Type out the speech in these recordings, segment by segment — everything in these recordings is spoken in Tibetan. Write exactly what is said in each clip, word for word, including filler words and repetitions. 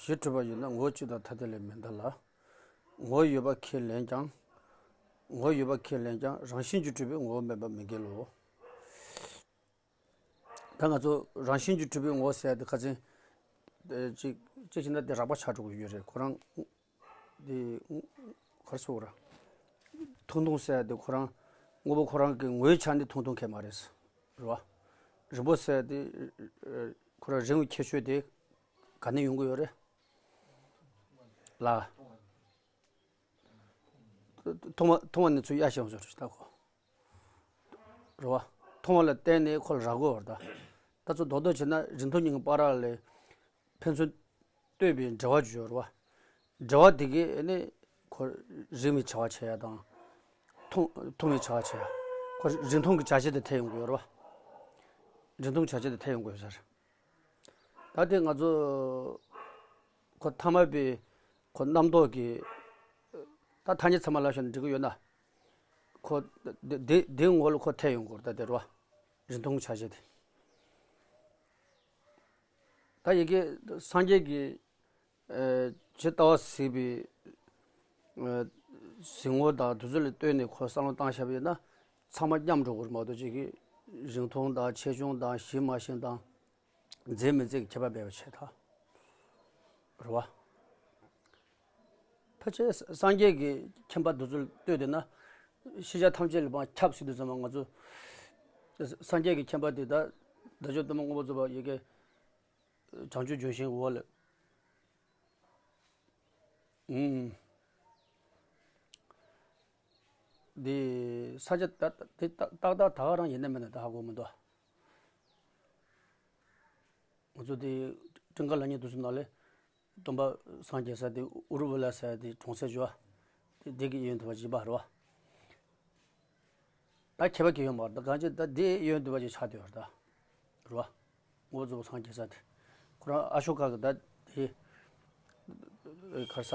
རྒྱུ་གྲུབ་པ་ཡོད་ན་ངོ་བོ་གཅིག་དང་ཐ་དད་ལས་མི་འདའ་ལ། ངོ་བོ་ཡོད་པ་ཁས་ལེན་ཀྱང་། ངོ་བོ་ཡོད་པ་ཁས་ལེན་ཀྱང་རང་བཞིན་གྱིས་གྲུབ་པའི་ངོ་བོ་མིན་པ་མི་འགལ་ལོ། ད་ང་ཚོ་རང་བཞིན་གྱིས་གྲུབ་པའི་ངོ་བོ་ཟེར་ཡ་དེ་ཁ་སང་། ཨེ་ཅིག་ཅིག་བྱས་ན་དེ་རགས་པ་ཆགས་འགྲོ་གི་ཡོད་རེད། ཁོ་རང་དེ་ག་རེ་ཟེར་དགོས་རེད། ཐུང་ཐུང་ཟེར་ཡ་དེ་ཁོ་རང་དངོས་པོ་ཁོ་རང་གི་ངོ་བོའི་ཆ་ནས་ཐུང་ཐུང་གང་ཡང་མ་རེད། རེད་བ། རིང་པོ་ཟེར་ཡ་དེ་ཁོ་རང་རིང་བའི་ཁྱད་ཆོས་དེ་ག་ནས་ཡོང་གི་ཡོད་རེད། ལ། ཐུང་བ་ཐུང་བ་ནས་ཚུར་ཡར་བཞེངས་བཟོ་རེད་ད་ཁོ། རེད་བ། མཐོང་བ་ལ་བརྟེན་ནས་ཁོ་ལ་རག་གི་ཡོད་རེད་ད། ད་ཚོ་རྡོག་རྡོག་བྱས་ན་རིང་ཐུང་གཉིས་ཀྱི་བར་ལ་ཕན་ཚུན་ལྟོས་པའི་འབྲེལ་བ་ཅིག་ཡོད་རེད་བ། འབྲེལ་བ་དེ་གས་ནི་ཁོ་རིང་བའི་བྱ་བ་བྱེད་ཡ་དང་། ཐུང་ཐུང་བའི་བྱ་བ་བྱེད་ཡ། ཁོ་རིང་ཐུང་གི་བྱ་བྱེད་དེ་ཐེ་ཡོང་གི་ཡོད་རེད་བ། རིང་ཐུང་བྱ་བྱེད་དེ་ཐེ་ཡོང་གི་ཡོད་ས་རེད། ད་དེ་ང་ཚོ་ཁོ་ཐ་མལ་པའི་ཁོ་རྣམ་རྟོག་གི་ད་ཐ་སྙད་ཚང་མ་ལབ་བཞག་ན་འགྲིག་གི་ཡོད་ན། ཁོ་དེ་དེ་དེའི་ངོ་ལ་ཁོ་ཐེ་ཡོང་གི་ཡོད་རེད་ད་དེ་རེད་བ། རིང་ཐུང་བྱ་བྱེད་དེ། ད་ཡི་གེ་སངས་རྒྱས་ཀྱི་ཨེ་ཇི་ལྟ་བ་གཟིགས་པའི་ཨེ་གཟིགས་ངོ་དང་དེ་ཚོ་ལ་ལྟོས་ནས་ཁོ་བསམ་བློ་བཏང་བཞག་པ་ཡིན་ན་ཚང་མ་མཉམ་འགྲོ་གི་རེད་མ་གཏོགས་ཅིག་གིས་རིང་ཐུང་དང་ཆེ་ཆུང་དང་ཞིམ་མ་ཞིམ་དང་། མཛེས་མི་མཛེས་ཀྱི་ཁྱད་པར་མེད་པ་བྱས་ད། རེད་བ། ཕལ་ཆེར་སངས་རྒྱས་ཀྱི་མཁྱེན་པ་འདི་ཚོ་ལ་ལྟོས་བསྡད་ན། ཤེས་བྱ་ཐམས་ཅད་ལ་མར་ཁྱབ་སྲིད་དུས་ཙམ་པ་ང་ཚོ། སངས་རྒྱས་ཀྱི་མཁྱེན་པ་དེ་ད་བདག་ཅག་སྟོན་པ་མངོན་པར་རྫོགས་པ་ཡི་གེ། བྱང་ཆུབ་ལྗོན་ཤིང་འོག་ལ། ཨུམ། འདི་ས་ཆ་ད་དེ་ཏག་ཏག་ད་ག་རང་ཡིན་ན་མིན་ན་ད་ཧ་གོ་མི་འདུག་ང་ཚོ་དེ་ཀྲིང་ཀ་ལ་ཉིན་དུ་སུ་ན་ལེ་སྟོན་པ་སངས་རྒྱས་ས་དེ་ཨུ་རུ་ཝེ་ལ་ས་དེ་གྲོང་གསེབ་ཅོ་དེ་དེ་གི་ཡོན་ཐུབ་པ་ཅིག་པ་རེད་བ། ད་ཁྱད་པར་གི་ཡོད་མ་རེད་ད་གང་ཅི་ད་དེ་ཡོན་ཐུབ་པ་ཅིག་ཆགས་བསྡད་ཡོད་རེད་ད། རེད་བ། ངོ་བོ་རྫོགས་པ་སངས་རྒྱས་ས་དེ་ཁོ་རང་ཨ་ཤོ་ཀ་གི་ད་དེ་གར་ས་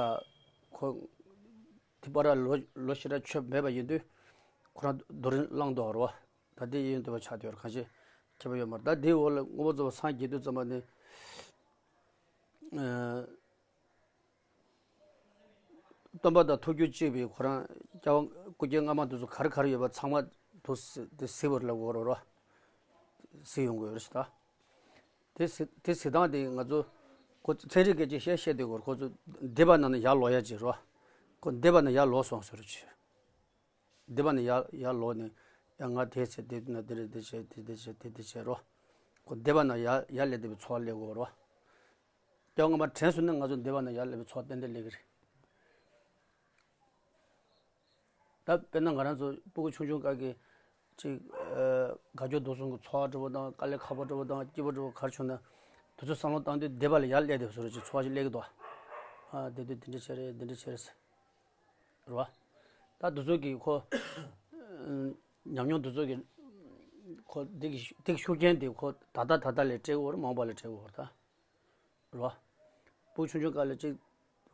ཁོ། དེ་པར་ལོ་ལོ་ཞེ་དྲག་ཆོད་མེད་པ་ཡིན་དུས་ཁོ་རང་རྡོ་རིང་བསླངས་འདུག་རེད་བ། ད་དེ་ཡིན་འདུག་པ་ཆགས་བསྡད་ཡོད་གང་ཞིག་ཁྱད་པར་ཡོད་མ་རེད་ད་དེའི་འོག་ལ་མངོན་པར་རྫོགས་པ་སངས་རྒྱས་དུས་ཙམ་པ་ནི། སྟོན་པ་དང་ཐུགས་རྒྱུད་གཅིག་པའི་ཁོ་རང་སྐྱབས་སྐུ་སྐྱེ་སྔ་མ་དེ་ཚོ་ག་རེ་ག་རེ་ཡོད་པ་ཚང་མ་དུ་དེ་གཟིགས་པར་ལབ་དགོས་རེད་བ། གཟིགས་ཡོང་དགོས་རེད་ད། དེ་གཟིགས་དེ་གཟིགས་སྟངས་དེ་ང་ཚོ་ཁོ་ཚན་རིག་སྐད་ཅིག་བཤད་བཤད་དེ་གོ་ཁོ་ཚོ་སྡེ་པ་ནང་ནས་ཡར་ལོག་ཡ་ཅིག་རོ། ཁོ་སྡེ་པ་ནས་ཡར་ལོག་སོང་ཟེར་རོ་ཅིག་སྡེ་པ་ནས་ཡར་ཡར་ལོག་ནས་ཡང་ང་དེ་ཚེ་དེ་ན་དེ་རེད་དེ་བྱས་དེ་དེ་བྱས་དེ་དེ་བྱས་རོ། ཁོ་སྡེ་པ་ནས་ཡར་ཡར་སླེབས་བསྡད་པའི་ཚོར་བ་སླེབས་གོ་རོ། ཀྱང་ང་མ་དྲན་སོང་ན་ང་ཚོ་སྡེ་པ་ནས་ཡར་སླེབས་པའི་ཚོར་བ་ཏན་ཏན་སླེབས་ཀྱི་རེད། ད་དཔེར་ན་ང་རང་ཚོ་སྤུ་གུ་ཆུང་ཆུང་སྐབས་ཀྱི་ཅིག་དགའ་སྐྱོ་སྡུག་གསུམ་གྱི་ཚོར་བ་འདྲ་པོ་དང་དཀའ་ལས་ཁག་པོ་འདྲ་པོ་དང་སྐྱིད་པོ་འདྲ་པོ་ག་རེ་བྱུང་ན་དེ་ཚོ་བསམ་བློ་བཏང་དུས་སྡེ་པ་ལ་ཡར་སླེབས་བསྡད་པ་བཟོ་འདྲ་ཅིག་ཚོར་བ་ཞིག་སླེབས་ཀྱི་འདུག་ཨ་དེ་དུས་དེ་འདྲ་བྱས་རེད་དེ་འདྲ་བྱས་རེད་ཟེར། རེད་བ། ད་དེ་ཚོ་གི་ཁོ་ཉམས་མྱོང་དེ་ཚོ་གི་ཁོ་དེ་གི་དེ་གི་ཤུགས་རྐྱེན་དེ་ཁོ་ད་ལྟ་ད་ལྟ་ལས་སྤྲད་ཀྱི་ཡོད་རེད་མ་འོངས་པ་ལ་སྤྲད་ཀྱི་ཡོད་རེད་ད། རེད་བ། སྤུ་གུ་ཆུང་ཆུང་སྐབས་ལ་ཅིག་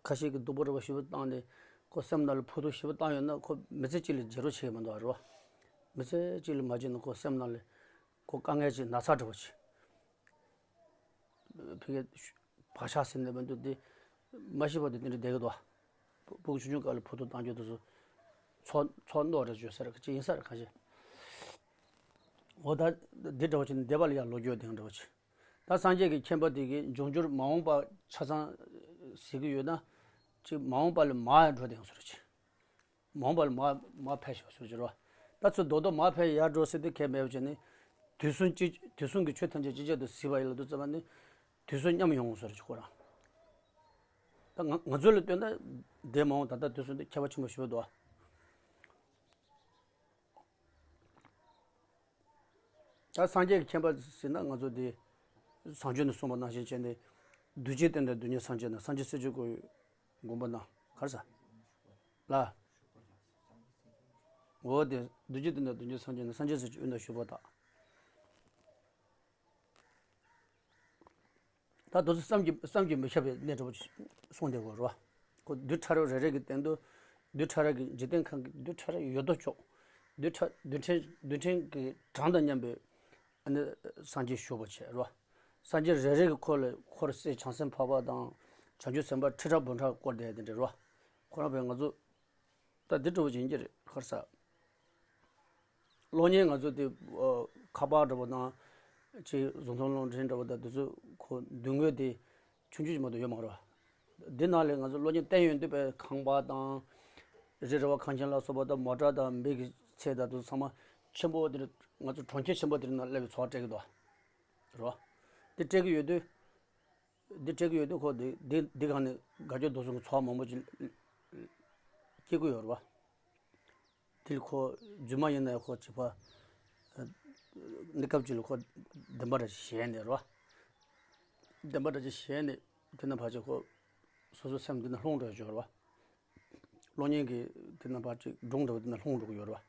ཁ་ཤས་ཀྱིས་སྡུག་པོ་འདྲ་པོ་ཞེ་པོ་བཏང་ནས་ཁོ་སེམས་ནང་ལ་ཕོག་ཐུག་ཞེ་པོ་བཏང་ཡོད་ན་ཁོ་མི་ཚེ་གཅིག་ལ་བརྗེད་རོགས་བྱེད་ཀྱི་མི་འདུག་རེད་བ། མི་ཚེ་གཅིག་ལ་མ་བརྗེད་ན་ཁོ་སེམས་ནང་ལ་ཁོ་དཀའ་ངལ་ཅིག་ན་ཚ་འདྲ་པོ་ཅིག་ཕ་གི་བག་ཆགས་ཟིན་ནས་མི་འདུག་དེ་མ་ཤི་བར་དུ་དེ་འདྲ་བསྡད་ཀྱི་འདུག་སྤུ་གུ་ཆུང་ཆུང་སྐབས་ལ་ཕོག་ཐུག་བཏང་རྒྱུ་དེ་ཚོ་ཚོར་ཚོར་རྣོ་རེ་བརྗོད་ས་རེད་ཅི་ཡིན་ས་རེད་གང་ཞིག་འོ་ད་འདི་འདྲ་བོ་ཅིག་ནི་སྡེ་པ་ལ་ཡང་ལོ་རྒྱུས་དེ་འདྲ་བོ་ཅིག་ད་སངས་རྒྱས་ཀྱི་མཁྱེན་པ་དེ་གིས་འབྱུང་འགྱུར་མ་འོངས་པ་ཆ་ཚང་གཟིགས་ཀྱི་ཡོད་ན་ཅིག་མ་འོངས་པ་ལ་མར་འགྲོ་དེ་ཡང་ཟེར་ཅིག་མ་འོངས་པ་ལ་མར་མར་ཕེབས་ཤོག་ཟེར་གྱི་རེད་བ། ད་ཚུར་རྡོག་རྡོག་མར་ཕེབས་ཡར་འགྲོ་ཟེར་དུས་གལ་མེད་པ་བྱས་ནས་དུས་གསུམ་གཅིག་དུས་གསུམ་གྱི་ཆོས་ཐམས་ཅད་ཅིག་ཅར་དུ་གཟིགས་པ་ཡིན་ལབ་དུས་ཙམ་པ་ནི་དུས་གསུམ་མཉམ་ཡོང་ངོ་ཟེར་གྱི་ཁོ་རང་། ད་ང་ང་ཚོ་ལ་ལྟོས་ན་འདས་མ་འོངས་ད་ལྟ་དུས་གསུམ་དུ་ཁྱད་པར་ཆེན་པོ་ཞེ་པོ་འདུག་བ། ད་སངས་རྒྱས་ཀྱི་མཁྱེན་པ་ཟེར་ན་ང་ཚོ་འདི་བཟང་སྤྱོད་ནས་གསུངས་པ་ནང་བཞིན་བྱས་ནས་རྡུལ་གཅིག་སྟེང་དུ་རྡུལ་སྙེད་སངས་རྒྱས་ན་སངས་རྒྱས་སྲིད་མཆོག་གི་མགོན་པོ་ན་ག་རེ་ཟ། ལ། འོ་དེ་རྡུལ་གཅིག་སྟེང་དུ་རྡུལ་སྙེད་སངས་རྒྱས་ན་སངས་རྒྱས་སྲིད་མཆོག་དབུས་ན་བཞུགས་པ་དག་ད་དེ་ཚོ་བསམ་གྱིས་བསམ་གྱིས་མི་ཁྱབ་པའི་གནས་འདྲ་པོ་ཞིག་གསུངས་བསྡད་ཡོད་རེད་བ། ཁོ་རྡུལ་ཕྲ་རབ་རེ་རེ་གི་སྟེང་དུ་རྡུལ་ཕྲ་རབ་ཀྱི་འཇིག་རྟེན་ཁམས་ཀྱི་རྡུལ་ཕྲ་རབ་ཡོད་དོ་ཅོག་རྡུལ་ཕྲ་རྡུལ་ཕྲན་རྡུལ་ཕྲན་གྱི་གྲངས་དང་མཉམ་པའི་ཨ་ནི་སངས་རྒྱས་བཞུགས་པ་བྱས་རེད་བ། སངས་རྒྱས་རེ་རེ་གི་འཁོར་ལ་འཁོར་སྲས་བྱང་སེམས་འཕགས་པ་དང་ བྱང་ཆུབ་སེམས་དཔའ་ཁྲི་ཕྲག་འབུམ་ཕྲག་བསྐོར་བསྡད་དེ་འདྲ་རོ། ཁོ་རང་བས་ང་ཚོ་ད་འདི་འདྲ་བོ་ཅིག་ཡིན་གྱི་རེད། ཁར་ས་གློག་བརྙན་ང་ཚོ་དེ་ཁ་པར་འདྲ་བོ་དང་ཅིག་བཟོ་ཚོང་སློབ་འབྲིང་འདྲ་བོ་དང་དེ་ཚོ་ཁོ་མདུན་ངོས་དེ་ཆུང་ཆུང་ཅིག་མ་གཏོགས་ཡོད་མ་རེད་བ། འདི་ནང་ལས་ང་ཚོ་གློག་བརྙན་བསྟན་ཡོང་དུས་པའི་ཁང་པ་དང་རི་ར་བ་ཁང་ཆེན་ལ་སོགས་པ་དང་མོ་ཊ་དང་མི་གི་ཚད་དང་དེ་ཚོ་ཚང་མ་ཆེན་པོ་དེར་ང་ཚོ་གྲོང་ཁྱེར་ཆེན་པོ་དེར་ནང་སླེབས་པའི་ཚོར་བ་སྤྲད་ཀྱི་འདུག་རེད་བ། འདི་སྤྲད་ཀྱི་ཡོད་དུས། འདི་སྤྲད་ཀྱི་ཡོད་དུས་ཁོ་འདི་འདི་འདི་སྒང་ནས་དགའ་སྐྱོ་སྡུག་གསུམ་གྱི་ཚོར་བ་མང་པོ་ཅིག་སྐྱེ་གི་ཡོད་རེད་བ། དེ་ལ་ཁོ་རྫུན་མ་ཡིན་ན་ཡང་ཁོ་བྱིས་པ་གནས་སྐབས་ཅིག་ལ་ཁོ་བདེན་པ་འདྲ་ཞིག་བཞེངས་ནས་རེད་བ། བདེན་པ་འདྲ་ཅིག་བཞེངས་ནས་དེ་ན་ཕར་ཅིག་ཁོ་སོ་སོའི་སེམས་འདི་ན་ལྷུང་འགྲོ་ཡོད་རེད་བ། གློག་བརྙན་གྱི་དེ་ན་ཕར་ཅིག་སྒྲུང་འདྲ་བོ་དེ་ན་ལྷུང་འགྲོ་གི་ཡོད་རེད་བ།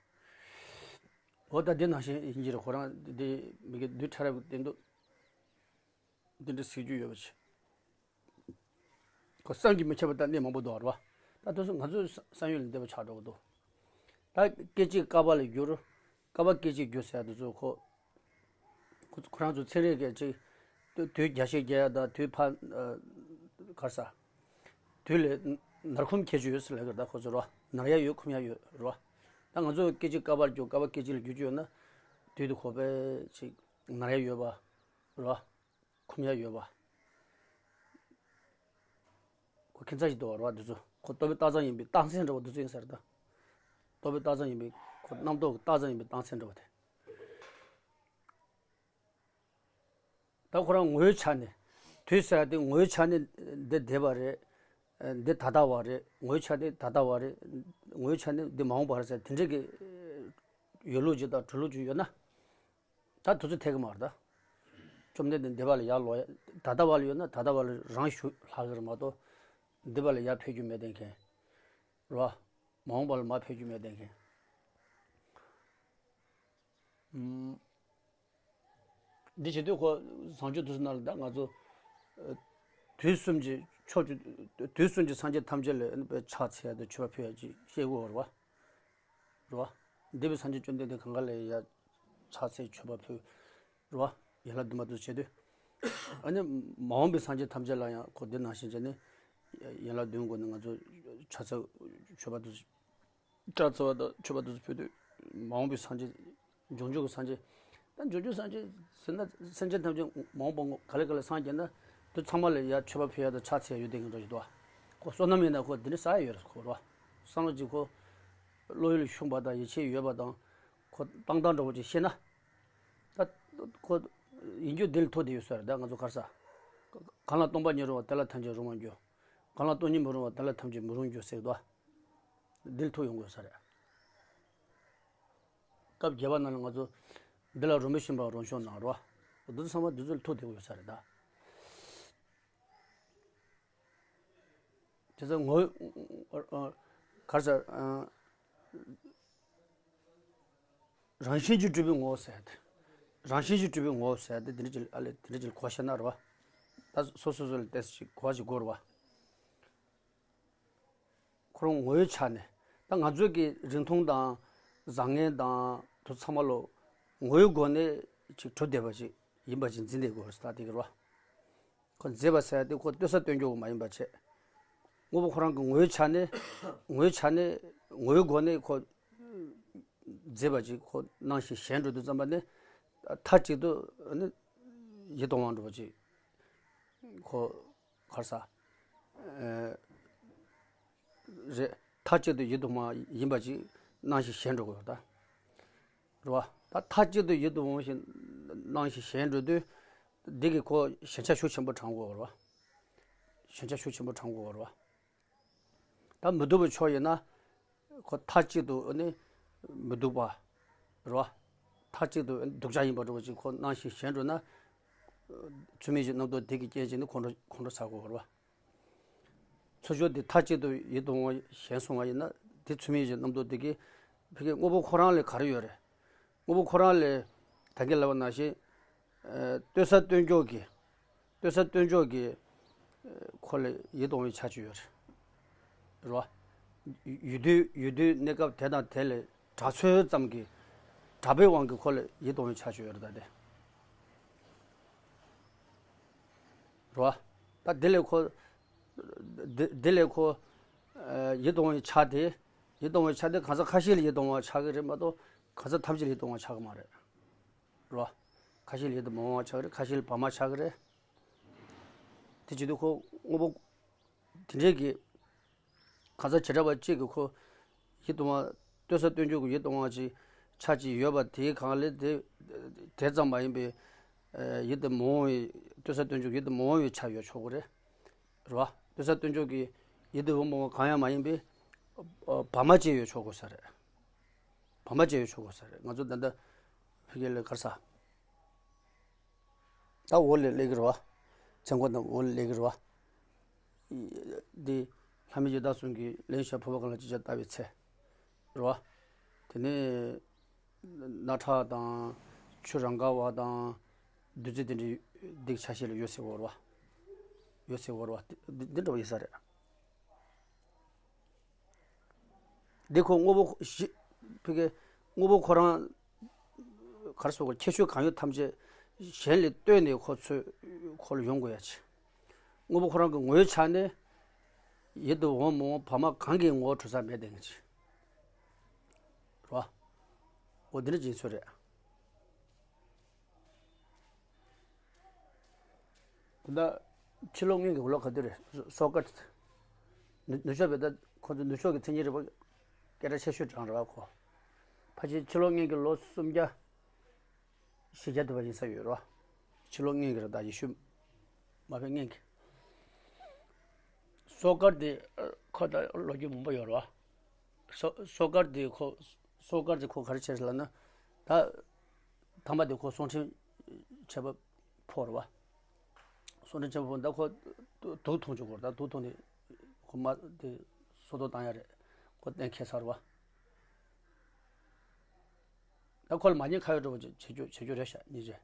འོ་ད་འདི་ནང་བཞིན་ཡིན་གྱི་རེད། ཁོ་རང་འདི་མི་གི་བདུད་ཕྲ་རབ་ཀྱི་སྟེང་དུ། འདི་འདྲ་ཟེར་རྒྱུ་ཡོད་པ་ཞིག་ཁོ་བསམ་གྱིས་མི་ཁྱབ་པ་ད་གནས་མང་པོ་འདུག་རེད་བ། ད་དེ་ཚོ་ང་ཚོའི་བསམ་ཡུལ་ལས་འདས་པ་ཆགས་འགྲོ་གི་འདུག་ད་སྐད་ཅིག་བསྐལ་པ་ལ་འགྱུར། བསྐལ་པ་སྐད་ཅིག་འགྱུར་ཟེར་ཡ་དེ་ཚོ་ཁོ། ཁོ་ཁོ་རང་ཚོ་ཚན་རིག་གི་ཅིག་དུས་དུས་རྒྱ་ཤེད་རྒྱག་ཡ་དང་དུས་ཕ་གར་ས། དུས་ལས་ནར་ཁུམ་ཁྱད་ཆོས་ཡོད་ཟེར་ལབ་ཀྱི་རེད། ད་ཁོ་ཚོ་རེད་བ། ནར་ཡ་ཡོད་ཁུམ་ཡ་ཡོད་རེད་བ། ད་ང་ཚོ་སྐད་ཅིག་བསྐལ་པར་འགྱུར། བསྐལ་པ་སྐད་ཅིག་ལ་འགྱུར་གྱི་ཡོད་ན། དུས་དུ་ཁོ་པས་ཅིག་ནར་ཡ་ཡོད་པ་རེད་བ། ཁུམ་ཡ་ཡོད་པ། ཁོ་ཁྱད་མཚར་ཞིག་འདུག་བ་རེད་བ། འདི་ཚོ་ཁོ་རྟོག་པའི་རྟགས་ཙམ་ཡིན་པའི་རྟགས་མཚན་འདྲ་བོ་འདི་ཚོ་ཡིན་ས་རེད་ད། རྟོག་པའི་རྟགས་ཙམ་ཡིན་པའི་ཁོ་རྣམ་རྟོག་གི་རྟགས་ཙམ་ཡིན་པའི་རྟགས་མཚན་འདྲ་བོ་དེ། ད་ཁོ་རང་ངོ་བོའི་ཆ་ནས། དུས་ཟེར་ཡ་དེ་ངོ་བོའི་ཆ་ནས་འདི་འདས་པ་རེད། འདི་ད་ལྟ་བ་རེད། ངོ་བོའི་ཆ་ནས་ད་ལྟ་བ་རེད། ངོ་བོའི་ཆ་ནས་འདི་མ་འོངས་པ་རེད་ཟེར་དེ་འདྲས་ཀྱི་ཡོད་ལུགས་ཅིག་དང་གྲུབ་ལུགས་ཅིག་ཡོད་ན། ད་དུས་ཚོད་འཐད་ཀྱི་མ་རེད་ད། བཅོམ་ལྡན་འདས་འདས་པ་ལ་ཡར་ལོག་ཡ། ད་ལྟ་བ་ལ་ཡོད་ན་ད་ལྟ་བ་ལ་རང་ཞུ་ལྷག་གི་རེད་མ་གཏོགས། འདས་པ་ལ་ཡར་ཕེབས་རྒྱུ་མེད་དེ་མཁན། རེད་བ། མ་འོངས་པ་ལ་མར་ཕེབས་རྒྱུ་མེད་དེ་མཁན། ཨུམ། འདི་བྱེད་དུས་ཁོ་བཟང་སྤྱོད་དུས་སུ་ན་ལ་ད་ང་ཚོ། ཨ། དུས་གསུམ་གྱི་ཕྱོགས་ཀྱི་དུས་གསུམ་གྱི་སངས་རྒྱས་ཐམས་ཅད་ལ་ཕྱག་འཚལ་ཡ་དང་མཆོད་པ་ཕུལ་ཡ་ཅིག་ཤེས་དགོས་རེད་བ། རེད་བ། འདས་པའི་སངས་རྒྱས་བཅོམ་ལྡན་འདས་གང་ག་ལ་ཡ་ཕྱག་འཚལ་མཆོད་པ་ཕུལ། རེད་བ། ཡན་ལག་བདུན་མ་དུ་བྱེད་དུས། ཨ་ནི་མ་འོངས་པའི་སངས་རྒྱས་ཐམས་ཅད་ལ་ཡང་ཁོ་འདི་ནང་བཞིན་བྱས་ནས། ཡན་ལག་བདུན་སྒོ་ནས་ང་ཚོ་ཕྱག་འཚལ་མཆོད་པ་དུ། ཕྱག་འཚལ་བ་དང་མཆོད་པ་དུ་ཕུལ་དུས། མ་འོངས་པའི་སངས་རྒྱས། འབྱུང་འགྱུར་གྱི་སངས་རྒྱས། ད་འབྱུང་འགྱུར་སངས་རྒྱས་ཟེར་ན་སེམས་ཅན་ཐམས་ཅད་མ་འོངས་པ་ངོ་ག་ལེ་ག་ལེ་སངས་རྒྱས་ན། དེ་ཚང་མ་ལ་ཡ་མཆོད་པ་ཕུལ་ཡ་དང་ཕྱག་འཚལ་ཡ་ཡོད་དེ་ངན་འགྲོ་ཞིག་འདུག་བ། ཁོ་བསོད་ནམས་ཡིན་ན་ཁོ་འདི་ནས་བསགས་ཡ་ཡོད་རེད་ཁོ་རེད་བ། བསམ་བློ་གཅིག་ཁོ། བློ་ཡུལ་ཤུགས་པ་དང་ཡིད་ཆེས་ཡོད་པ་དང་། ཁོ་བཏང་སྟངས་འདྲ་བོ་ཅིག་ཤེས་ན། ད་ཁོ་ཡིན་རྒྱུ་འདི་ལ་ཐུག་བསྡད་ཡོད་ས་རེད་ད་ང་ཚོ་གར་ས། གང་ལ་སྟོང་པ་ཉིད་རུང་བ་དེ་ལ་ཐམས་ཅད་རུང་བར་འགྱུར། གང་ལ་སྟོང་ཉིད་མི་རུང་བ་དེ་ལ་ཐམས་ཅད་མི་རུང་འགྱུར་ཟེར་གི་འདུག་བ། འདི་ལ་ཐུག་ཡོང་དགོས་ས་རེད། སྐབས་བརྒྱད་པ་ནང་ལ་ང་ཚོ། འདི་ལ་རིམ་པ་བཞིན་པ་རང་བྱུང་ནང་རོ། འདི་ཚོ་ཚང་མ་འདི་ཚོ་ལ་ཐུག་བསྡད་དགོས་ས་རེད་ད། དེ་ཚོ་ངོ་། གར་ས། རང་བཞིན་གྱིས་གྲུབ་པའི་ངོ་བོ་ཟེར་ཏེ། རང་བཞིན་གྱིས་གྲུབ་པའི་ངོ་བོ་ཟེར་ཏེ་འདི་འདྲ་ཅིག་ཨ་ལས་འདི་འདྲ་ཅིག་གོ་ཤེས་ན་རེད་བ། ད་སོ་སོ་སོ་ལ་ཏོག་ཙམ་ཅིག་གོ་བ་ཅིག་དགོས་རེད་བ། ཁོ་རང་ངོ་བོའི་ཆ་ནས་ད་ང་ཚོའི་གི་རིང་ཐུང་དང་བཟང་ངན་དང་དེ་ཚང་མ་ལོ་ངོ་བོའི་སྒོ་ནས་ཅིག་གྲུབ་བསྡད་པ་ཅིག་ཡིན་པ་ཅིག་འཛིན་བསྡད་དགོས་རེད་ད་དེ་གི་རེད་བ། ཁོ་མཛེས་པ་ཟེར་ཡ་དེ་ཁོ་ལྟོས་ས་སྟོན་རྒྱུ་མ་ཡིན་པ་བྱས། དངོས་པོ་ཁོ་རང་གི་ངོ་བོའི་ཆ་ནས། ངོ་བོའི་ཆ་ནས་ངོ་བོའི་སྒོ་ནས་ཁོ་མཛེས་པ་ཅིག་ཁོ་སྣང་ཞིང་ཞེན་འགྲོ་དུས་ཙམ་པ་ནས། མཐའ་གཅིག་ཏུ་ནི་ཡིད་དུ་འོང་བ་འགྲོ་བ་ཅིག་ཁོ་གར་ས། ཨེ། རེད། མཐའ་གཅིག་ཏུ་ཡིད་དུ་འོང་བ་ཡིན་པ་ཅིག་སྣང་ཞིང་ཞེན་འགྲོ་དགོས་ད། རེད་བ། ད་མཐའ་གཅིག་ཏུ་ཡིད་དུ་འོང་ཞིང་སྣང་ཞིང་ཞེན་འགྲོ་དུས། འདི་གིས་ཁོ་ཞེན་ཆགས་ཤུགས་ཆེན་པོ་དྲངས་དགོས་རེད་བ། ཞེན་ཆགས་ཤུགས་ཆེན་པོ་དྲངས་དགོས་རེད་བ། ད་མི་སྡུག་པའི་ཕྱོགས་ཡིན་ན། ཁོ་མཐའ་གཅིག་ཏུ་ནི་མི་སྡུག་པ། རེད་བ། མཐའ་གཅིག་ཏུ་སྡུག་ཅག་ཡིན་པ་འདྲ་བོ་ཅིག་ཁོ་སྣང་ཞིང་ཞེན་འགྲོ་ན། ཚུལ་མིན་གྱི་རྣམ་རྟོག་དེ་གི་རྐྱེན་བྱས་ནས་ཁོང་ཁྲོ་ཁོང་ཁྲོ་ཟ་དགོས་རེད་བ། ཚུར་ཕྱོགས་དེ་མཐའ་གཅིག་ཏུ་ཡིད་དུ་འོང་བ་ཞེན་སོང་བ་ཡིན་ན་དེ་ཚུལ་མིན་གྱི་རྣམ་རྟོག་དེ་གིས་ཕ་གིའི་དངོས་པོ་ཁོ་རང་ལ་ག་རེ་ཡོད་རེད། དངོས་པོ་ཁོ་རང་ལ་ད་གིན་ལབ་པ་ནང་བཞིན། ཨ། ལྟོས་ས་ལྟོས་འཇོག་གི། ལྟོས་ས་ལྟོས་འཇོག་གི། ཨ། ཁོ་ལ་ཡིད་དུ་འོང་བའི་ཆ་ཅིག་ཡོད་རེད། རེད་བ། ཡུལ་དུས་ཡུལ་དུས་གནས་སྐབས་དེ་དང་དེ་ལ་གྲགས་ཚོད་ཙམ་གྱི་གྲགས་པའི་དབང་གིས་ཁོ་ལ་ཡིད་དུ་འོང་བའི་ཆ་ཅིག་ཡོད་རེད་ད་དེ། རེད་བ། ད་དེ་ལས་ཁོ། དེ་དེ་ལས་ཁོ་ཡིད་གཏོང་བའི་ཆ་དེ། ཡིད་གཏོང་བའི་ཆ་དེ་གང་ཟག་ཁ་ཤས་ལ་ཡིད་གཏོང་བ་ཆགས་ཀྱི་རེད་མ་གཏོགས། གང་ཟག་ཐམས་ཅད་ལ་ཡིད་གཏོང་བ་ཆགས་ཀྱི་མ་རེད། རེད་བ། ཁ་ཤས་ལ་ཡིད་དུ་མི་འོང་བ་ཆགས་ཀྱི་རེད། ཁ་ཤས་ལ་བར་མ་ཆགས་ཀྱི་རེད། དེ་བྱེད་དུས་ཁོ་དངོས་པོ་དེ་འདྲའི་གི་གང་ཟག་བྱེ་བྲག་པ་གཅིག་གིས་ཁོ་ཡིད་དུ་མ། ལྟོས་ས་ལྟོས་འཇོག་གི་ཡིད་དུ་འོང་བ་ཅིག་ཆ་ཅིག་ཡོད་པ་དེའི་སྒང་ལས་དེ་དེ་ཙམ་མ་ཡིན་པའི་ཡིད་དུ་མི་འོང་བའི། ལྟོས་ས་ལྟོས་འཇོག་ཡིད་དུ་མི་འོང་བའི་ཆ་ཡོད་ཆོག་གི་རེད། རེད་བ། ལྟོས་ས་ལྟོས་འཇོག་གི་ཡིད་དུ་མི་འོང་བ་གང་ཡང་མ་ཡིན་པའི་བར་མ་ཅིག་ཡོད་ཆོག་དགོས་ས་རེད། བར་མ་ཅིག་ཡོད་ཆོག་དགོས་ས་རེད། ང་ཚོ་ད་ལྟ་ཕ་གི་ལ་ག་རེ་ཟ། ད་འོག་ལ་སླེབས་ཀྱི་རེད་བ། ཚེ་འགོ་དང་འོག་ལ་སླེབས་ཀྱི་རེད་བ། འདི་ལྷ་མི་ཡི་དྭགས་གསུམ་གྱིས་ལན་ཞག་ཕོར་པ་གང་ལ་ཅི་བྱ་བལྟ་བའི་ཚེ་རེད་བ། དེ་ནས་རྣག་ཁྲག་དང་ཆུ་རང་ག་བ་དང་བདུད་རྩི་དེ་འདྲའི་འདི་ཆ་ཤས་ལ་ཡོད་ཟེར་བ་རེད་བ། ཡོད་ཟེར་བ་རེད་བ། འདི་འདྲ་བ་ཡིན་ས་རེད། འདི་ཁོ་དངོས་པོ་ཞི། ཕ་གི་དངོས་པོ་ཁོ་རང་ག་རེ་ཟེར་དགོས། ཁྱད་ཆོས་གང་ཡོད་ཐམས་ཅད་གཞན་ལས་བཏོན་ནས་ཁོ་ཚོས་ཁོ་ལ་ཡོང་དགོས་ཡ་ཆེ། དངོས་པོ་ཁོ་རང་གི་ངོ་བོའི་ཆ་ནས་ཡིད་དུ་འོང་མི་འོང་བར་མ་གང་གི་ངོ་བོ་གྲུབ་ས་མེད་དེ་ངེས་ཆེ། རེད་བ། འོ་འདི་འདྲ་ཅིག་ཚོད་རེད། དེ་ད་ཕྱི་ལོགས་སྔོན་གྱི་ལོ་ག་དུས་རེད། སོ་སོ་ཀར་ཏི། ནུ་ནུབ་ཕྱོགས་པའི། ད་ཁོ་ཚོ་ནུབ་ཕྱོགས་ཀྱི་མཚན་ཉིད་རིག་པ་སྐད་གྲགས་ཆེ་ཤོས་གྲས་རེད་བ་ཁོ། ཕལ་ཆེར་ཕྱི་ལོགས་སྔོན་གྱི་ལོ་སུམ་བརྒྱ་བཞི་བརྒྱ་དུ་བ་ཡིན་ས་ཡོད་རེད་བ། ཕྱི་ལོགས་སྔོན་གྱི་རེད། ད་ཡེ་ཤུ་མ་ཕེབས་སྔོན་གྱི། སོ་ཀར་ཏི་ཁོ་ད་ལོ་རྒྱུས་མང་པོ་ཡོད་རེད་བ། སོ་སོ་ཀར་ཏི་ཁོ། སོ་ཀར་ཏི་ཁོ་ག་རེ་བྱས་ལབ་ན། ད་ཐ་མ་དེ་ཁོ་སོང་ཁྲིམས་བྱས་པ་ཕོག་རེད་བ། སོང་ཁྲིམས་བྱས་པ་ཕོག་ད་ཁོ་དུག་འཐུང་བཅུག་གོ། ད་དུག་འཐུང་ནས་ཁོ་མ་དེ་སོ་ཐོག་བཏང་ཡ་རེད། ཁོ་གཏན་འཁེལ་ཚར་བ། ད་ཁོ་ལ་མ་ཉེས་ཁ་གཡོག་འདྲ་བོ་བྱེད་རྒྱུ་བྱེད་རྒྱུ་རེད་ཤག་ཉེས་ཆད།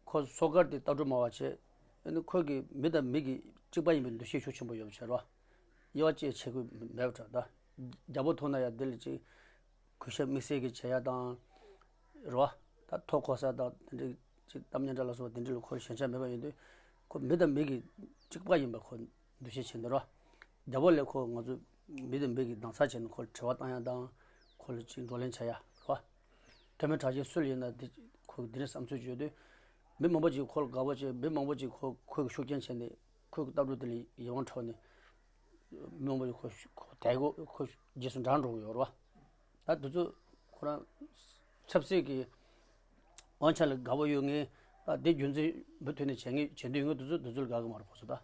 ཁོ་སོ་ཀར་ཏི་ལྟ་གྲུབ་སྨྲ་བ་བྱས། ཨ་ནི་ཁོ་གི་མི་དང་མི་གི་གཅིག་པ་ཡིན་པའི་འདུ་ཤེས་ཤུགས་ཆེན་པོ་ཡོད་པ་བྱས་རོ། དབྱེ་བ་བཅས་བྱེད་དགོས་མེད་པ་འདྲ། ད་རྒྱལ་པོ་མཐོང་ན་ཡང་འདི་ལ་ཅིག་གུས་ཞབས་དམིགས་བསལ་གྱི་བྱེད་ཡ་དང་། རོ། ད་ཐོ་གོ་ས་དང་དེ་འདྲའི་ཅིག་གཏམ་སྙན་གྲགས་ལ་སོགས་པ་དེ་འདྲ་ལ་ཁོ་ལ་ཞེན་ཆགས་མེད་པ་ཡིན་དུས། ཁོ་མི་དང་མི་གི་གཅིག་པ་ཡིན་པ་ཁོ་འདུ་ཤེས་བྱེད་འདི་རོ། རྒྱལ་པོ་ལས་ཁོ་ང་ཚོ་མི་དང་མི་གི་སྡང་ས་བྱས་ནས་ཁོ་ལ་དྲི་བ་བཏང་ཡ་དང་། ཁོ་ལ་ཅིག་བགྲོ་གླེང་བྱ་ཡ་རོ། མཐོ་དམན་དྲག་ཞན་སུ་ལ་ཡིན་ན་དེ་ཁོ་གི་དེ་རིང་བསམ་ཚུལ་བརྗོད་དུས། མི་མང་པོ་ཅིག་ཁོ་ལ་དགའ་པོ་བྱས། མི་མང་པོ་ཅིག་ཁོ་ཁོ་གི་ཤུགས་རྐྱེན་བྱས་ནས་ཁོ་གི་ལྟ་གྲུབ་དེ་ལ་ཡིད་དབང་འཕྲོག་ནས། མི་མང་པོ་ཅིག་ཁོ་ཁོ་དད་གོ་ཁོ་རྗེས་སུ་འབྲང་འགྲོ་གི་ཡོད་རེད་བ། ད་དེ་ཚོ་ཁོ་རང་ཆབ་སྲིད་ཀྱི་དབང་ཆ་ལ་དགའ་པོ་ཡོད་མཁན། ད་དེ་རྒྱུ་མཚན་མུ་མཐུད་ནས་བྱེད་མཁན་བྱེད་འདོད་ཡོད་མཁན་དེ་ཚོ་དེ་ཚོ་ལ་དགའ་གི་མ་རེད་ཁོ་ཚོ་ད།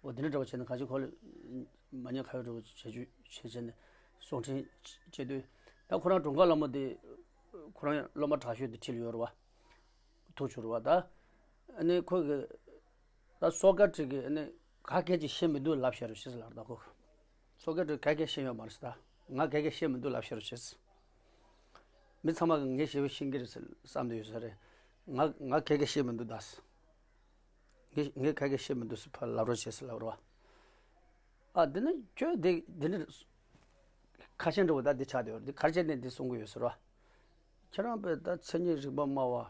འོ་དེ་འདྲ་འདྲ་བ་བྱས་ནས་གང་ཅི་ཁོ་ལ་མ་ཉེས་ཁ་གཡོག་འདྲ་བོ་བྱེད་རྒྱུ་བྱེད་བྱས་ནས་སོང་ཁྲིམས་བཅད་དུས། ད་ཁོ་རང་གྲོང་ཁ་ལ་མོ་དེ་ཁོ་རང་སློབ་མ་དྲག་ཤོས་དེ་ཁྲིད་ལ་ཡོད་རེད་བ། ཐུག་བཅུག་རེད་བ་ད། ཨ་ནི་ཁོ་གི་ད་སོ་ཀ་ཏྲི་གི་ཨ་ནི་ག་གལ་ཅིག་ཤེས་མི་འདུག་ལབ་བཤད་རོགས་བྱེད་ཟེར་ལབ་ད་ཁོ། སོ་ཀ་ཏྲི་ག་གལ་ཤེས་ཡོད་མ་རེད་ད། ང་ག་གལ་ཤེས་མི་འདུག་ལབ་བཤད་རོགས་བྱེད། མི་ཚང་མ་གི་ངས་ཞེ་པོ་ཤེས་ཀྱི་རེད་ཟེར་བསམ་བསྡད་ཡོད་ས་རེད། ང་ང་ག་གལ་ཤེས་མི་འདུག་ད། ངས་ངས་ག་གལ་ཤེས་མི་འདུག་ཟེར་ཕར་ལབ་རོགས་བྱེད་ཟེར་ལབ་རོགས། ཨ་འདི་ནི་ཁྱོད་འདི་འདི་ནི་ཁ་ཆེན་འདྲ་བོ་ད་འདི་ཆགས་བསྡད་ཡོད་རེད། འདི་ག་རེ་བྱས་ནས་འདི་གསུང་གི་ཡོད་ཟེར་བ། ཁྱེད་རང་པས་ད་མཚན་ཉིད་རིག་པ་སྨྲ་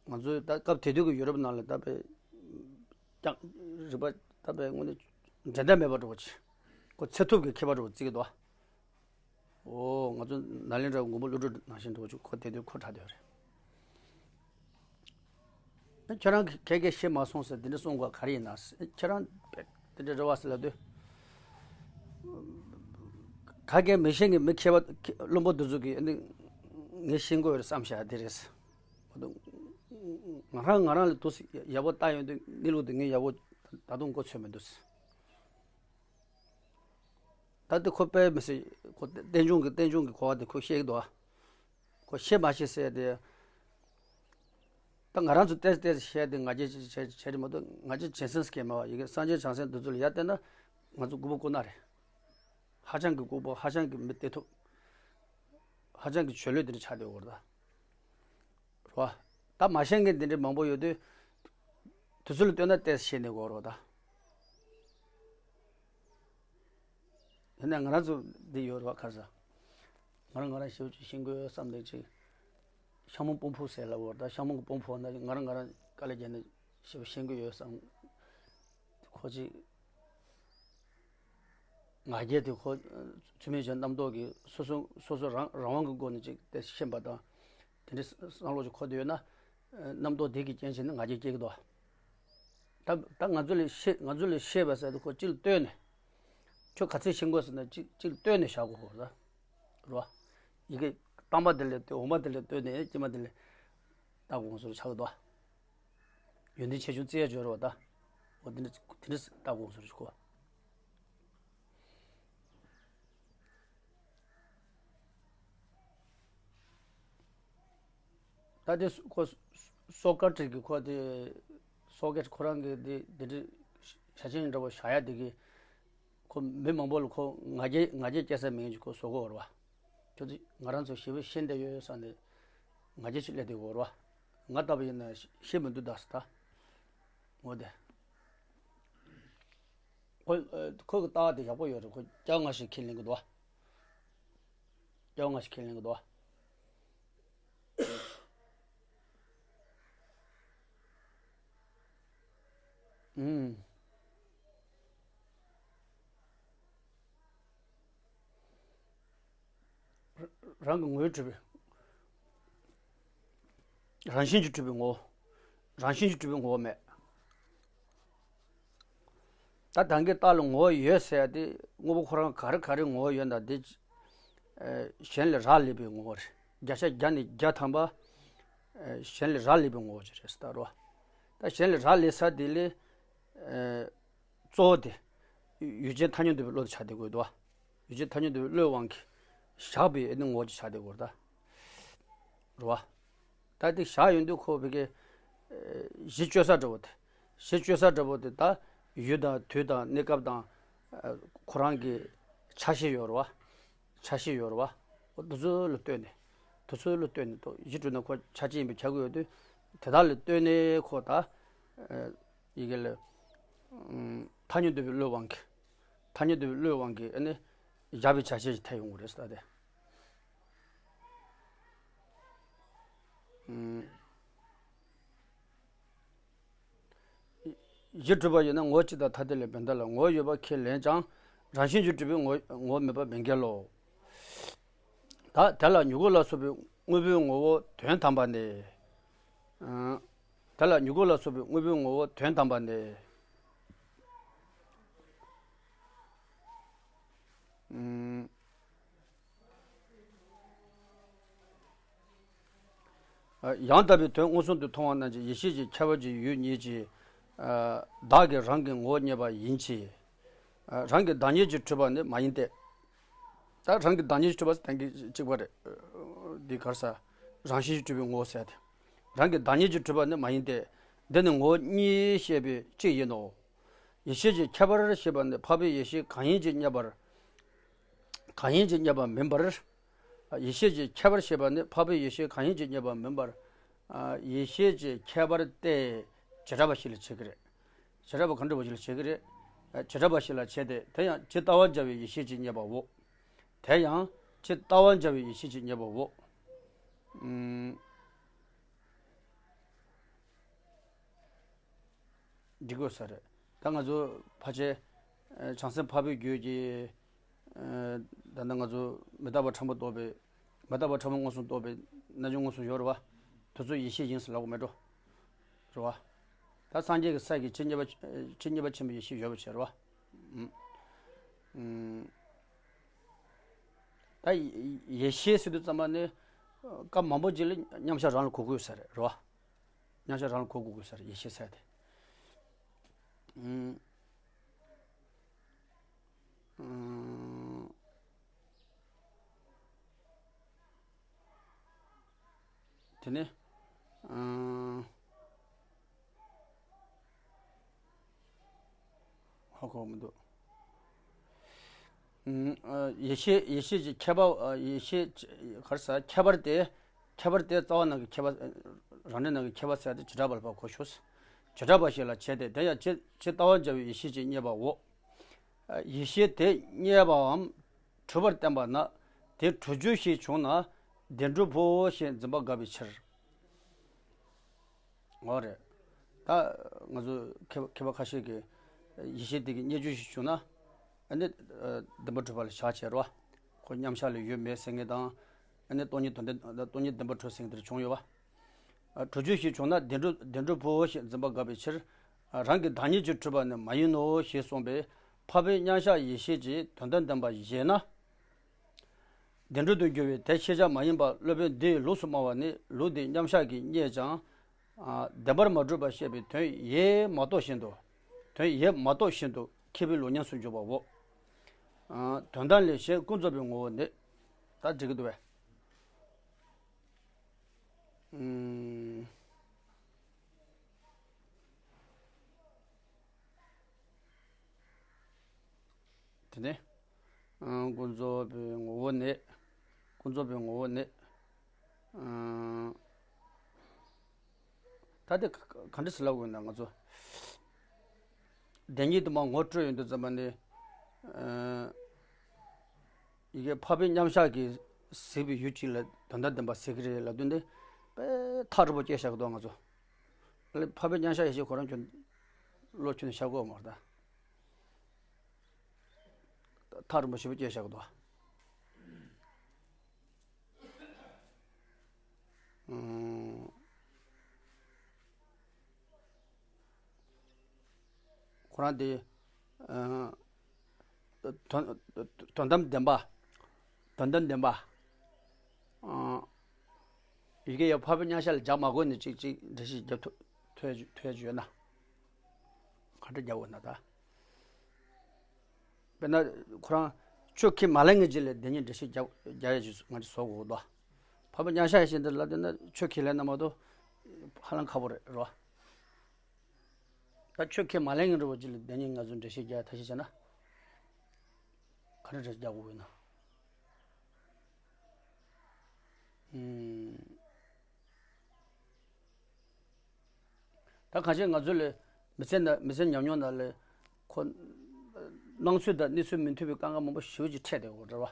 བ། ང་ཚོའི་ད་སྐབས་དེ་དུས་ཀྱི་ཡུ་རོབ་ནང་ལ་ད་པས་ཀྱང་རིག་པ་ད་པས་དངོས་གནས་འགྲན་ཟླ་མེད་པ་འདྲ་བོ་ཅིག་ཁོ་ཚད་ཐུབ་ཀྱི་མཁས་པ་འདྲ་བོ་བརྩི་གི་འདུག་ཨོ་ང་ཚོ་ནཱ་ལེནྡྲ་མགོན་པོ་ཀླུ་སྒྲུབ་ནང་བཞིན་འདྲ་བོ་ཅིག་ཁོ་དེ་དུས་ཁོ་དྲག་བསྡད་ཡོད་རེད། ཁྱེད་རང་གིས་ག་གེ་ཤེས་མ་སོང་ཟེར་དེ་འདྲ་གསུང་དགོས་ག་རེ་ཡིན་ན། ཁྱེད་རང་དེ་འདྲ་རེད་བ་ཟེར་ལབ་དུས། ག་གེ་མི་ཤེས་མཁན་མི་མཁས་པ་བླུན་པོ་འདི་ཚོ་གིས་ཨ་ནི་ངས་ཤེས་དགོས་རེད་བསམ་བཞག་དེ་རེད། ང་རང་ང་རང་ལ་དུས་ཡག་པོ་བལྟ་ཡོང་དུས་གནས་ལུགས་དེ་ངས་ཡག་པོ་ད་དུང་མགོ་ཚོད་མི་འདུག་ད་ལྟ་ཁོ་དཔེ་མི་སྲིད་ཁོ་རྟེན་འབྱུང་གི་རྟེན་འབྱུང་གི་གོ་བ་དེ་ཁོས་ཤེས་ཀྱི་འདུག་ཁོ་ཤེས་མ་ཤེས་ཟེར་ཏེ། ད་ང་རང་ཚོ་ཏོག་ཙམ་ཏོག་ཙམ་བཤད་དེ་ང་རྒྱལ་ཆེ་ཆེ་ཆེ་རེད་མ་གཏོགས། ང་རྒྱལ་ཆེ་སེམས་སྐྱེ་མ་བ་ཡི་གེ་སངས་རྒྱས་བྱང་སེམས་འདི་ཚོ་ལ་ཡར་བལྟས་ན་ང་ཚོ་ལྐུགས་པ་ལྐུགས་ནག་རེད། ཧ་ཅང་གི་ལྐུགས་པ། ཧ་ཅང་གི་མི་བལྟ་ཐུབ། ཧ་ཅང་གི་ཆོས་ལུགས་འདི་འདྲ་ཆགས་བསྡད་ཡོད་རེད་ད། རེད་བ། ད་མ་ཤེས་མཁན་འདི་འདྲ་མང་པོ་ཡོད་དུས། དེ་ཚོ་ལ་ལྟོས་ན་ཏོག་ཙམ་ཤེས་ནས་དགོས་རེད་ད། ཡིན་ན་ང་རང་ཚོ་འདི་ཡོད་རེད་བ། ག་རེ་ཟ། ང་རང་ང་རང་ཞེ་པོ་ཅིག་ཤེས་ཀྱི་ཡོད་བསམ་བསྡད་ཅིག་ཤ་མོ་སྤུ་འཕུར་ཟེར་ལབ་ཡོད་རེད་ད། ཤ་མོ་གི་སྤུ་འཕུར་ན་ང་རང་ང་རང་དཀའ་ལས་བརྒྱབ་ནས་ཞེ་པོ་ཤེས་ཀྱི་ཡོད་བསམ། ཁོ་ཅིག་ ང་རྒྱལ་དེ་ཁོ་ཚུལ་མིན་གྱི་རྣམ་རྟོག་གིས་སོ་སོ་སོ་སོ་རང་རང་དབང་གི་སྒོ་ནས་ཅིག་དེ་ཤེས་པ་དང་། དེ་འདྲའི་བསམ་བློ་ཅིག་འཁོར་བསྡད་ཡོད་ན། རྣམ་རྟོག་དེ་གི་རྐྱེན་བྱས་ནས་ང་རྒྱལ་སྐྱེ་གི་འདུག་ད་ད་ང་ཚོ་ལས་ཤེས་ང་ཚོ་ལས་ཤེས་པ་ཟེར་དུས་ཁོ་གཅིག་ལ་ལྟོས་ནས། ཁྱོད་ག་ཚོད་ཤེས་དགོས་ཟེར་ན་གཅིག་གཅིག་ལ་ལྟོས་ནས་བཞག་དགོས་ཁོ་ཟེར། རོ། ཡི་གེ་བཏང་པ་དེ་ལས་ལྟོས། འོ་མ་དེ་ལས་ལྟོས་ནས་སྐྱེས་མ་དེ་ལས་ལྟ་དགོས་ཟེར་ཆགས་འདུག་ཡོན་ཏན་ཆེ་ཆུང་བརྩི་ཡ་སྦྱོར་བ་ད། འོ་དེ་འདྲ་དེ་འདྲ་ལྟ་དགོས་ཟེར་ཁོ། ད་དེ་ཁོ་སོ་ཀ་ཊི་གི་ཁོ་དེ་སོ་ཀེ་ཊི་ཁོ་རང་གི་དེ་དེ་འདྲའི་བྱ་ཆེན་འདྲ་བོ་བཞག་ཡ་དེ་གི་ཁོ་མི་མང་པོ་ལ་ཁོ་ང་རྒྱལ་ང་རྒྱལ་སྐྱེ་ས་མེད་ཀྱི་ཁོ་བཟོ་གི་ཡོད་རེད་བ། ཁྱོད་ཚོ་ང་རང་ཚོ་ཞེ་པོ་ཤེས་བསྡད་ཡོད་བསམ་ནས་ང་རྒྱལ་ཞིག་སླེབས་བསྡད་ཡོད་རེད་བ། ང་ལྟ་བུ་ཡིན་ན་ཤེས་མི་འདུག་ད་ཟེར་ད། འོ་དེ། ཁོ་ཁོ་གི་ལྟ་བ་དེ་ཡག་པོ་ཡོད་རེད། ཁོ་སྐྱ་བོ་ང་ཞིག་ཁས་ལེན་གི་འདུག་བ། སྐྱ་བོ་ང་ཞིག་ཁས་ལེན་གི་འདུག་བ། ཨུམ། རང་གི་ངོ་བོས་གྲུབ་པའི། རང་བཞིན་གྱིས་གྲུབ་པའི་ངོ་བོ། རང་བཞིན་གྱིས་གྲུབ་པའི་ངོ་བོ་མེད། ད་ད་གིན་བཏགས་ལ་ངོ་བོ་ཡོད་ཟེར་ཡ་དེ་དངོས་པོ་ཁོ་རང་ག་རེ་ག་རེ་ངོ་བོ་ཡོད་ན་དེ། ཨེ། གཞན་ལས་རག་ལས་པའི་ངོ་བོ་རེད། བརྒྱ་ཆ་བརྒྱ་ནས་བརྒྱ་ཐམ་པ། ཨེ། གཞན་ལས་རག་ལས་པའི་ངོ་བོ་ཅིག་རེད་ཟེར་ད་རོ། ད་གཞན་ལས་རག་ལས་ས་དེ་ལས། ཨེ། གཙོ་བོ་དེ་ཡུལ་ཅན་ཐ་སྙད་འདོད་པའི་བློ་དེ་ཆགས་བསྡད་དགོས་འདུག་བ། ཡུལ་ཅན་ཐ་སྙད་འདོད་པའི་བློའི་དབང་གིས་བཞག་པའི་ཨེ་ནི་ངོ་བོ་ཅིག་ཆགས་བསྡད་དགོས་རེད་ད། རེད་བ། ད་དེ་བཞག་ཡོང་དུས་ཁོ་བོད་ཀྱི་གཞི་བཅོལ་ས་འདྲ་བོ་དེ། གཞི་བཅོལ་ས་འདྲ་བོ་དེ་ད་ཡུལ་དང་དུས་དང་གནས་སྐབས་དང་ཁོ་རང་གི་ཆ་ཤས་ཡོད་རེད་བ། ཆ་ཤས་ཡོད་རེད་བ། འོ་དེ་ཚོ་ལ་ལྟོས་ནས། དེ་ཚོ་ལ་ལྟོས་ནས་ཏོ་གཞི་གྲུབ་ན་ཁོ་ཆ་ཅན་ཡིན་པའི་ཆ་གི་ཡོད་དུས། དེ་དག་ལ་ལྟོས་ནས་ཁོ་ད། ཡི་གེ་ལ། ཐ་སྙད་འདོད་པའི་བློའི་དབང་གིས། ཐ་སྙད་འདོད་པའི་བློའི་དབང་གིས་ཨ་ནི། བཞག་པའི་ཆ་ཤས་ཤིག་ཐལ་ཡོང་གི་རེད་ཟེར་ཏེ། གཞི་གྲུབ་པ་ཡིན་ན་ངོ་བོ་སྤྱི་དང་ཐ་དད་ལས་བར་ཐ་ལ་ངོ་བོ་ཡོད་པ་ཁས་ལེན་ཀྱང་། རང་བཞིན་གྱིས་གྲུབ་པའི་ངོ་ངོ་བོ་མེད་པ་མི་འགལ་ལོ། ད་དེ་ལ་མྱུ་གུ་ལ་སོགས་པའི་དངོས་པོའི་ངོ་བོ་དོན་དམ་པ་ནི། དེ་ལ་མྱུ་གུ་ལ་སོགས་པའི་དངོས་པོའི་ངོ་བོ་དོན་དམ་པ་ནི། ཡང་དག་པའི་དོན་མངོན་སུམ་དུ་མཐོང་བ་རྣམས་ཀྱི་ཡེ་ཤེས་ཀྱི་ཁྱད་པར་གྱི་ཡུལ་ཉིད་ཀྱིས། བདག་གིས་རང་གི་ངོ་བོ་རྙེད་པ་ཡིན་གྱི། རང་གི་བདག་ཉིད་ཀྱིས་གྲུབ་པ་ནི་མ་ཡིན་ཏེ། ད་རང་གི་བདག་ཉིད་ཀྱིས་གྲུབ་པ་ཟེར་གཏན་འཁེལ་གཅིག་པ་རེད། འདི་ག་རེ་ཟེར། རང་བཞིན་གྱིས་གྲུབ་པའི་ངོ་བོ་ཟེར་ཏེ། རང་གི་བདག་ཉིད་ཀྱིས་གྲུབ་པ་ནི་མ་ཡིན་ཏེ། འདི་ནི་ངོ་བོ་གཉིས་ཞེས་པའི་གཅིག་ཡིན་ནོ། ཡེ་ཤེས་ཀྱི་ཁྱད་པར་ཞེས་པ་ནི་འཕགས་པའི་ཡེ་ཤེས་གང་ཡིན་གྱིས་རྙེད་པར། གང་ཡིན་གྱིས་རྙེད་པ་མིན་པར། ཡེ་ཤེས་ཀྱི་ཁྱད་པར་ཞེས་པ་ནི་འཕགས་པའི་ཡེ་ཤེས་གང་ཡིན་གྱིས་རྙེད་པ་མིན་པར། ཡེ་ཤེས་ཀྱི་ཁྱད་པར་དེ་བྱེ་བྲག་པ་ཞིག་ལ་བྱེད་ཀྱི་རེད། བྱེ་བྲག་པ་གང་འདྲ་བ་ཞིག་ལ་བྱེད་ཀྱི་རེད། བྱེ་བྲག་པ་ཞིག་ལ་བྱེད་དེ། དེ་ཡང་ཇི་ལྟ་བར་བྱ་བའི་ཡེ་ཤེས་ཀྱིས་རྙེད་པའོ། དེ་ཡང་ཇི་ལྟ་བར་བྱ་བའི་ཡེ་ཤེས་ཀྱིས་རྙེད་པའོ། ཨུམ། འགྲིག་དགོས་ས་རེད། ད་ང་ཚོ་ཕལ་ཆེར། ཨ། བྱང་སེམས་འཕགས་པའི་རྒྱུད་ཀྱི། ཨ། ད་ལྟ་ང་ཚོ་མི་རྟག་པ་ཕྲ་མོ་རྟོགས་པའི། མི་རྟག་པ་ཕྲ་མོ་མངོན་སུམ་རྟོགས་པའི་རྣལ་འབྱོར་མངོན་སུམ་ཡོད་རེད་བ། དེ་ཚོ་ཡེ་ཤེས་ཡིན་ཟེར་ལབ་དགོས་མེད་འགྲོ། རེད་བ། ད་སངས་རྒྱས་ཀྱི་སའི་ཆོས་རྙེད་པ། ཆོས་རྙེད་པ་ཆེན་པོའི་ཡེ་ཤེས་ཡོད་པ་བྱས་རེད་བ། ཨུམ། ཨུམ། ད་ཡེ་ཤེས་ཟེར་དུས་ཙམ་པ་ནི། སྐབས་མང་པོ་ཅིག་ལ་མཉམ་བཞག་རང་ལ་གོ་དགོས་ས་རེད། རེད་བ། མཉམ་བཞག་རང་ལ་གོ་དགོས་དགོས་ས་རེད། ཡེ་ཤེས་ཟེར་དེ། ཨུམ། ཨུམ། དེ་ནས། ཨུམ། ཧ་གོ་མི་འདུག་ཨུམ། ཨ། ཡེ་ཤེས། ཡེ་ཤེས་ཀྱི་ཁྱད་པར། ཨ། ཡེ་ཤེས་ཀྱི་ག་རེ་ཟེར། ཁྱད་པར་དེ། ཁྱད་པར་དེ་རྩ་བ་ནང་གི་ཁྱད་པར། རང་འགྲེལ་ནང་གི་ཁྱད་པར་ཟེར་དེ་བྱེ་བྲག་པ་ལ་ཕར་གོ་ཤོག་བྱེ་བྲག་པ་ཞིག་ལ་བྱེད་དེ། དེ་ཡང་ཇི་ཇི་ལྟ་བར་བྱ་བའི་ཡེ་ཤེས་ཀྱིས་རྙེད་པའོ། ཡེ་ཤེས་དེ་རྙེད་པའམ་གྲུབ་པར་བསྟན་པ་ན། དེ་གྲུབ་རྒྱུ་ཞིག་བྱུང་ན་བདེན་གྲུབ་བོ་ཞེས་འཛིན་པ་དགག་པའི་ཕྱིར། འོ་རེད། ད་ང་ཚོ་མཁས་མཁས་པ་ཁ་ཤས་ཀྱིས་ཡེ་ཤེས་དེ་གི་རྙེད་རྒྱུ་ཞིག་བྱུང་ན། ཨ་ནི་ཨ་བདེན་པར་གྲུབ་པ་ལ་བཞག་བྱས་རེད་བ། ཁོ་མཉམ་གཞག་ལ་ཡོད་མེད་ཟེར་མཁན་དང་། ཨ་ནི་སྟོང་ཉིད་དོན་ལྡན་སྟོང་ཉིད་བདེན་པར་གྲུབ་ཟེར་མཁན་དེ་འདྲ་བྱུང་ཡོད་བ། ཨ་གྲུབ་ཆོས་ཤིག་བྱུང་ན་བདེན་གྲུབ་བདེན་གྲུབ་བོ་ཞེས་འཛིན་པ་དགག་པའི་ཕྱིར། ཨ་རང་གི་བདག་ཉིད་ཀྱིས་གྲུབ་པ་ནི་མ་ཡིན་ནོ་ཞེས་གསུངས་པས། འཕགས་པའི་མཉམ་གཞག་ཡེ་ཤེས་ཀྱི་དོན་དམ་བདེན་པ་བཞེད་ན། བདེན་གྲུབ་ཏུ་འགྱུར་བས་དེ་ཤེས་བྱ་མ་ཡིན་པ་སློབ་དཔོན་འདིའི་ལུགས་སུ་སྨྲ་བ་ནི་ལུགས་འདི་མཉམ་གཞག་གིས་རྙེད་ཀྱང་། ཨ་བདེན་པར་མ་གྲུབ་པར་བཤད་པའི་དོན་ཡེ་མ་རྟོགས་བཞིན་དུ། དོན་ཡེ་མ་རྟོགས་བཞིན་དུ་མཁས་པའི་ལུགས་ཉམས་སུ་འཇུག་པའོ། ཨ་དོན་དམ་ལས་གཞན་ཀུན་རྫོབ་པའི་ངོ་བོ་ནི། ད་འགྲིག་གི་འདུག་བས། ཨུམ། དེ་ནས། ཨང་། ཀུན་རྫོབ་པའི་ངོ་བོ་ནི། ཀུན་རྫོབ་པའི་ངོ་བོ་ནི། ཨང་། ད་དེ་ག་ག་འདྲ་ཟེར་ལབ་དགོས་ན་ང་ཚོ། བདེན་གཉིས་དུ་མ་ངོ་སྤྲོད་ཡོང་དུས་ཙམ་པ་ནི། ཨ་ཡི་གེ་འཕགས་པའི་མཉམ་གཞག་གིས་གཟིགས་པའི་ཡུལ་གཅིག་ལ་དོན་དམ་བདེན་པ་གཟིགས་ཀྱི་རེད་ལབ་དུས་འདི། དཔེ་ཐག་རིང་པོ་སྐྱེས་བཞག་གི་འདུག་ང་ཚོ། འཕགས་པའི་མཉམ་གཞག་ཡེ་ཤེས་ཁོ་རང་ཁྱོད་བློ་ཁྱོད་ནས་ཤར་གོ་མ་རེད་ད། ཐག་རིང་པོ་ཞེ་པོ་སྐྱེས་བཞག་གི་འདུག་ཨང་། ཁོ་རང་དེ། ཨང་། དོན་དོན་དམ་བདེན་པ། དོན་དམ་བདེན་པ། ཨང་། ཡི་གེ་ཡ་འཕགས་པའི་མཉམ་གཞག་ལ་རྒྱག་མ་དགོས་ནས་ཅིག་ཅིག་འགྲེལ་བཤད་རྒྱབ་ཐུབ་ཐུབ་ཐུབ་ཡ་ཅིག་ཡོད་ན། ག་འདྲ་རྒྱག་དགོས་ན་ད། དཔེར་ན་ཁོ་རང་ཆོས་ཁས་མ་ལེན་མཁན་ཅིག་ལ་དེ་ཉིད་འགྲེལ་བཤད་རྒྱག་རྒྱག་ཡ་ཅིག་ང་ཚོས་བཟོ་དགོས་འདུག་འཕགས་པའི་མཉམ་གཞག་ཡེ་ཤེས་འདི་ལབ་དུས་ན་ཆོས་ཁས་ལེན་ན་མ་གཏོགས་ཧ་ལམ་ཁག་པོ་རེད་རོ། ད་ཆོས་ཁས་མ་ལེན་མཁན་འདྲ་བོ་ཅིག་ལ་དེ་ཉིད་ང་ཚོས་འགྲེལ་བཤད་རྒྱག་ཐབས་ཤེས་བྱས་ན། ག་རེ་འགྲེལ་བཤད་རྒྱག་དགོས་ཡོད་ན། ཨུམ། ད་གང་ཅི་ང་ཚོ་ལ་མི་ཚེ་ན་མི་ཚེ་ཉམས་མྱོང་ནང་ལ་ཁོ། སྣང་ཚུལ་དང་གནས་ཚུལ་མི་མཐུན་པའི་དཀའ་ངལ་མང་པོ་ཞེ་པོ་ཅིག་འཕྲད་བསྡད་ཡོད་རེད་བ།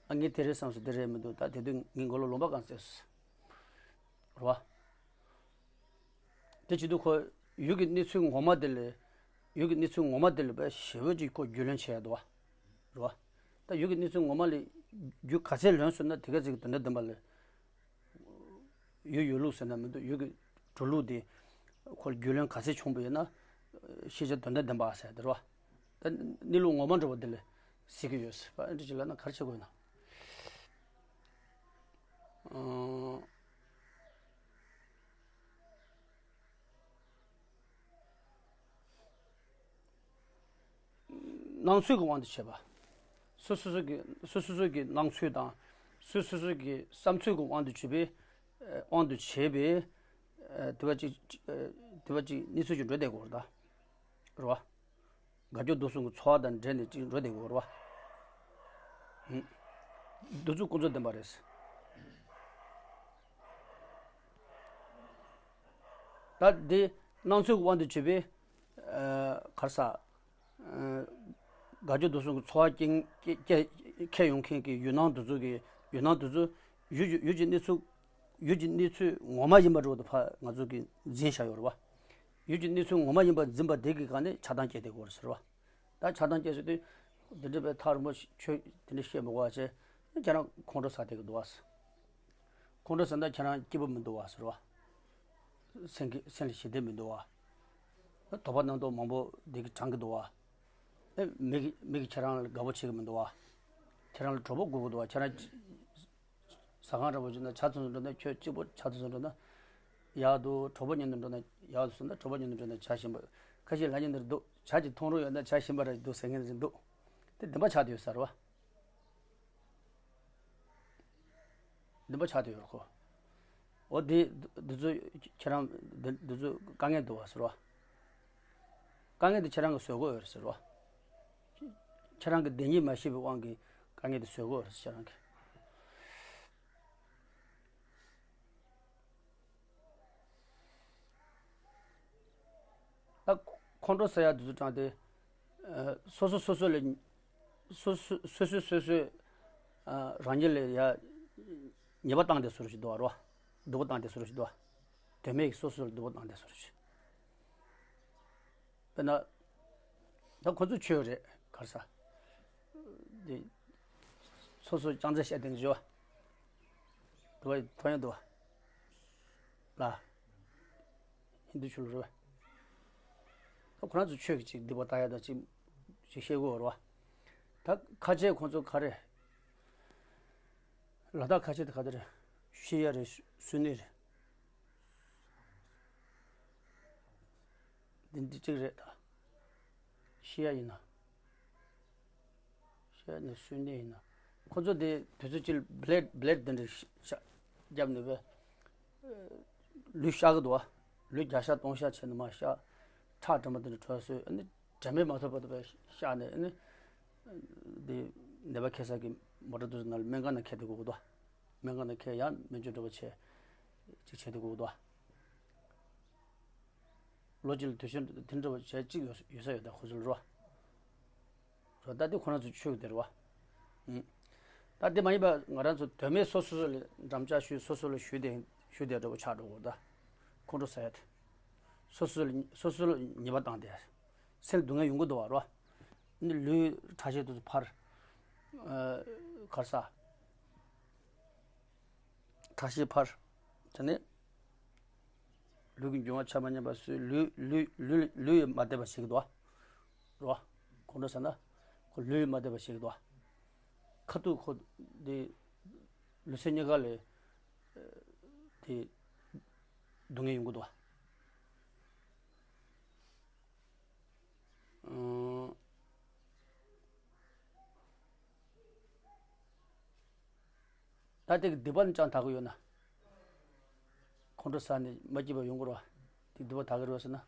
ཨ་ངས་དེ་རེད་བསམ་སོང་དེ་རེད་མི་འདུག་ད་དེ་དུས་ངའི་མགོ་ལ་ལུང་པ་གང་བཙལ་སོང་། རེད་བ། དེ་བྱེད་དུས་ཁོ་ཡུལ་གྱི་གནས་ཚུལ་ངོ་མ་དེ་ལ། ཡུལ་གྱི་གནས་ཚུལ་ངོ་མ་དེ་ལ་བས་ཞེ་པོ་ཅིག་ཁོ་རྒྱུས་ལོན་བྱེད་ཡ་འདུག་བ། རེད་བ། ད་ཡུལ་གྱི་གནས་ཚུལ་ངོ་མ་ལ་རྒྱུས་ག་ཚད་ལོན་སོང་ན་དེ་ག་ཚད་ཀྱི་དོན་དམ་བདེན་པ་ལ། ཡུལ་ཡོད་ལུགས་ཟེར་ན་མི་འདུག་ཡུལ་གྱི་གྲུབ་ལུགས་དེ་ཁོ་རྒྱུས་ལོན་ག་ཚད་བྱུང་བ་ཡིན་ན། ཤེས་བྱ་དོན་དམ་བདེན་པ་ཟེར་དེ་རེད་བ། ད་གནས་ལུགས་ངོ་མ་འདྲ་བོ་དེ་ལ་གཟིགས་ཀྱི་ཡོད་ཟེར་བ་ཨེ་འདྲ་ཅིག་ལབ་ན་ག་རེ་བྱེད་དགོས་ན། ཨང་། སྣང་ཚུལ་གྱི་དབང་དུ་བྱས་པ། སོ་སོ་སོ་གི་སོ་སོ་སོ་གི་སྣང་ཚུལ་དང་། སོ་སོ་སོ་གི་བསམ་ཚུལ་གྱི་དབང་དུ་བྱས་པའི། ཨ་དབང་དུ་བྱས་པའི། ཨ་དེ་བ་ཅིག་ཨ་དེ་བ་ཅིག་གནས་ཚུལ་ཅིག་འགྲོ་བསྡད་དགོས་རེད་ད། རེད་བ། དགའ་སྐྱོ་སྡུག་གསུམ་གྱི་ཚོར་བ་དང་འབྲེལ་ནས་ཅིག་འགྲོ་བསྡད་དགོས་རེད་བ། ཧུམ། འདི་ཚོ་ཀུན་རྫོབ་བདེན་པ་རེད། ད་འདི་སྣང་ཚུལ་གྱི་དབང་དུ་བྱས་པའི། ཨ་ག་རེ་ཟ། ཨ་དགའ་སྐྱོ་སྡུག་གསུམ་གྱི་ཚོར་བ་སྐྱེ་སྐྱེ་སྐྱེ་འཁྱེར་ཡོང་མཁན་གྱི་ཡུལ་སྣང་འདི་ཚོ་གི་ཡུལ་སྣང་འདི་ཚོ་ཡུལ་གྱི་ཡུལ་གྱི་གནས་ཚུལ། ཡུལ་གྱི་གནས་ཚུལ་ངོ་མ་ཡིན་པ་འདྲ་བོ་དེ་ཕར་ང་ཚོ་གིས་འཛིན་བཞག་ཡོད་རེད་བ། ཡུལ་གྱི་གནས་ཚུལ་ངོ་མ་ཡིན་པར་འཛིན་པ་དེ་གི་སྒང་ནས་ཆགས་སྡང་སྐྱེས་བསྡད་ཡོད་རེད་ཟེར་བ། ད་ཆགས་སྡང་སྐྱེས་ཟེར་དུས། འདི་འདྲ་བའི་ཐག་རིང་པོ་ཆོས་དེ་འདྲ་བཤད་མི་དགོས་པ་བྱས། ཁྱེད་རང་ཁོང་ཁྲོ་ཟ་བསྡད་ཀྱི་འདུག་བ། ཁོང་ཁྲོ་ཟ་ན་ཁྱེད་རང་སྐྱིད་པོ་མི་འདུག་བ་ཟེར་བ། སེམས་ཀྱི་སེམས་ལ་ཞི་བདེ་མི་འདུག་བ། དོགས་པ་རྣམ་རྟོག་མང་པོ་འདི་གི་དྲངས་ཀྱི་འདུག་བ། ཨེ་མི་གི་མི་གི་ཁྱེད་རང་ལ་དགའ་པོ་བྱེད་ཀྱི་མི་འདུག་བ། ཁྱེད་རང་ལ་གྲོགས་པོ་དགོས་ཀྱི་འདུག་བ་ཁྱེད་རང་། ཟ་ཁང་འདྲ་པོ་ཅིག་ན་ཇ་འཐུང་ཟེར་འགྲོ་ན་ཁྱོད་གཅིག་པོ་ཇ་འཐུང་ཟེར་འགྲོ་ན། ཡག་འདུག་གྲོགས་པོ་མཉམ་དུ་འགྲོ་ན་ཡག་འདུག་ཟེར་ན་གྲོགས་པོ་མཉམ་དུ་འགྲོ་ན་ཇ་ཞིམ་པ། ཁ་ཤས་ལབ་མཁན་འདི་འདུག་ཇ་གཅིག་འཐུང་རོགས་ཡོད་ན་ཇ་ཞིམ་པ་རེ་འདུག་ཟེར་མཁན་འདི་འདུག་དེ་བདེན་པ་ཆགས་བསྡད་ཡོད་ས་རེད་བ། བདེན་པ་ཆགས་བསྡད་ཡོད་རེད་ཁོ། འོ་དེ་འདི་ཚོ་ཁྱེད་རང་འདི་འདི་ཚོ་དཀའ་ངལ་འདུག་བ་ཟེར་བ། དཀའ་ངལ་འདི་ཁྱེད་རང་གིས་བཟོ་དགོས་ཡོད་རེད་ཟེར་བ། ཁྱེད་རང་གིས་བདེན་གཉིས་མ་ཤེས་པའི་དབང་གིས་དཀའ་ངལ་འདི་བཟོ་དགོས་ཡོད་རེད་ཁྱེད་རང་གིས། ད་ཁོང་ཁྲོ་ཟ་ཡག་དེ་ཚོ་དྲངས་ཏེ། ཨ་སོ་སོ་སོ་སོ་ལ། སོ་སོ་སོ་སོ་སོ་སོས། ཨ་རང་ཉིད་ལ་ཡ། ཉེས་པ་བཏང་བསྡད་བཟོ་འདྲ་ཞིག་འདུག་བ་རེད་བ། སྡུག་པོ་བཏང་བསྡད་བཟོ་འདྲ་ཞིག་འདུག་བ། དོན་མེད་ཀྱི་སོ་སོ་ལ་སྡུག་པོ་བཏང་བསྡད་བཟོ་འདྲ་ཞིག་དཔེར་ན། ད་ཁོ་ཚོ་ཆོས་རེད་ག་རེ་ཟ། དེ། སོ་སོ་ཅང་ཙེ་བཤད་དེ་འཇོ། དུ་བ་ཐོན་ཡོད་དུ་བ། ལ། ཧིན་དུ་ཆོས་ལུགས་རེད་བ། ད་ཁོ་རང་ཚོ་ཆོས་ཀྱི་ཅིག་སྡིག་པ་ལྟ་ཡ་ད་ཅིག་ཅིག་བཤད་དགོས་རེད་བ། ད་ཁ་ཆེ་ཁོ་ཚོ་ག་རེ། ལ་དྭགས་ཁ་ཆེ་དེ་ག་དེ་རེད། ཤི་ཡ་རེད། སུན་ནི་རེད། འདི་འདི་གཅིག་རེད་ད། ཤི་ཡ་ཡིན་ན། ཤི་ཡ་ནི་སུན་ནི་ཡིན་ན། ཁོ་ཚོ་དེ་དུས་ཚོད་གཅིག་བྷི་ལེད་བྷི་ལེད་འདི་འདྲ་ཤ་བརྒྱབ་ནས་བས། ལུས་གཤག་གི་འདུག་བ། ལུས་བརྒྱ་ཤ་སྟོང་ཤ་བྱས་ནས་མ་གཤག་ཁྲག་དྲི་མ་འདི་འདྲ་བྲོས་སོས་ཨ་ནི་དྲན་པས་མ་ཐོབ་པ་དུ་བས་གཤག་ནས་ཨ་ནི། འདི་ནད་པ་ཁྱེར་ས་གི་མོ་ཊ་དུ་ནང་ལ་སྨན་ཁང་ནང་ཁྱེར་དེ་དགོས་གི་འདུག་སྨན་ཁང་ནང་ཁྱེར་ཡང་སྨན་བཅོས་འདྲ་བ་བྱས། ཅིག་བྱས་དེ་དགོས་གི་འདུག་ལོ་གཅིག་ལ་དུས་ཆེན་དེ་འདྲ་བ་བྱས་གཅིག་ཡོད་ཡོད་ས་ཡོད་ད་ཁོ་ཚོ་ལ་རོ། རོ་ད་དེ་ཁོ་རང་ཚོ་ཆོས་ཀྱི་དེ་རེད་བ། ཨུམ། ད་དེ་མ་ཡིན་པ་ང་རང་ཚོ་དོན་མེད་སོ་སོ་ལ་འགྲམ་ལྕག་གཞུས་སོ་སོ་ལ་གཞུས་དེ་གཞུས་དེ་འདྲ་བོ་ཆགས་འགྲོ་གོ་ད། ཁོང་ཁྲོ་ཟ་ཡ་དེ། སོ་སོ་ལ་སོ་སོ་ལ་ཉེས་པ་བཏང་དེ། སེམས་སྡུག་བསྔལ་ཡོང་གི་འདུག་བ་རོ། ནི་ལུས་ཁྲག་ཤེད་དུ་འཕར། ཨ། གར་ས། ཁྲག་ཤེད་འཕར། དེ་ནས་ལུས་ཀྱི་འབྱུང་བ་ཆ་མ་མཉམ་པ་སོས་ལུས་ལུས་ལུས་ལུས་ཡོད་མ་བསྡད་པ་ཞིག་འདུག་རོ། ཁོང་ཁྲོ་ཟ་ན་ཁོ་ལུས་ཡོད་མ་བསྡད་པ་ཞིག་འདུག་ཁ་ཐུག་ཁོ་དེ་ལུས་སེམས་གཉིས་ཀ་ལས་དེ་སྡུག་བསྔལ་ཡོང་གི་འདུག་ཨང་། ད་དེ་གི་སྡིག་པ་ནི་ཅང་དག་གི་ཡོད་ན། ཁོང་ཁྲོ་ཟ་ནས་མ་སྐྱིད་པ་ཡོང་གི་རེད་བ། དེ་སྡིག་པ་དག་གི་རེད་བ་ཟེར་ན།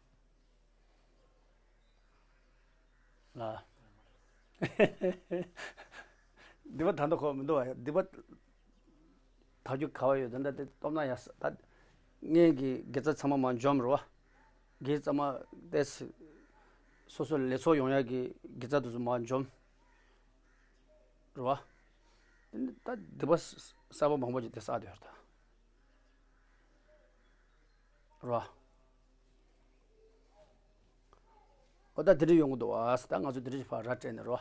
ལ། སྡིག་པ་ད་ལྟ་ཁོ་མི་འདུག་བ་སྡིག་པ། དག་རྒྱུ་ག་བ་ཡོད་ད་ད་དེ་སྟོབས་ན་ཡ་ས་ད། ངེད་ཀྱི་དགེ་རྩ་ཚང་མ་མ་འཇོམས་རེད་བ། དགེ་རྩ་མ་ཏེ་སི། སོ་སོ་ལས་ཚོགས་ཡོང་ཡ་གི་དགེ་རྩ་དེ་ཚོ་མ་འཇོམས། རེད་བ། དེ་ནི་ད་སྡིག་པ་གསར་པ་མང་པོ་ཅིག་དེ་བསགས་དེ་ཡོད་ད། རེད་བ། ཨོ་ད་དེ་འདྲ་ཡོང་གི་འདུག་ཨ་ད་ང་ཚོ་དེ་འདྲ་ཞིག་ཕར་ར་སྤྲད་ནས་རེད་བ།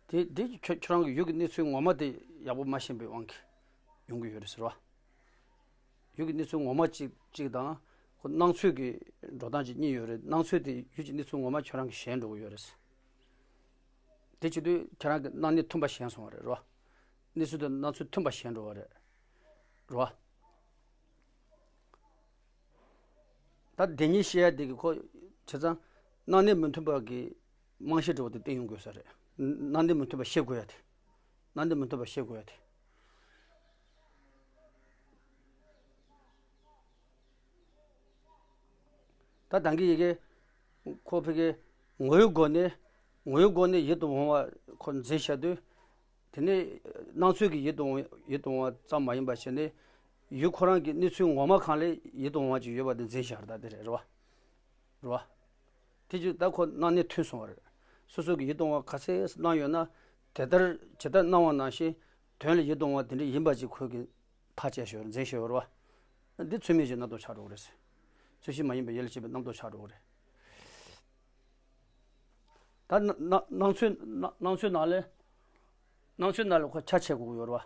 དེ་དེ་ཁྱོད་ཁྱོད་རང་གི་ཡུལ་གྱི་གནས་ཚུལ་ངོ་མ་དེ་ཡག་པོ་མ་ཤེས་པའི་དབང་གིས་ཡོང་གི་ཡོད་རེད་ཟེར་བ། ཡུལ་གྱི་གནས་ཚུལ་ངོ་མ་གཅིག་གཅིག་དང་། ཁོ་སྣང་ཚོད་ཀྱི་འགྲོ་སྟངས་གཅིག་གཉིས་ཡོད་རེད། སྣང་ཚོད་དེ་ཡུལ་གྱི་གནས་ཚུལ་ངོ་མ་ཁྱོད་རང་གིས་ཞེན་འགྲོ་གི་ཡོད་རེད། དེ་བྱེད་དུས་ཁྱོད་རང་གི་སྣང་གནས་མཐུན་པ་ཞེན་སོང་བ་རེད་རོ། གནས་ཚུལ་དང་སྣང་ཚུལ་མཐུན་པ་ཞེན་འགྲོ་བ་རེད། རོ། ད་བདེན་གཉིས་བཤད་ཡ་དེ་གི་ཁོ་བྱས་ཙང་སྣང་གནས་མི་མཐུན་པ་གི་རྨང་གཞི་འདྲ་བོ་དེ་བསྟན་ཡོང་དགོས་ས་རེད། སྣང་གནས་མི་མཐུན་པ་ཤེས་དགོས་ཡ་དེ། སྣང་གནས་མི་མཐུན་པ་ཤེས་དགོས་ཡ་དེ། ད་དང་གི་ཡི་གེ། ཁོ་ཕ་གི། ངོ་བོའི་སྒོ་ནས། ངོ་བོའི་སྒོ་ནས་ཡིད་དུ་འོང་བ་ཁོ་འཛིན་བྱ་དུས། དེ་ནས་སྣང་ཚོད་ཀྱིས་ཡིད་དུ་འོང་ཡིད་དུ་འོང་བ་ཙམ་མ་ཡིན་པ་བྱས་ནས། ཡུལ་ཁོ་རང་གི་གནས་ཚུལ་ངོ་མ་གང་ལས་ཡིད་དུ་འོང་བ་ཅིག་ཡོད་པ་དེ་འཛིན་བྱ་རེད་ད་དེ་རེད་རེད་བ། རེད་བ། དེ་ཅིག་ད་ཁོ་སྣང་གནས་མཐུན་སོང་བ་རེད། སོ་སོ་གི་ཡིད་དུ་འོང་བ་ག་ཚད་སྣང་ཡོད་ན། དེ་ལྟར་ཇི་ལྟར་སྣང་བ་ནང་བཞིན། དོན་ལ་ཡིད་དུ་འོང་བ་དེ་འདྲ་ཡིན་པ་ཅིག་ཁོ་གི་ཐག་བཅད་ཤོར་འཛིན་ཤོར་བ། འདི་ཚུལ་མིན་གྱི་རྣམ་རྟོག་ཆགས་འགྲོ་གི་རེད། ཚུལ་བཞིན་མ་ཡིན་པའི་ཡིད་ལ་བྱེད་པའི་རྣམ་རྟོག་ཆགས་འགྲོ་གི་རེད། ད་ན་ན་སྣང་ཚོད་ན་སྣང་ཚོད་ནང་ལས། སྣང་ཚོད་ནང་ལ་ཁོ་ཆ་ཆེ་དགོས་ཀྱི་ཡོད་རེད་བ།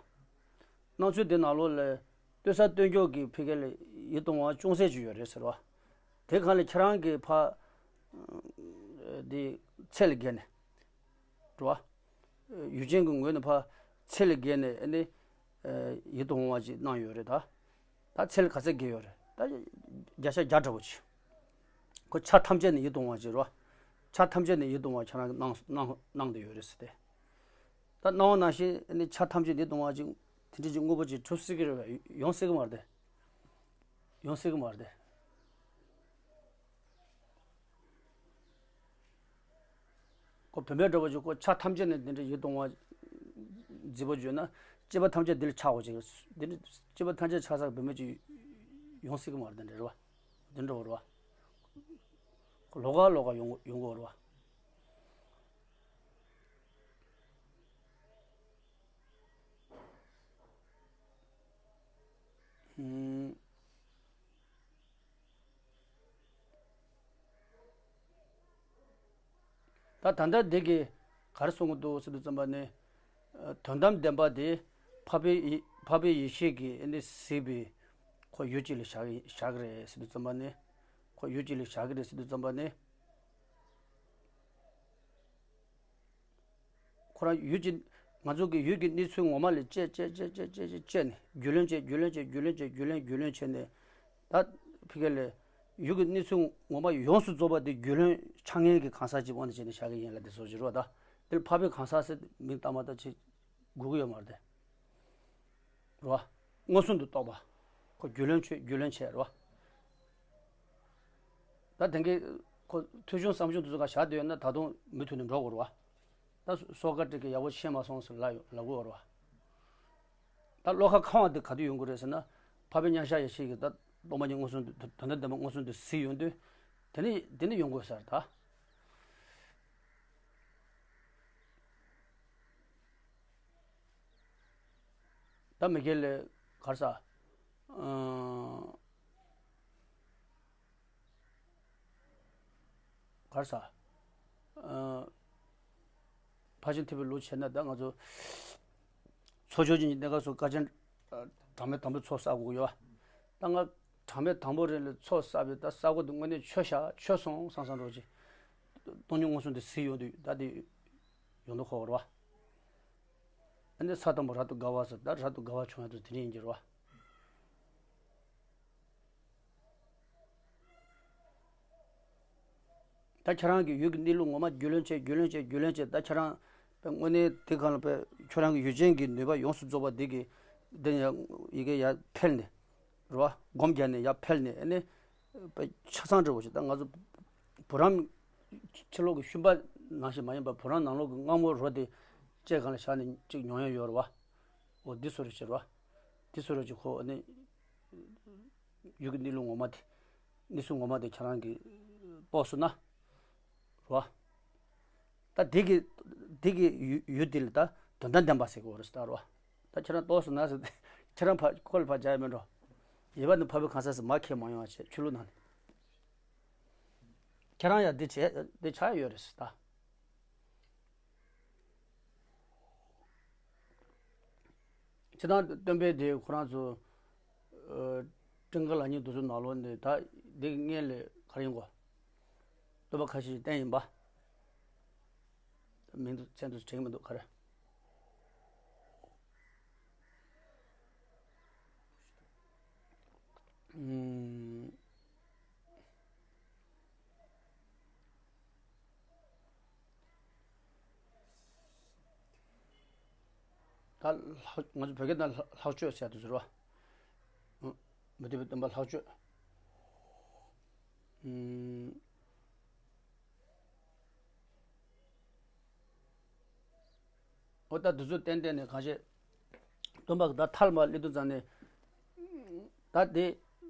སྣང་ཚོད་འདི་ནང་ལོགས་ལ་ལྟོས་ས་ལྟོས་འཇོག་གི་ཕི་གེ་ལ་ཡིད་དུ་འོང་བ་ཅུང་ཟད་ཅིག་ཡོད་རེད་ཟེར་བ། དེ་གང་ལ་ཁྱེད་རང་གི་ཕ། འདི་ཚད་ལ་བརྒལ་ནས། རེད་བ། ཡུལ་ཅན་གྱི་ངོས་ནས་ཕར་ཚད་ལས་བརྒལ་ནས་ཨ་ནི། ཡིད་དུ་འོང་བ་ཅིག་སྣང་ཡོད་རེད་ད། ད་ཚད་ལས་ག་ཚད་བརྒལ་ཡོད་རེད་ད། བརྒྱ་ཆ་བརྒྱ་འདྲ་བོ་ཅིག་ཁོ་ཆ་ཐམས་ཅད་ནས་ཡིད་དུ་འོང་བ་ཅིག་རེད་བ། ཆ་ཐམས་ཅད་ནས་ཡིད་དུ་འོང་བ་ཁྱེད་རང་གི་སྣང་སྣང་སྣང་དུ་ཡོད་རེད་ཟེར་ཏེ། ད་སྣང་བ་ནང་བཞིན་ཨ་ནི་ཆ་ཐམས་ཅད་ཡིད་དུ་འོང་བ་ཅིག་དེ་འདྲ་ཅིག་དངོས་པོ་ཅིག་གྲུབ་སྲིད་ཀྱི་རེད་བ། ཡོང་སྲིད་ཀྱི་མ་རེད་དེ། ཡོང་སྲིད་ཀྱི་མ་རེད་དེ། ཁོ་བུད་མེད་འདྲ་བོ་ཅིག་ཁོ་ཆ་ཐམས་ཅད་ནས་འདི་འདྲ་ཡིད་དུ་འོང་བ་རྫིག་པོ་བརྗོད་ན། སྐྱེས་པ་ཐམས་ཅད་འདི་ལ་ཆགས་པ་ཅིག་འདི་འདྲ་སྐྱེས་པ་ཐམས་ཅད་ཆགས་ས་བུད་མེད་ཅིག་ཡོང་སྲིད་ཀྱི་མ་རེད་འདི་འདྲ་རེད་བ། འདི་འདྲ་བོ་རེད་བ། ཁོ་ལོགས་ཀ་ལོགས་ཀ་ཡོང་ཡོང་གི་རེད་བ། ད་ད་ལྟ་འདི་གི་ག་རེ་གསུང་གི་འདུག་ཟེར་དུས་ཙམ་པ་ནི། དོན་དམ་བདེན་པ་དེ་འཕགས་པའི་ཡེ་འཕགས་པའི་ཡེ་ཤེས་ཀྱིས་ཨ་ནི་གཟིགས་པའི་ཁོ་ཡུལ་གཅིག་ལ་བཞག་བཞག་གི་རེད་ཟེར་དུས་ཙམ་པ་ནི། ཁོ་ཡུལ་གཅིག་ལ་བཞག་གི་རེད་ཟེར་དུས་ཙམ་པ་ནི། ཁོ་རང་ཡུལ་གྱི། ང་ཚོ་གི་ཡུལ་གྱི་གནས་ཚུལ་ངོ་མ་ལས་དཔྱད་དཔྱད་དཔྱད་དཔྱད་དཔྱད་དཔྱད་ནས་རྒྱུས་ལོན་བྱས་རྒྱུས་ལོན་བྱས་རྒྱུས་ལོན་བྱས་རྒྱུས་ལོན་བྱས་རྒྱུས་ལོན་རྒྱུས་ལོན་བྱས་ནས། ད་ཕི་གེ་ལས་ཡུལ་གྱི་གནས་ཚུལ་ངོ་མ་ཡོངས་སུ་རྫོགས་པ་དེ་རྒྱུས་ལོན་འཆར་ངེས་ཀྱི་གང་ཟག་ཅིག་དབང་དུ་བྱས་ནས་བཞག་གི་ཡིན་ལ། དེ་སོགས་ཀྱི་རོ། ད་དེར་འཕགས་པའི་གང་ཟག་ཟེར་མིང་བཏགས་མ་ད་ཅིག་དགོས་ཀྱི་ཡོད་མ་རེད་དེ། རོ། མངོན་སུམ་དུ་རྟོགས་པ། ཁོ་རྒྱུས་ལོན་བྱེད་རྒྱུས་ལོན་བྱེད་རོ། ད་དེང་གི་ཁོ་ཐོས་བྱུང་བསམ་བྱུང་དེ་ཚོ་ག་བཞག་བསྡད་ཡོད་ན་ད་དུང་མུ་མཐུད་ནས་འགྲོ་དགོས་རེད་བ། ད་སོ་ཀ་ཏི་གིས་ཡག་པོ་ཤེས་མ་སོང་ཟེར་ལབ་ཡོད་ལབ་དགོས་རེད་བ། ད་བློ་ཁ་ཁེངས་པ་དེ་ག་དུས་ཡོང་གི་རེད་ཟེར་ན། འཕགས་པའི་མཉམ་གཞག་ཡེ་ཤེས་ཀྱིས་ད་སྟོང་པ་ཉིད་མངོན་སུམ་དུ་དོན་དམ་བདེན་པ་མངོན་སུམ་དུ་གཟིགས་ཡོང་དུས། དེ་ནི་དེ་ནི་ཡོང་དགོས་ས་རེད་ད། ད་མི་སྒེར་ལས་གར་ས། ཨང་། གར་ས། ཨང་། ཕར་ཕྱིན་ཐེབས་པའི་ལུགས་བྱས་ན་ད་ང་ཚོ། ཚོགས་ཆོས་ཀྱི་གནས་སྐབས་སུ་དཀའ་ཆེན། གྲངས་མེད་དང་པོའི་ཚོགས་བསགས་དགོས་ཡོད། ད་ང་གྲངས་མེད་དང་པོ་རེ་ལ་ཚོགས་བསགས་པའི་ད་ས་གོ་དེ་དངོས་གནས་ཆོས་བཞག་ཆོས་སོང་བསམ་བསམ་རོགས་ཀྱིས། སྟོང་ཉིད་མངོན་སུམ་དུ་གཟིགས་ཡོང་དུས་ད་དེ་ཡོང་དུ་ཁོ་བོར་བ། ཨ་ནི་ས་དང་པོ་རབ་ཏུ་དགའ་བ་ཟེར། ད་རབ་ཏུ་དགའ་བ་བྱུང་ཡ་དུ་དེ་རིང་ཡིན་གྱི་རེད་བ། ད་ཁྱེད་རང་གི་ཡུལ་གྱི་གནས་ལུགས་ངོ་མ་རྒྱུས་ལོན་བྱས་རྒྱུས་ལོན་བྱས་རྒྱུས་ལོན་བྱས། ད་ཁྱེད་རང་དཔེ་དངོས་གནས་དེ་གང་ལ་དཔེ་ཁྱོད་རང་གི་ཡུལ་ཅན་གྱི་ནུས་པ་ཡོངས་སུ་རྫོགས་པ་འདི་གི་འདི་ཡ་ཡི་གེ་ཡར་འཕེལ་ནས་རེད་བ། སྒོམ་རྒྱག་ནས་ཡར་འཕེལ་ནས་ཨ་ནི་དཔེ་ཆ་ཚང་འདྲ་བོ་ཞིག་ད་ང་ཚོ་བུ་རམ་ཕྱི་ལོགས་ཀྱི་ཤུན་པ་ནང་བཞིན་མ་ཡིན་པར་བུ་རམ་ནང་ལོགས་ཀྱི་མངར་མོ་རོ་དེ་ལྕེ་སྒང་ལ་བཞག་ནས་ཅིག་མྱོང་ཡ་ཡོད་རེད་བ། འོ་འདི་བཟོ་འདྲ་ཅིག་རེད་བ། འདི་བཟོ་འདྲ་ཅིག་ཁོ་ཨ་ནི། ཡུལ་གྱི་གནས་ལུགས་ངོ་མ་དེ། གནས་ཚུལ་ངོ་མ་དེ་ཁྱེད་རང་གིས་རྟོགས་སོང་ན། རོ། ད་དེ་གི་དེ་གི་ཡུལ་ཡུལ་དེ་ལ་ད་དོན་དམ་བདེན་པ་ཟེར་གྱི་ཡོད་རེད་ཟེར་ད་རོ། ད་ཁྱེད་རང་རྟོགས་སོང་ན་ཟེར་ཏེ། ཁྱེད་རང་ཕ་ཁོ་ལ་ཕར་བྱ་ཡ་མིན་འགྲོ། ཡིན་པ་ནི་འཕགས་པའི་གང་ཟག་ཟེར་མ་ཁས་མ་ཡོང་བ་བྱས་ཆོས་ལུགས་ནང་ནས། ཁྱེད་རང་ཡང་འདི་བྱས་འདི་ཆགས་ཡོད་རེད་ཟེར་ད། སྤྱིར་བཏང་སྟོན་པའི་དེ་ཁོ་རང་ཚོ། ཨ། ཀྲིང་ཀ་ལ་ཉིན་དུ་ཚོ་ནང་ལོགས་ནས་ད་འདི་གི་སྔན་ལས་ག་རེ་ཡིན་གོ། སྟོན་པ་ཁ་ཤས་ཤིག་བསྟན་ཡིན་པ། མིང་དུ་མཚན་དུ་དྲན་གྱི་མི་འདུག་ག་རེ། ཨུམ། ད་ལྷག་ང་ཚོ་བོད་སྐད་ནང་ལྷག་ལྷག་བཅོས་ཟེར་དུས་ཟེར་བ། མུ་སྟེགས་པའི་སྟོན་པ་ལྷག་བཅོས། ཨུམ། འོ་ད་དུས་ཚོད་ཏན་ཏན་ནས་གང་བྱེད། སྟོན་པ་གི་ད་ཐལ་མ་སླེབས་དུས་ཙང་ནས། ད་དེ་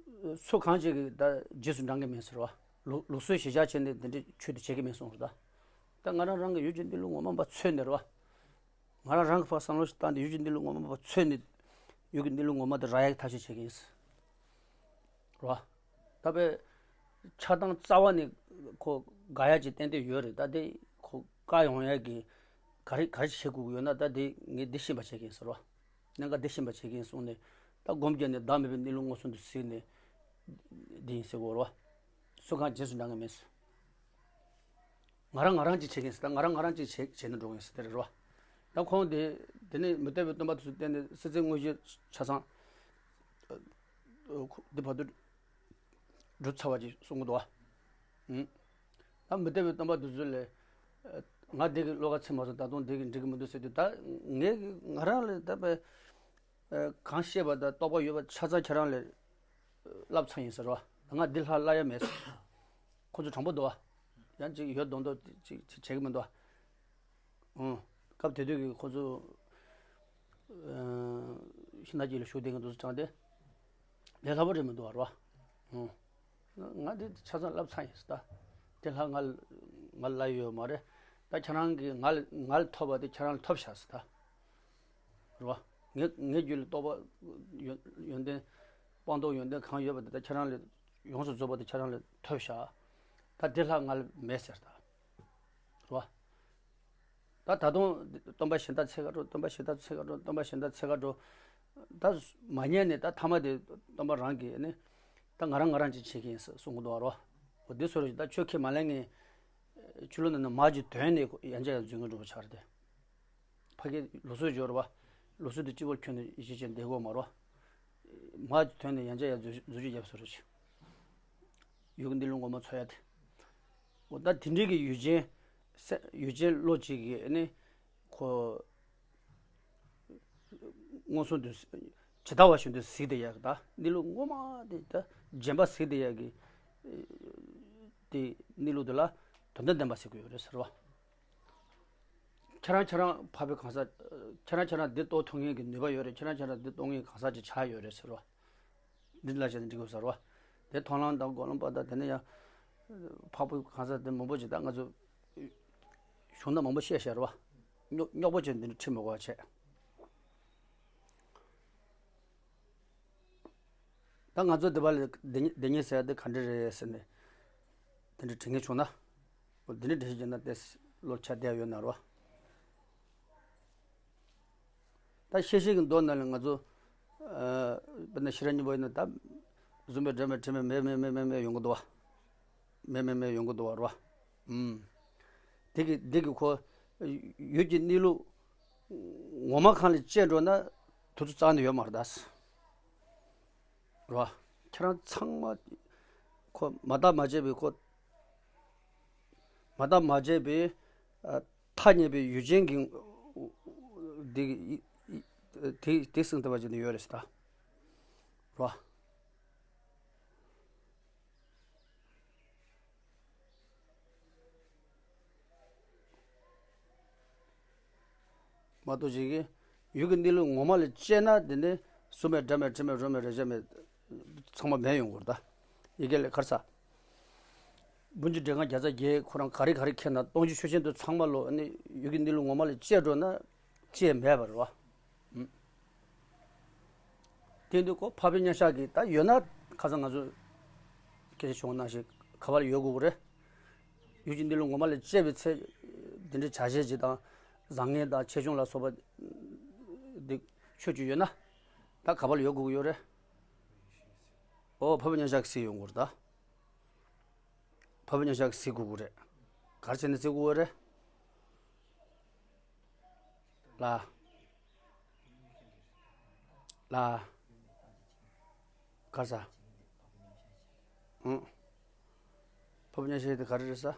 སུ་གང་བྱེད་ཀྱི་ད་རྗེས་སུ་འབྲང་གི་མེད་ཟེར་བ། ལུགས་ལུགས་སྲོལ་གཞི་བཞག་བྱས་ནས་དེ་འདྲའི་ཆོས་དེ་བྱེད་ཀྱི་མེད་གསུངས་རེད་ད། ད་ང་རང་རང་གི་ཡུལ་གྱི་གནས་ལུགས་ངོ་མ་པ་འཚོལ་ནས་རེད་བ། ང་རང་རང་གི་ཕར་བསམ་བློ་ཞིག་བཏང་སྟེ་ཡུལ་གྱི་གནས་ལུགས་ངོ་མ་པ་འཚོལ་ནས། ཡུལ་གྱི་གནས་ལུགས་ངོ་མ་དེ་རག་ཡག་གི་ཐབས་ཤེས་བྱེད་ཀྱི་ཡིན། རེད་བ། ད་དཔེ། ཆགས་སྡང་རྩ་བ་ནས་ཁོ་དགག་ཡ་ཅིག་ཏན་ཏན་ཡོད་རེད། ད་དེ་ཁོ་བཀག་ཡོང་ཡ་གི་ག་རེ་ག་རེ་བྱེད་དགོས་ཀྱི་ཡོད་ན། ད་དེ་ངས་འདི་ཤེས་པ་བྱེད་ཀྱི་ཡིན་ཟེར་བ། གནད་འགག་འདི་ཤེས་པ་བྱེད་ཀྱི་ཡིན་གསུངས་ནས། ད་སྒོམ་བརྒྱབ་ནས་བདག་མེད་པའི་གནས་ལུགས་མངོན་སུམ་དུ་གཟིགས་ནས། འདི་ཡིན་ཟེར་གོ་རེད་བ། སུ་གང་རྗེས་སུ་འབྲང་གི་མེད་ཟེར། ང་རང་ང་རང་གཅིག་བྱེད་ཀྱི་ཡིན་ཟེར། ད་ང་རང་ང་རང་གཅིག་བྱེད་བྱེད་ན་འགྲོ་གི་ཡིན་ཟེར་དེ་རེད་བ། ད་ཁོང་དེ་དེ་ནས་མུ་སྟེགས་པའི་སྟོན་པ་དེ་ཚོ་བསྟན་ནས་སྲིད་རྩེ་དངོས་གཞི་ཆ་ཚང་། འདི་བར་དུ་གྲུབ་ཚར་བ་ཅིག་གསུང་གི་འདུག་བ། ཨུམ། ད་མུ་སྟེགས་པའི་སྟོན་པ་དེ་ཚོ་ལས། ང་འདི་གི་བློ་ཁ་ཚིམ་མ་སོང་། ད་དུང་འདི་གི་འགྲིག་གི་མི་འདུག་ཟེར་དུས། ད་ངས་ང་རང་ལས་ད་དཔེ། གང་ཤེས་པ་དང་རྟོགས་པ་ཡོད་པ་ཆ་ཚང་ཁྱེད་རང་ལས་བསླབ་ཚར་ཡིན་ཟེར་བ། ང་འདི་ལྷག་བསླབ་ཡ་མེད་ཟེར། ཁོ་ཚོ་དྲང་པོ་འདུག་བ། ཡང་ཅིག་ཡོད་མདོག་མདོག་ཅིག་ཅིག་བྱེད་ཀྱི་མི་འདུག་བ། ཨང་། སྐབས་དེ་དུས་ཀྱི་ཁོ་ཚོ། ཤིང་རྟ་གཅིག་ལ་བཞུགས་བསྡད་མཁན་དེ་ཚོ་དྲངས་ཏེ། ལས་སླ་པོ་རེད་མི་འདུག་བ་རེད་བ། ཨང་། ང་འདི་ཆ་ཚང་བསླབ་ཚར་ཡིན་ཟེར་ད། དེ་ལྷག་ང་ང་ལ་ཡོད་མ་རེད། ད་ཁྱེད་རང་གིས་ང་ལ་ང་ལ་ཐོབ་པ་དེ་ཁྱེད་རང་ལ་ཐོབ་བཞག་ཟེར་ད། རེད་བ། ངའི་ངའི་རྒྱུད་ལ་རྟོགས་པ་ཡོན་ཡོན་ཏན། སྤངས་རྟོགས་ཡོན་ཏན་གང་ཡོད་པ་དེ་ད་ཁྱེད་རང་ལ་ཡོངས་སུ་རྫོགས་པ་དེ་ཁྱེད་རང་ལ་ཐོབ་བཞག། ད་དེ་ལྷག་ང་ལ་མེད་ཟེར་ད། རེད་བ། ད་ད་དུང་སྟོན་པ་གཞན་དག་འཚོལ་ག་འགྲོ། སྟོན་པ་གཞན་དག་འཚོལ་ག་འགྲོ། སྟོན་པ་གཞན་དག་འཚོལ་ག་འགྲོ། ད་མ་རྙེད་ནས་ད་མཐའ་མ་དེ་སྟོན་པ་རང་གིས་ནི་ད་ང་རང་ང་རང་ཅིག་བྱེད་ཀྱི་ཡིན་ཟེར་གསུང་གི་འདུག་བ་རོ། འོ་དེ་བཟོ་འདྲ་ཞིག་ད་ཆོས་ཁས་མ་ལེན་མཁན་ཆོས་ལུགས་ནང་ན་མར་གྱི་དོན་ནི་ཡང་བསྐྱར་ཡང་འཛུལ་གྱི་འགྲོ་བ་ཆགས་རེད་དེ། ཕ་གི་ལུགས་སྲོལ་སྦྱོར་བ། ལུགས་སྲོལ་དེ་སྤྱི་བོར་འཁྱེར་ནས་ཡིད་ཆེས་བྱས་བསྡད་དགོས་མ་རོ། མར་གྱི་དོན་ནི་ཡང་བསྐྱར་ཡང་འཛུལ་འཛུལ་ཞུགས་བརྒྱབ་བཟོ་འདྲ་ཞིག་ཡུལ་གྱི་གནས་ལུགས་ངོ་མ་འཚོལ་ཡ་དེ། འོ་ད་དེ་འདྲའི་གི་ཡུལ་ཅན་སེ་ཡུལ་ཅན་བློ་གཅིག་གིས་ནི་ཁོ་མངོན་སུམ་དུ་ཇི་ལྟ་བ་བཞིན་དུ་གཟིགས་བསྡད་ཡག་གི་ད་གནས་ལུགས་ངོ་མ་དེ་ད་རྗེན་པ་གཟིགས་བསྡད་ཡག་གི་དེ་གནས་ལུགས་དེ་ལ་དོན་དམ་བདེན་པ་ཟེར་གྱི་ཡོད་རེད་ཟེར་བ། ཁྱེད་རང་ཁྱེད་རང་འཕགས་པའི་གང་ཟག་ཁྱེད་རང་ཁྱེད་རང་འདི་རྟོགས་ཐུབ་མཁན་གྱི་ནུས་པ་ཡོད་རེད། ཁྱེད་རང་ཁྱེད་རང་འདི་རྟོགས་མཁན་གང་ཟག་ཅིག་ཆགས་ཡོད་རེད་ཟེར་བ། འདི་ལ་བྱས་ནས་འགྲིག་དགོས་ཟེར་བ། དེ་མཐོང་ལམ་དང་སྒོམ་ལམ་པ་དང་དེ་ནས་ཡང་འཕགས་པའི་གང་ཟག་དེ་མང་པོ་ཅིག་ད་ང་ཚོ་གཞུང་ན་མང་པོ་བཤད་བཤད་རེད་བ། རྙོག་རྙོག་པོ་ཅིག་འདི་འདྲ་ཁྲིད་མི་དགོས་པ་བྱས། ད་ང་ཚོ་འདི་པ་ལ་བདེན་བདེན་གཉིས་ཟེར་ཡ་དེ་ག་འདྲ་རེད་ཟེར་ནས་དེ་འདྲ་དྲི་ངེས་བྱུང་ན། འོ་དེ་འདྲ་འགྲེལ་བཤད་བྱས་ན་དེ་བློ་ཁྱབ་བསྡད་ཡོད་ན་རོ། ད་ཤེས་བྱའི་གི་མདོ་ནང་ལ་ང་ཚོ་ཨ་དཔེར་ན་ཤེས་རབ་སྙིང་པོ་ཡིན་ན་ད་བཟུང་བས་སྒྲ་མེད་དྲི་མེད་མེད་མེད་མེད་མེད་མེད་ཡོང་གི་འདུག་བ། མེད་མེད་མེད་ཡོང་གི་འདུག་བ་རོ། ཨུམ། དེ་གི་དེ་གི་ཁོ་ཡུལ་གྱི་གནས་ལུགས་ངོ་མ་གང་ལ་དཔྱད་འགྲོ་ན་དུས་ཚོད་རྩ་ནས་ཡོད་མ་རེད་ད། རོ། ཁྱེད་རང་ཚང་མ་ཁོ་མ་བརྟགས་མ་དཔྱད་པའི་ཁོ་མ་བརྟགས་མ་དཔྱད་པའི་ཨ་ཐ་སྙད་པའི་ཡུལ་ཅན་གྱི་དེ་དེ་དེ་སེམས་ལྟ་བ་ཅན་དུ་ཡོད་རེད་ཟེར་ད། རོ། མ་གཏོགས་ཅིག་གིས་ཡུལ་གྱི་གནས་ལུགས་ངོ་མ་ལ་དཔྱད་ན་དེ་ནི་གཟུགས་མེད་སྒྲ་མེད་དྲི་མེད་རོ་མེད་རེག་བྱ་མེད། ཚང་མ་མེད་ཡོང་གི་རེད་ད། ཡི་གེ་ལས་ཁར་ས། སྤུན་ཆུ་འདྲེ་ཁང་བརྒྱ་རྩ་བརྒྱད་ཁོ་རང་ག་རེ་ག་རེ་ཁྱེར་ན་སྟོང་ཆུ་ཆུ་ཆེན་དུ་ཚང་མ་ལོ་ནི་ཡུལ་གྱི་གནས་ལུགས་ངོ་མ་ལ་དཔྱད་འགྲོ་ན་དཔྱད་མེད་པ་རེད་བ། དེ་འདུག་གོ། འཕགས་པའི་མཉམ་གཞག་གི་ད་ཡོད་ན་ཁ་སང་ང་ཚོ་སྐད་ཆ་བྱུང་བ་ནང་བཞིན་ག་པར་ཡོད་དགོས་ཀྱི་རེད། ཡུལ་གྱི་གནས་ལུགས་ངོ་མ་ལ་དཔྱད་པའི་ཚེ་འདི་འདྲའི་བྱ་བྱེད་ཅིག་དང་བཟང་ངན་དང་ཆེ་ཆུང་ལ་སོགས་པ་འདི་ཆོས་ཅིག་ཡོད་ན་ད་ག་པར་ཡོད་དགོས་ཀྱི་ཡོད་རེད། ཨོ་འཕགས་པའི་མཉམ་གཞག་གི་གཟིགས་ཡོང་དགོས་རེད་ད། འཕགས་པའི་མཉམ་གཞག་གི་གཟིགས་དགོས་ཀྱི་རེད། ག་རེ་བྱས་ནས་གཟིགས་དགོས་རེད། ལ། ལ། ག་རེ་ཟ། ཨང་། འཕགས་པའི་མཉམ་གཞག་དེ་ག་རེ་རེད་ཟ།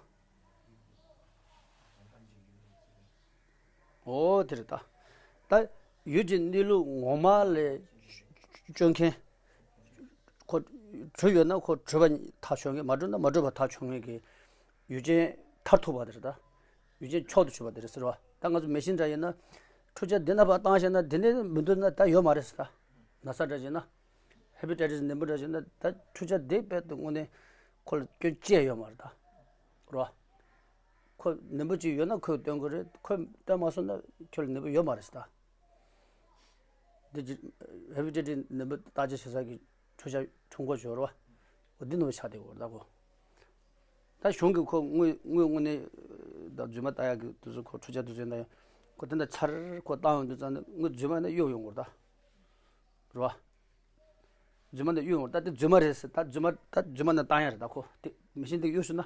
ཨོ་དེ་རེད་ད། ད་ཡུལ་གྱི་གནས་ལུགས་ངོ་མ་ལ་དཔྱོད་མཁན། ཁོ་གྲོལ་ཡོད་ན་ཁོ་གྲོལ་བ་ཐག་ཆོད་མཁན། མ་གྲོལ་ན་མ་གྲོལ་བ་ཐག་ཆོད་མཁན་གྱི་ཡུལ་ཅན་མཐར་ཐུག་པ་དེ་རེད་ད། ཡུལ་ཅན་མཆོག་ཏུ་གྱུར་པ་དེ་རེད་ཟེར་བ། ད་ང་ཚོ་མེ་ཤིང་འདྲ་ཡིན་ན་འཕྲུལ་ཆས་འདི་ན་ཕར་བཏང་བཞག་ན་འདི་ནས་མི་འདུག་ན་ད་ཡོད་མ་རེད་ཟེར་ད། ན་ཚ་འདྲ་བྱས་ན། ཧེ་པ་ཊའི་ཊི་སི་ནད་འབུ་འདྲ་བྱས་ན་ད་འཕྲུལ་ཆས་འདི་དཔེ་དུ་དངོས་གནས་ཁོ་ལ་སྐྱོན་ཅི་ཡང་ཡོད་མ་རེད་ད། རོ། ཁོ་ནད་འབུ་ཅིག་ཡོད་ན་ཁོས་སྟོན་གྱི་རེད། ཁོས་སྟོན་མ་སོང་ན་ཁྱོད་ལ་ནད་འབུ་ཡོད་མ་རེད་ཟེར་ད། འདི་ཅི་ཧེ་པ་ཊའི་ཊི་སི་ནད་འབུ་བརྟག་དཔྱད་བྱེད་ས་གི་འཕྲུལ་ཆས་ཁྲོམ་སྐོར་ཞོར་བ། འོ་འདི་ནང་བཞིན་ཆགས་བསྡད་ཡོད་རེད་ད་ཁོ། ད་གཞུང་གི་ཁོ་དངུལ་དངུལ་དངོས་གནས་ད་རྫུན་མ་ལྟ་ཡག་གི་དུས་ཚོད་ཁོ་འཕྲུལ་ཆས་དུས་ཚོད་ལྟ་ཡག་ཁོ་དེ་འདྲ་ཚར་ཁོ་བཏང་ཡོང་དུས་ཙང་ནས་དངུལ་རྫུན་མ་ནས་གཡུག་ཡོང་གི་རེད་ད། རེད་བ། རྫུན་མ་ནས་གཡུག་ཡོང་རེད་ད། དེ་རྫུན་མ་རེད་ཟེར་ད་རྫུན་མ་ད་རྫུན་མ་ནས་བཏང་ཡག་རེད་ད་ཁོ། དེ་མེ་ཤིང་དེ་གཡུག་སོང་ན།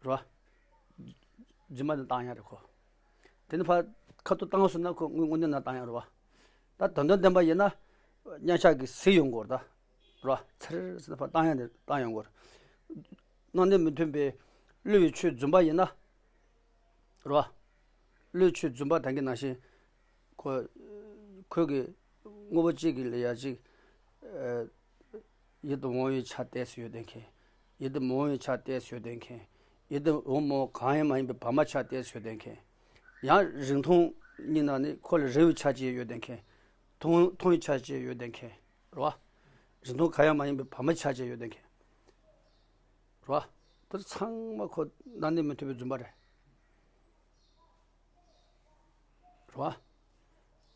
རེད་བ། རྫུན་མ་ནས་བཏང་ཡག་རེད་ཁོ། དེ་ནས་ཕར་ཁ་ཐུག་བཏང་སོང་ན་ཁོ་དངོས་དངོས་གནས་ནས་བཏང་ཡག་རེད་བ། ད་དོན་དམ་བདེན་པ་ཡིན་ན། མཉམ་གཞག་གི་གཟིགས་ཡོང་དགོས་རེད་ད། རེད་བ། ཚར་ཟེར་ན་ཕར་བཏང་ཡག་དེ་བཏང་ཡོང་དགོས་རེད། སྣང་གནས་མི་མཐུན་པའི་བསླུ་བའི་ཆོས་རྫུན་པ་ཡིན་ན། རེད་བ། བློས་ཆོས་རྫུན་པ་དང་གི་ནང་བཞིན། ཁོ། ཁོས་ཀྱི་དངོས་པོ་གཅིག་གི་ལ་ཡ་གཅིག་ཨ། ཡིད་དུ་འོང་བའི་ཆ་ཏོག་ཙམ་ཡོད་བསྡད་མཁན། ཡིད་དུ་མི་འོང་བའི་ཆ་ཏོག་ཙམ་ཡོད་བསྡད་མཁན། ཡིད་དུ་འོང་མི་འོང་གང་ཡང་མ་ཡིན་པའི་བར་མ་ཆ་ཏོག་ཙམ་ཡོད་བསྡད་མཁན། ཡང་རིང་ཐུང་གཉིས་ནང་ནས་ཁོ་ལ་རིང་བའི་ཆ་གཅིག་ཡོད་བསྡད་མཁན། ཐུང་ཐུང་བའི་ཆ་གཅིག་ཡོད་བསྡད་མཁན། རེད་བ། རིང་ཐུང་གང་ཡང་མ་ཡིན་པའི་བར་མ་ཆ་གཅིག་ཡོད་བསྡད་མཁན། རེད་བ། དེ་ཚང་མ་ཁོ་སྣང་གནས་མི་མཐུན་པའི་རྫུན་པ་རེད། རེད་བ།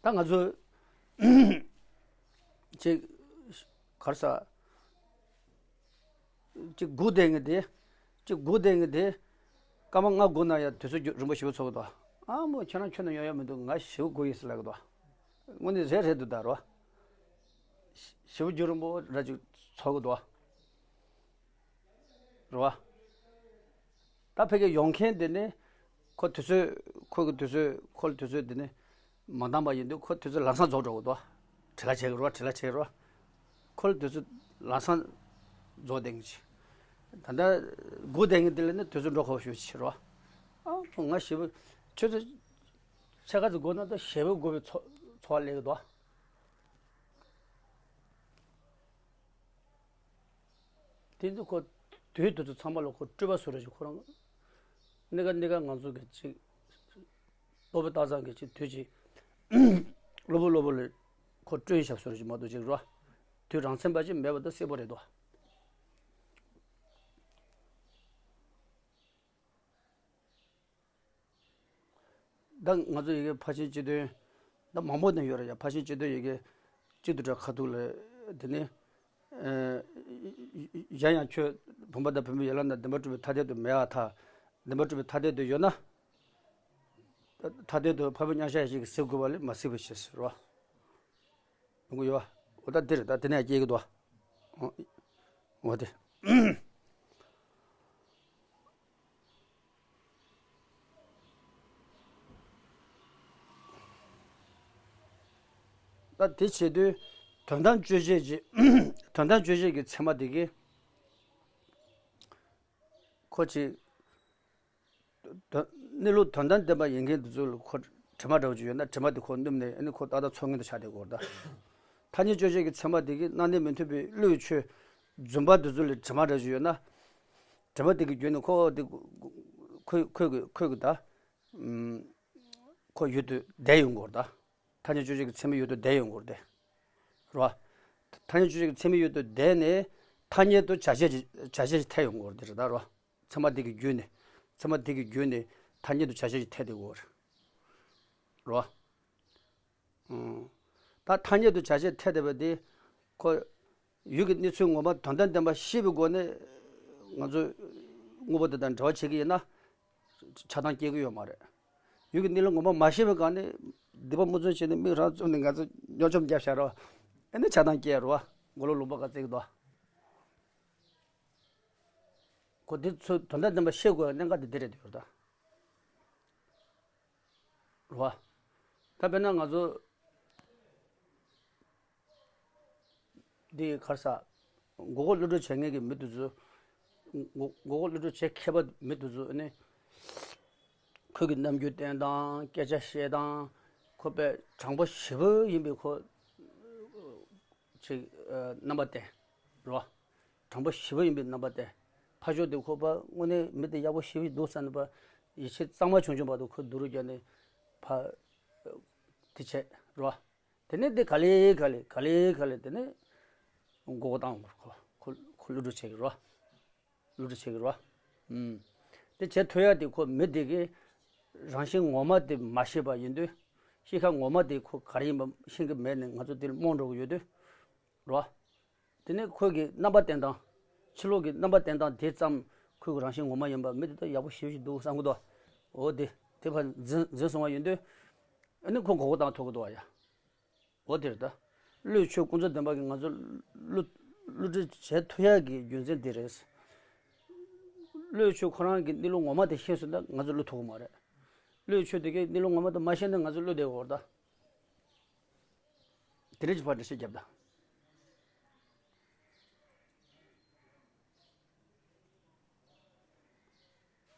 ད་ང་ཚོ་ཅིག་ག་རེ་ཟ། ཅིག་སྒུག་བསྡད་མཁན་དེ། ཅིག་སྒུག་བསྡད་མཁན་དེ། སྐར་མ་ལྔ་དགུ་ན་ཡང་དུས་ཚོད་རྒྱུ་རིང་པོ་ཞེ་པོ་འཚོལ་གི་འདུག་ཨ་མོ་ཁྱེད་རང་ཁྱོན་ནས་ཡོང་ཡ་མི་འདུག་ང་ཞེ་པོ་དགོས་ཡིན་ཟེར་ལབ་ཀྱི་འདུག་དངོས་གནས་རེད་རེད་འདུག་ད་རོ། ཞེ་པོ་རྒྱུ་རིང་པོ་ར་ཅིག་ཚོགས་ཀྱི་འདུག་རེད་བ། ད་ཕ་གིར་ཡོང་མཁན་དེ་ནི་ཁོ་དུས་ཚོད་ཁོ་གི་དུས་ཚོད་ཁོ་ལ་དུས་ཚོད་དེ་ནི་མ་འདང་པ་ཡིན་དུས་ཁོ་དུས་ཚོད་ལམ་སང་རྫོགས་འགྲོ་གི་འདུག་བྲེལ་བ་བྱེད་ཀྱི་རེད་བ། བྲེལ་བ་བྱེད་ཀྱི་རེད་བ། ཁོ་ལ་དུས་ཚོད་ལམ་སང་རྫོགས་བསྡད་མཁན་ཅིག་ད་ལྟ་སྒུག་བསྡད་མཁན་དེ་ལ་ནི་དུས་ཚོད་འགྲོ་ཁོ་ཞུ་ཕྱིར་རོ། ཨ་ང་ཞེ་པོ་ཁྱོད་ཚོ་ཕྱེད་ཀ་ཙམ་སྒུག་ན་ད་ཞེ་པོ་སྒུག་པའི་ཚོ་ཚོར་བ་སླེབས་ཀྱི་འདུག་དེ་ཚོ་ཁོ་དུས་དུས་ཚོད་ཚང་མ་ལ་ཁོ་སྤྲོད་པ་བཟོ་རེ་ཞིག་ཁོ་རང་། གནས་སྐབས་གནས་སྐབས་ང་ཚོ་གི་ཅིག་སློབ་དཔོན་སྟག་ཚང་གི་ཅིག་དུས་ཅིག་སློབ་བུ་སློབ་བུ་ལ་ཁོ་སྤྲོད་ཞབས་བཟོ་རེ་ཞིག་མ་གཏོགས་ཅིག་རོ། དུས་རང་མཚན་པ་ཅིག་མེད་པ་ད་གསལ་པོ་རེད་དོ། ད་ང་ཚོ་ཡི་གེ་ཕར་ཕྱིན་སྤྱི་དོན་ད་མང་པོ་ནས་ཡོད་རེད་ཡ། ཕར་ཕྱིན་སྤྱི་དོན་ཡི་གེ་སྤྱི་དོན་དྲ་ཁ་ཐུག་ལ་དེ་ནས་ཨ་གཞན་ཡང་ཁྱོད་བུམ་པ་དང་བུམ་པའི་ཡན་ལག་རྣམས་བདེན་པར་གྲུབ་པའི་ཐ་དད་དུ་མེད་པར་ཐལ། བདེན་པར་གྲུབ་པའི་ཐ་དད་དུ་ཡོད་ན། ཐ་དད་དུ་འཕགས་པའི་མཉམ་གཞག་ཡེ་ཤེས་ཀྱིས་གཟིགས་དགོས་པ་ལས་མ་གཟིགས་པའི་ཕྱིར་ཟེར་རོ། ཡོང་གི་ཡོད། འོ་ད་འདིར་ད་དེ་ནས་སྐྱེ་གི་འདུག་འོ་དེ། ད་དེ་བྱེད་དུས་དོན་དམ་དཔྱོད་བྱེད་ཀྱི་དོན་དམ་དཔྱོད་བྱེད་ཀྱི་ཚད་མ་དེ་གི་ཁོ་ཅིག་དོན་གནས་ལུགས་དོན་དམ་བདེན་པ་ཡིན་མཁན་དེ་ཚོ་ལ་ཁོ་དྲི་མ་འདྲ་བོ་ཅིག་ཡོད་ན་དྲི་མ་དེ་ཁོ་བསྣུབས་ནས་ཨ་ནི་ཁོ་ཏག་ཏག་ཚོར་མཁན་དུ་ཆགས་བསྡད་དགོས་རེད་ད། ཐ་སྙད་དཔྱོད་བྱེད་ཀྱི་ཚད་མ་དེ་གིས་སྣང་གནས་མི་མཐུན་པའི་བློའི་ཆོས་རྫུན་པ་དེ་ཚོ་ལ་དྲི་མ་འདྲ་བོ་ཅིག་ཡོད་ན། དྲི་མ་དེ་གི་བརྒྱུད་ནས་ཁོ་དེ་ཁོ་ཁོ་གི་ཁོ་གི་ད་ཁོ་ཡུལ་དུ་བསྡད་ཡོང་དགོས་རེད་ད། ཐ་སྙད་དཔྱོད་བྱེད་ཀྱི་ཚད་མའི་ཡུལ་དུ་བསྡད་ཡོང་དགོས་རེད་དེ། རེད་བ། ཐ་སྙད་དཔྱོད་བྱེད་ཀྱི་ཚད་མའི་ཡུལ་དུ་བསྡད་ནས་ཐ་སྙད་དུ་བྱ་བྱེད་ཀྱི་བྱ་བྱེད་ཀྱི་ཐལ་ཡོང་དགོས་རེད་དེ་རེད་ད་རེད་བ། ཚད་མ་དེ་གི་བརྒྱུད་ནས་ཚད་མ་དེ་གི་བརྒྱུད་ནས་ཐ་སྙད་དུ་བྱ་བྱེད་ཀྱི་ཐལ་དེ་དགོས་རེད། རེད་བ། ཨང་། ད་ཐ་སྙད་དུ་བྱ་བྱེད་ཐལ་དེ་བ་དེ་ཁོ་ཡུལ་གྱི་གནས་ཚུལ་ངོ་མ་དོན་དམ་བདེན་པ་ཤེས་པའི་སྒོ་ནས་ང་ཚོ་དངོས་པོ་དེ་དང་འབྲེལ་བ་བྱེད་ཀྱི་ཡིན་ན། ཆགས་སྡང་སྐྱེ་གི་ཡོད་མ་རེད། ཡུལ་གྱི་གནས་ལུགས་ངོ་མ་མ་ཤེས་པའི་སྒང་ནས་སྡིག་པ་མུ་མཛུབ་བྱས་ནས་མིག་རང་བཙུམ་ནས་ང་ཚོ་སྨྱོ་ཆོམ་བརྒྱབ་བཞག་རོགས། ཨ་ནི་ཆགས་སྡང་སྐྱེ་རོགས། མགོ་ལོག་ལུང་པ་ག་བརྩིགས་འདུག་ཁོ་འདི་ཚོ་དོན་དམ་བདེན་པ་ཤེས་དགོས་པའི་གནད་འགག་འདི་འདི་རེད་འདུག་ད། རོ། ད་དཔེར་ན་ང་ཚོ། འདི་ག་རེ་ཟ། མགོ་སྐོར་གློད་གྲོལ་བྱེད་མཁན་གྱི་མི་དེ་ཚོ། མགོ་མགོ་སྐོར་གློད་གྲོལ་བྱེད་མཁས་པ་མི་དེ་ཚོ་ནི། ཁོས་ཀྱི་རྣམ་འགྱུར་བསྟན་སྟངས་སྐད་ཆ་བཤད་སྟངས། ཁོ་པས་དྲང་པོ་ཞེ་པོ་ཡིན་པའི་ཁོ། ཅིག་རྣམ་པ་བསྟན། རོ། དྲང་པོ་ཞེ་པོ་ཡིན་པའི་རྣམ་པ་བསྟན། ཕ་ཤོག་དེ་ཁོ་པ་དངོས་གནས་མི་དེ་ཡག་པོ་ཞེ་པོ་འདུག་བསམ་ནས་པ། ཡིད་ཆེས་གཙང་མ་བྱུང་བྱུང་བར་དུ་ཁོས་སྡུག་རུས་བརྒྱབ་ནས་ཕ། དེ་བྱས་རོ། དེ་ནས་དེ་ག་ལེ་ག་ལེ་ག་ལེ་ག་ལེ་དེ་ནས་མགོ་སྐོར་བཏང་བར་ཁོ་ཁོ་ཁོ་གློད་གྲོལ་བྱེད་ཀྱི་རོ། གློད་གྲོལ་བྱེད་ཀྱི་རོ། ཨུམ། དེ་བྱེད་ཐུབ་ཡ་དེ་ཁོ་མི་དེ་གི་རང་བཞིན་ངོ་མ་དེ་མ་ཤེས་པ་ཡིན་དུས། གཤིས་ཀ་ངོ་མ་དེ་ཁོ་ག་རེ་ཡིན་པ་ཤེས་ཀྱི་མེད་ནས་ང་ཚོ་དེ་ལ་རྨོངས་འགྲོ་གི་ཡོད་དུས། རོ། དེ་ནས་ཁོ་གི་རྣམ་པ་བསྟན་སྟངས། ཕྱི་ལོགས་ཀྱི་རྣམ་པ་བསྟན་སྟངས་དེ་ཙམ་ཁོ་གི་རང་བཞིན་ངོ་མ་ཡིན་པ་མི་དེ་ད་ཡག་པོ་ཞེ་པོ་ཞིག་འདུག་བསམ་གི་འདུག་འོ་དེ་དེ་ཕར་འཛིན་འཛིན་སོང་བ་ཡིན་དུས། ཨ་ནི་ཁོ་མགོ་སྐོར་བཏང་ཐུབ་ཀྱི་འདུག་བ་ཡ། འོ་དེ་རེད་ད། བློའི་ཆོས་ཀུན་རྫོབ་བདེན་པ་གིས་ང་ཚོ་བསླུ་བསླུ་བྲིད་བྱེད་ཐུབ་ཡག་གི་རྒྱུ་མཚན་དེ་རེད། བློའི་ཆོས་ཁོ་རང་གི་གནས་ལུགས་ངོ་མ་དེ་ཤེས་སོང་ན་ང་ཚོ་བསླུ་ཐུབ་ཀྱི་མ་རེད། བློའི་ཆོས་དེ་གའི་གནས་ལུགས་ངོ་མ་དེ་མ་ཤེས་ན་ང་ཚོ་བསླུ་བསྡད་ཡོད་རེད་ད། དེ་རིང་གི་ཕར་འགྲེལ་བཤད་རྒྱབ་དང་།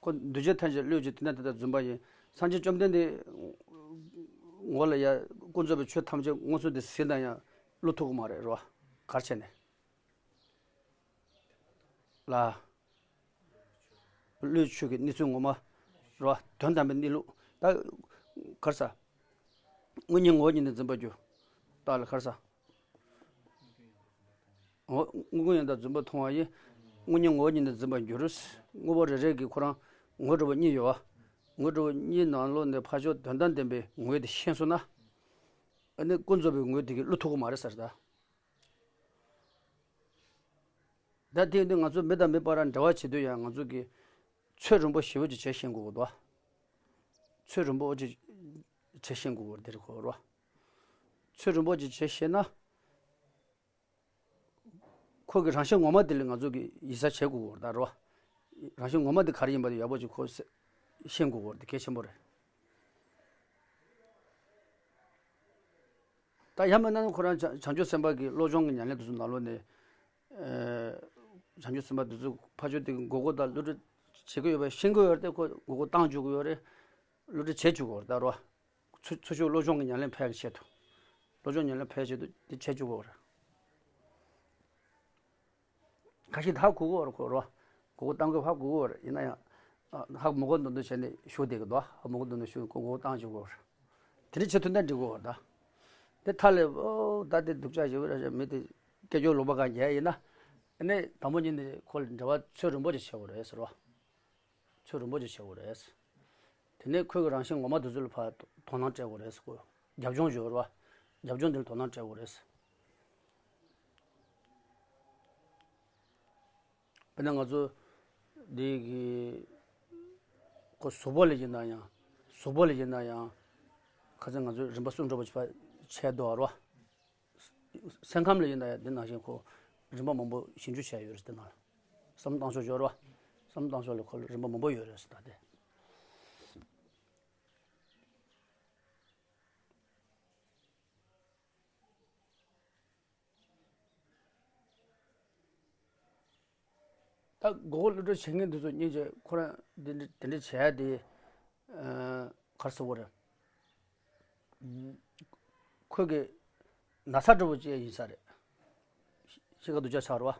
ཁོ་འདུས་བྱས་ཐམས་ཅད་བློས་བྱས་དེ་ན་དེ་ལྟར་བརྫུན་པ་ཡིན། སངས་རྒྱས་བཅོམ་ལྡན་འདས་ངོ་ལ་ཡ་ཀུན་རྫོབ་པའི་ཆོས་ཐམས་ཅད་མངོན་སུམ་དུ་གཟིགས་ན་ཡང་བློ་ཐུག་གི་མ་རེད་རོ། གར་བྱས་ནས་ལ། བློའི་ཆོས་ཀྱི་གནས་ཚུལ་ངོ་མ་རོ། དོན་དམ་པའི་གནས་ལུགས་ད་གར་ས། དངོས་ཉིད་ངོ་བོ་ཉིད་ནས་འཛིན་པར་འགྱུར། ད་ལ་གར་ས། འོ། དངོས་ཀུན་ཡང་དག་རྫུན་པར་མཐོང་བ་ཡིས། དངོས་ཉིད་ངོ་བོ་ཉིད་ནས་འཛིན་པར་འགྱུར། དངོས་པོ་རེ་རེ་གི་ཁོ་རང་ངོས་འགྲོ་བ་གཉིས་ཡོད་པ། ངོས་འགྲོ་བ་གཉིས་ནང་ལོགས་ནས་ཕར་ཕྱོགས་དོན་དམ་བདེན་པའི་ངོས་དེ་ཤེས་སོང་ན། ཨ་ནི་ཀུན་རྫོབ་པའི་ངོས་དེ་གིས་བསླུ་ཐུབ་ཀྱི་མ་རེད་ཟེར་ད། ད་དེ་ཡིན་དུས་ང་ཚོ་མི་དང་མི་བར་འབྲེལ་བ་བྱེད་དུས་ཡང་ང་ཚོ་གིས་ཚོད་རིང་པོ་ཞེ་པོ་ཅིག་བྱས་ཤེས་དགོས་ཀྱི་འདུག་ཚུལ་རིང་པོ་ཅིག་བྱེད་ཤེས་དགོས་པ་དེ་རེད་ཁོ་ར། ཚུལ་རིང་པོ་ཅིག་བྱེད་ཤེས་ན། ཁོ་གི་རང་བཞིན་ངོ་མ་དེ་ལ་ང་ཚོ་གི་ཡིད་ཆེས་བྱེད་དགོས་པ་རེད་ད་ར། རང་བཞིན་ངོ་མ་དེ་ག་རེ་ཡིན་པ་དེ་ཡག་པོ་ཅིག་ཁོ་ཤེས་དགོས་པ་དེ་གལ་ཆེན་པོ་རེད། ད་ཡང་མིན་ན་ཁོ་རང་བྱང་བྱང་ཆུབ་སེམས་དཔའ་གི་བློ་སྦྱོང་གི་ཉམས་ལེན་དེ་ཚོ་ནང་ལོགས་ནས། ཨ། བྱང་ཆུབ་སེམས་དཔའ་དེ་ཚོ་ཕར་ཕྱོགས་དེ་གི་མགོ་སྐོར་དང་བསླུ་བྲིད་བྱེད་ཀྱི་ཡོད་པ་ཤེས་ཀྱི་ཡོད་རེད་དེ་ཁོ་མགོ་སྐོར་བཏང་བཅུག་གི་ཡོད་རེད། བསླུ་བྲིད་བྱེད་བཅུག་གི་ཡོད་རེད་ད་ར། ཚུར་ཚུར་ཤོག་བློ་སྦྱོང་གི་ཉམས་ལེན་འཕེལ་གྱི་ཆེད་དུ། བློ་སྦྱོང་ཉམས་ལེན་འཕེལ་ཆེད་དུ་དེ་བྱེད་བཅུག་གི་ཡོད་རེད། ཁ་ཤས་ད་གོ་གི་ཡོད་རེད་ཁོ་ར། མགོ་སྐོར་བཏང་དགོས་ཧ་གོ་གི་ཡོད་རེད་ཡིན་ན་ཡང་། ཨ། ཧ་མགོ་སྐོར་འདོན་འདོན་བྱས་ནས་བཞུགས་བསྡད་ཀྱི་འདུག་ཧ་མགོ་སྐོར་འདོན་འདོན་བཞུགས་ཁོ་མགོ་སྐོར་བཏང་བཅུག་གི་ཡོད་རེད། དེ་འདྲ་བྱེད་ཐུབ་ན་འགྲིག་གི་ཡོད་རེད་ད། དེ་མཐའ་ལ་ཨོ་ད་དེ་སྡུག་ཅག་ཞིག་རེད་མི་དེ་སྐད་ཅོར་ལུང་པ་གང་རྒྱག་ཡིན་ན། ཨ་ནི་དང་པོ་ཉིད་ནས་ཁོ་ལ་འབྲེལ་བ་ཚུལ་རིང་པོ་ཅིག་བྱེད་དགོས་རེད་ཟེར་བ། ཚུལ་རིང་པོ་ཅིག་བྱེད་དགོས་རེད། དེ་ནས་ཁོའི་རང་བཞིན་ངོ་མ་དེ་ཚོ་ལ་ཕར་དོ་སྣང་སྤྲད་དགོས་རེད་ཟེར་གོ། རྒྱབ་ལྗོངས་ཡོད་རེད་བ། རྒྱབ་ལྗོངས་དེ་ལ་དོ་སྣང་སྤྲད་དགོས་རེད། དཔེར་ན་ང་ཚོ་འདི་གི་ཁོ་གཟུགས་པོ་ལ་ཡིན་ན་ཡང་། གཟུགས་པོ་ལ་ཡིན་ན་ཡང་། ཁ་སང་ང་ཚོས་རིམ་པ་གསུམ་འགྲོ་བ་བྱེད་དོ་ར། སེམས་ཁམས་ལ་ཡིན་ན་ཡང་འདི་ནང་བཞིན་ཁོ་རིམ་པ་མང་པོ་ཞིབ་འཇུག་བྱས་ཡོད་རེད་དེ་ནང་ལ། བསམ་བློ་བཏང་ཕྱོགས་སྦྱོར་བ། བསམ་བློ་བཏང་ཕྱོགས་ལ་ཁོ་ལ་རིམ་པ་མང་པོ་ཡོད་རེད་ཟེར་ད་དེ། ད་མགོ་སྐོར་བསླུ་བྲིད་བྱེད་མཁན་འདི་ཚོ་སྙིང་རྗེ་ཁོ་རང་འདི་འདྲ་དེ་འདྲ་བྱས་ཏེ། ཨ། ག་རེ་ཟེར་དགོས་རེད། ཁོས་གི་ན་ཚ་འདྲ་བོ་ཅིག་ཡིན་ས་རེད། ཤི་ཁ་སྡུག་ཅག་ཆགས་རེད་བ།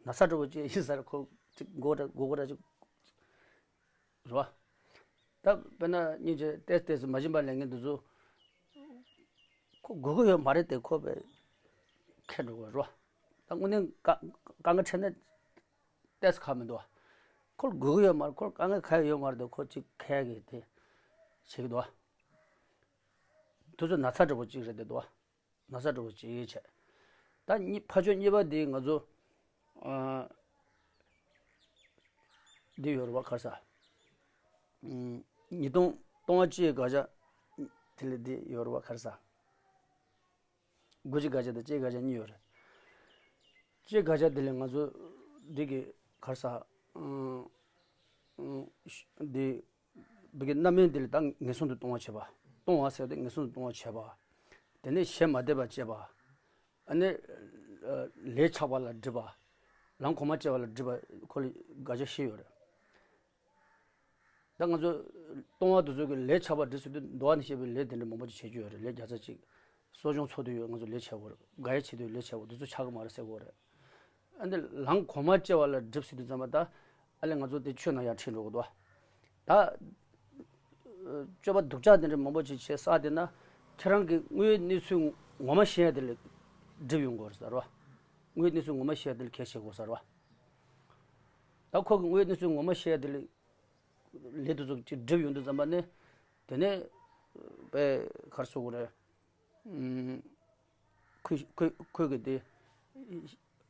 ན་ཚ་འདྲ་བོ་ཅིག་ཡིན་ས་རེད་ཁོ་ཅིག་མགོ་འདྲ་མགོ་སྐོར་འདྲ་ཅིག་རེད་བ། ད་དཔེར་ན་སྙིང་རྗེ་ཏོག་ཙམ་ཏོག་ཙམ་མ་བྱིན་པ་ལེན་མཁན་འདི་ཚོ། ཁོ་དགོས་ཀྱི་ཡོད་མ་རེད་དེ་ཁོ་བས་ཁེལ་འགྲོ་གི་རེད་བ། ད་དངོས་གནས་དཀའ་དཀའ་ངལ་འཕྲད་ན་ཏོག་ཙམ་ཁག་མི་འདུག་བ། ཁོ་ལ་དགོས་ཀྱི་ཡོད་མ་རེད་ཁོ་ལ་དཀའ་ངལ་གང་ཡང་ཡོད་མ་རེད་དེ་ཁོ་ཅིག་ཁེལ་གི་དེ་བྱེད་ཀྱི་འདུག་བ། དེ་ཚོ་ན་ཚ་འདྲ་བོ་ཅིག་རེད་དེ་འདུག་བ། ན་ཚ་འདྲ་བོ་ཅིག་བྱས། ད་གཉིས་ཕར་ཕྱོགས་གཉིས་པ་དེ་ང་ཚོ། ཨ། འདི་ཡོད་རེད་བ་ག་རེ་ཟ། ཨུམ། ཉིས་སྟོང་སྟོང་བ་སྤྱིའི་དགག་བྱ། དེ་ལས་འདི་ཡོད་རེད་བ་ག་རེ་ཟ། དགུ་སྤྱི་དགག་བྱ་དང་སྤྱིའི་དགག་བྱ་གཉིས་ཡོད་རེད། སྤྱིའི་དགག་བྱ་དེ་ལས་ང་ཚོ་འདི་གི་ག་རེ་ཟ། ཨུམ། ཨུམ། འདི། བི་གི་རྣམ་སྨིན་དེ་ལ་ད་ངན་སོང་དུ་ལྟུང་བ་བྱེད་པ། ལྟུང་བ་ཟེར་ཏེ་ངན་སོང་དུ་ལྟུང་བ་བྱེད་པ། དེ་ནས་ཞེ་མ་འདོད་པ་སྐྱེས་པ། ཨ་ནི། ལས་ཆགས་པ་ལ་སྒྲིབ་པ། ལམ་གོང་མ་སྐྱེ་བ་ལ་སྒྲིབ་པ་ཁོ་ལ་དགག་བྱ་བཞི་ཡོད་རེད། ད་ང་ཚོ་ལྟུང་བ་དེ་ཚོ་གི་ལས་ཆགས་པ་སྒྲིབ་ཟེར་དུས་འདུལ་བ་ནས་བཤད་པའི་ལས་དེ་འདྲ་མང་པོ་ཅིག་བྱེད་རྒྱུ་ཡོད་རེད་ལས་བརྒྱ་རྩ་གཅིག་གསོ་སྦྱོང་འཚོགས་དུས་ཡོད་ང་ཚོ་ལས་བྱེད་དགོས་རེད་དགག་དབྱེ་བྱེད་དུས་ལས་བྱེད་དགོས་དེ་ཚོ་ཆགས་ཀྱི་མ་རེད་ཟེར་དགོས་རེད། ཨ་ནི་ལམ་གོང་མ་སྐྱེ་བ་ལ་སྒྲིབ་ཟེར་དུས་ཙམ་པ་ད། ཨ་ལས་ང་ཚོ་དེ་ཆོས་ནང་ཡར་ཁྲིད་འགྲོ་གི་འདུག་ད། སྤྱོད་པ་སྡུག་ཅག་དེ་འདྲ་མང་པོ་ཅིག་བྱེད་ས་དེ་ན། ཁྱེད་རང་གི་དངོས་ཡོད་གནས་ཚུལ་ངོ་མ་ཤེས་ཡ་དེ་ལ་སྒྲིབ་ཡོང་དགོས་རེད་ཟེར་བ། དངོས་ཡོད་གནས་ཚུལ་ངོ་མ་ཤེས་ཡ་དེ་ལ་གལ་ཆེ་དགོས་ཟེར་བ། ད་ཁོ་གི་དངོས་ཡོད་གནས་ཚུལ་ངོ་མ་ཤེས་ཡ་དེ་ལ། ལས་དེ་ཚོ་ཅིག་སྒྲིབ་ཡོང་དུས་ཙམ་པ་ནི། དེ་ནས། པའི་གར་སོ་གོ་རེད། ཁོས་ཁོས་ཁོས་གི་དེ།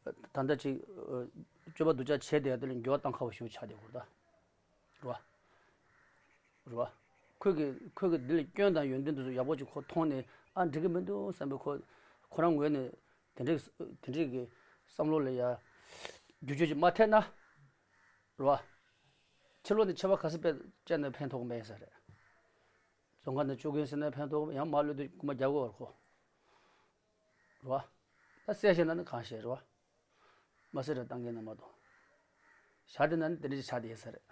ད་ལྟ་ཅིག་སྤྱོད་པ་སྡུག་ཅག་བྱས་དེ་དེ་ལ་འགྱུར་བ་བཏང་ཁག་པོ་ཞིག་ཆགས་བསྡད་ཡོད་རེད་ད། རེད་བ། རེད་བ། ཁོས་གི་ཁོས་གི་འདི་ལ་སྐྱོན་དང་ཡོན་ཏན་དེ་ཚོ་ཡག་པོ་ཅིག་ཁོ་མཐོང་ནས་ཨ་འགྲིག་གི་མི་འདུག་བསམ་པའི་ཁོ། ཁོ་རང་ངོས་ནས་དེ་འདྲའི་དེ་འདྲའི་གི་བསམ་བློ་ལ་ཡ། བསྒྱུར་བཅོས་ཅིག་མ་ཐེབས་ན། རེད་བ། ཕྱི་ལོགས་ནས་ཆད་པ་ག་ཚོད་པས་བཅད་ན་ཕན་ཐོགས་མེད་ས་རེད། རྫོང་ཁ་ནས་བཅུག་གིན་ཟེར་ན་ཕན་ཐོགས་ཡང་མ་གློད་དུས་རྐུན་མ་རྒྱག་དགོས་བར་ཁོ། རེད་བ། ད་བསད་ཤེས་ན་ནི་གང་ཤེས་རེད་བ། མ་བསད་ར་བཏང་གིན་ན་མ་གཏོགས། ཞག་དེ་ན་ནི་དེ་འདྲ་ཞིག་ཆགས་བསྡད་ས་རེད།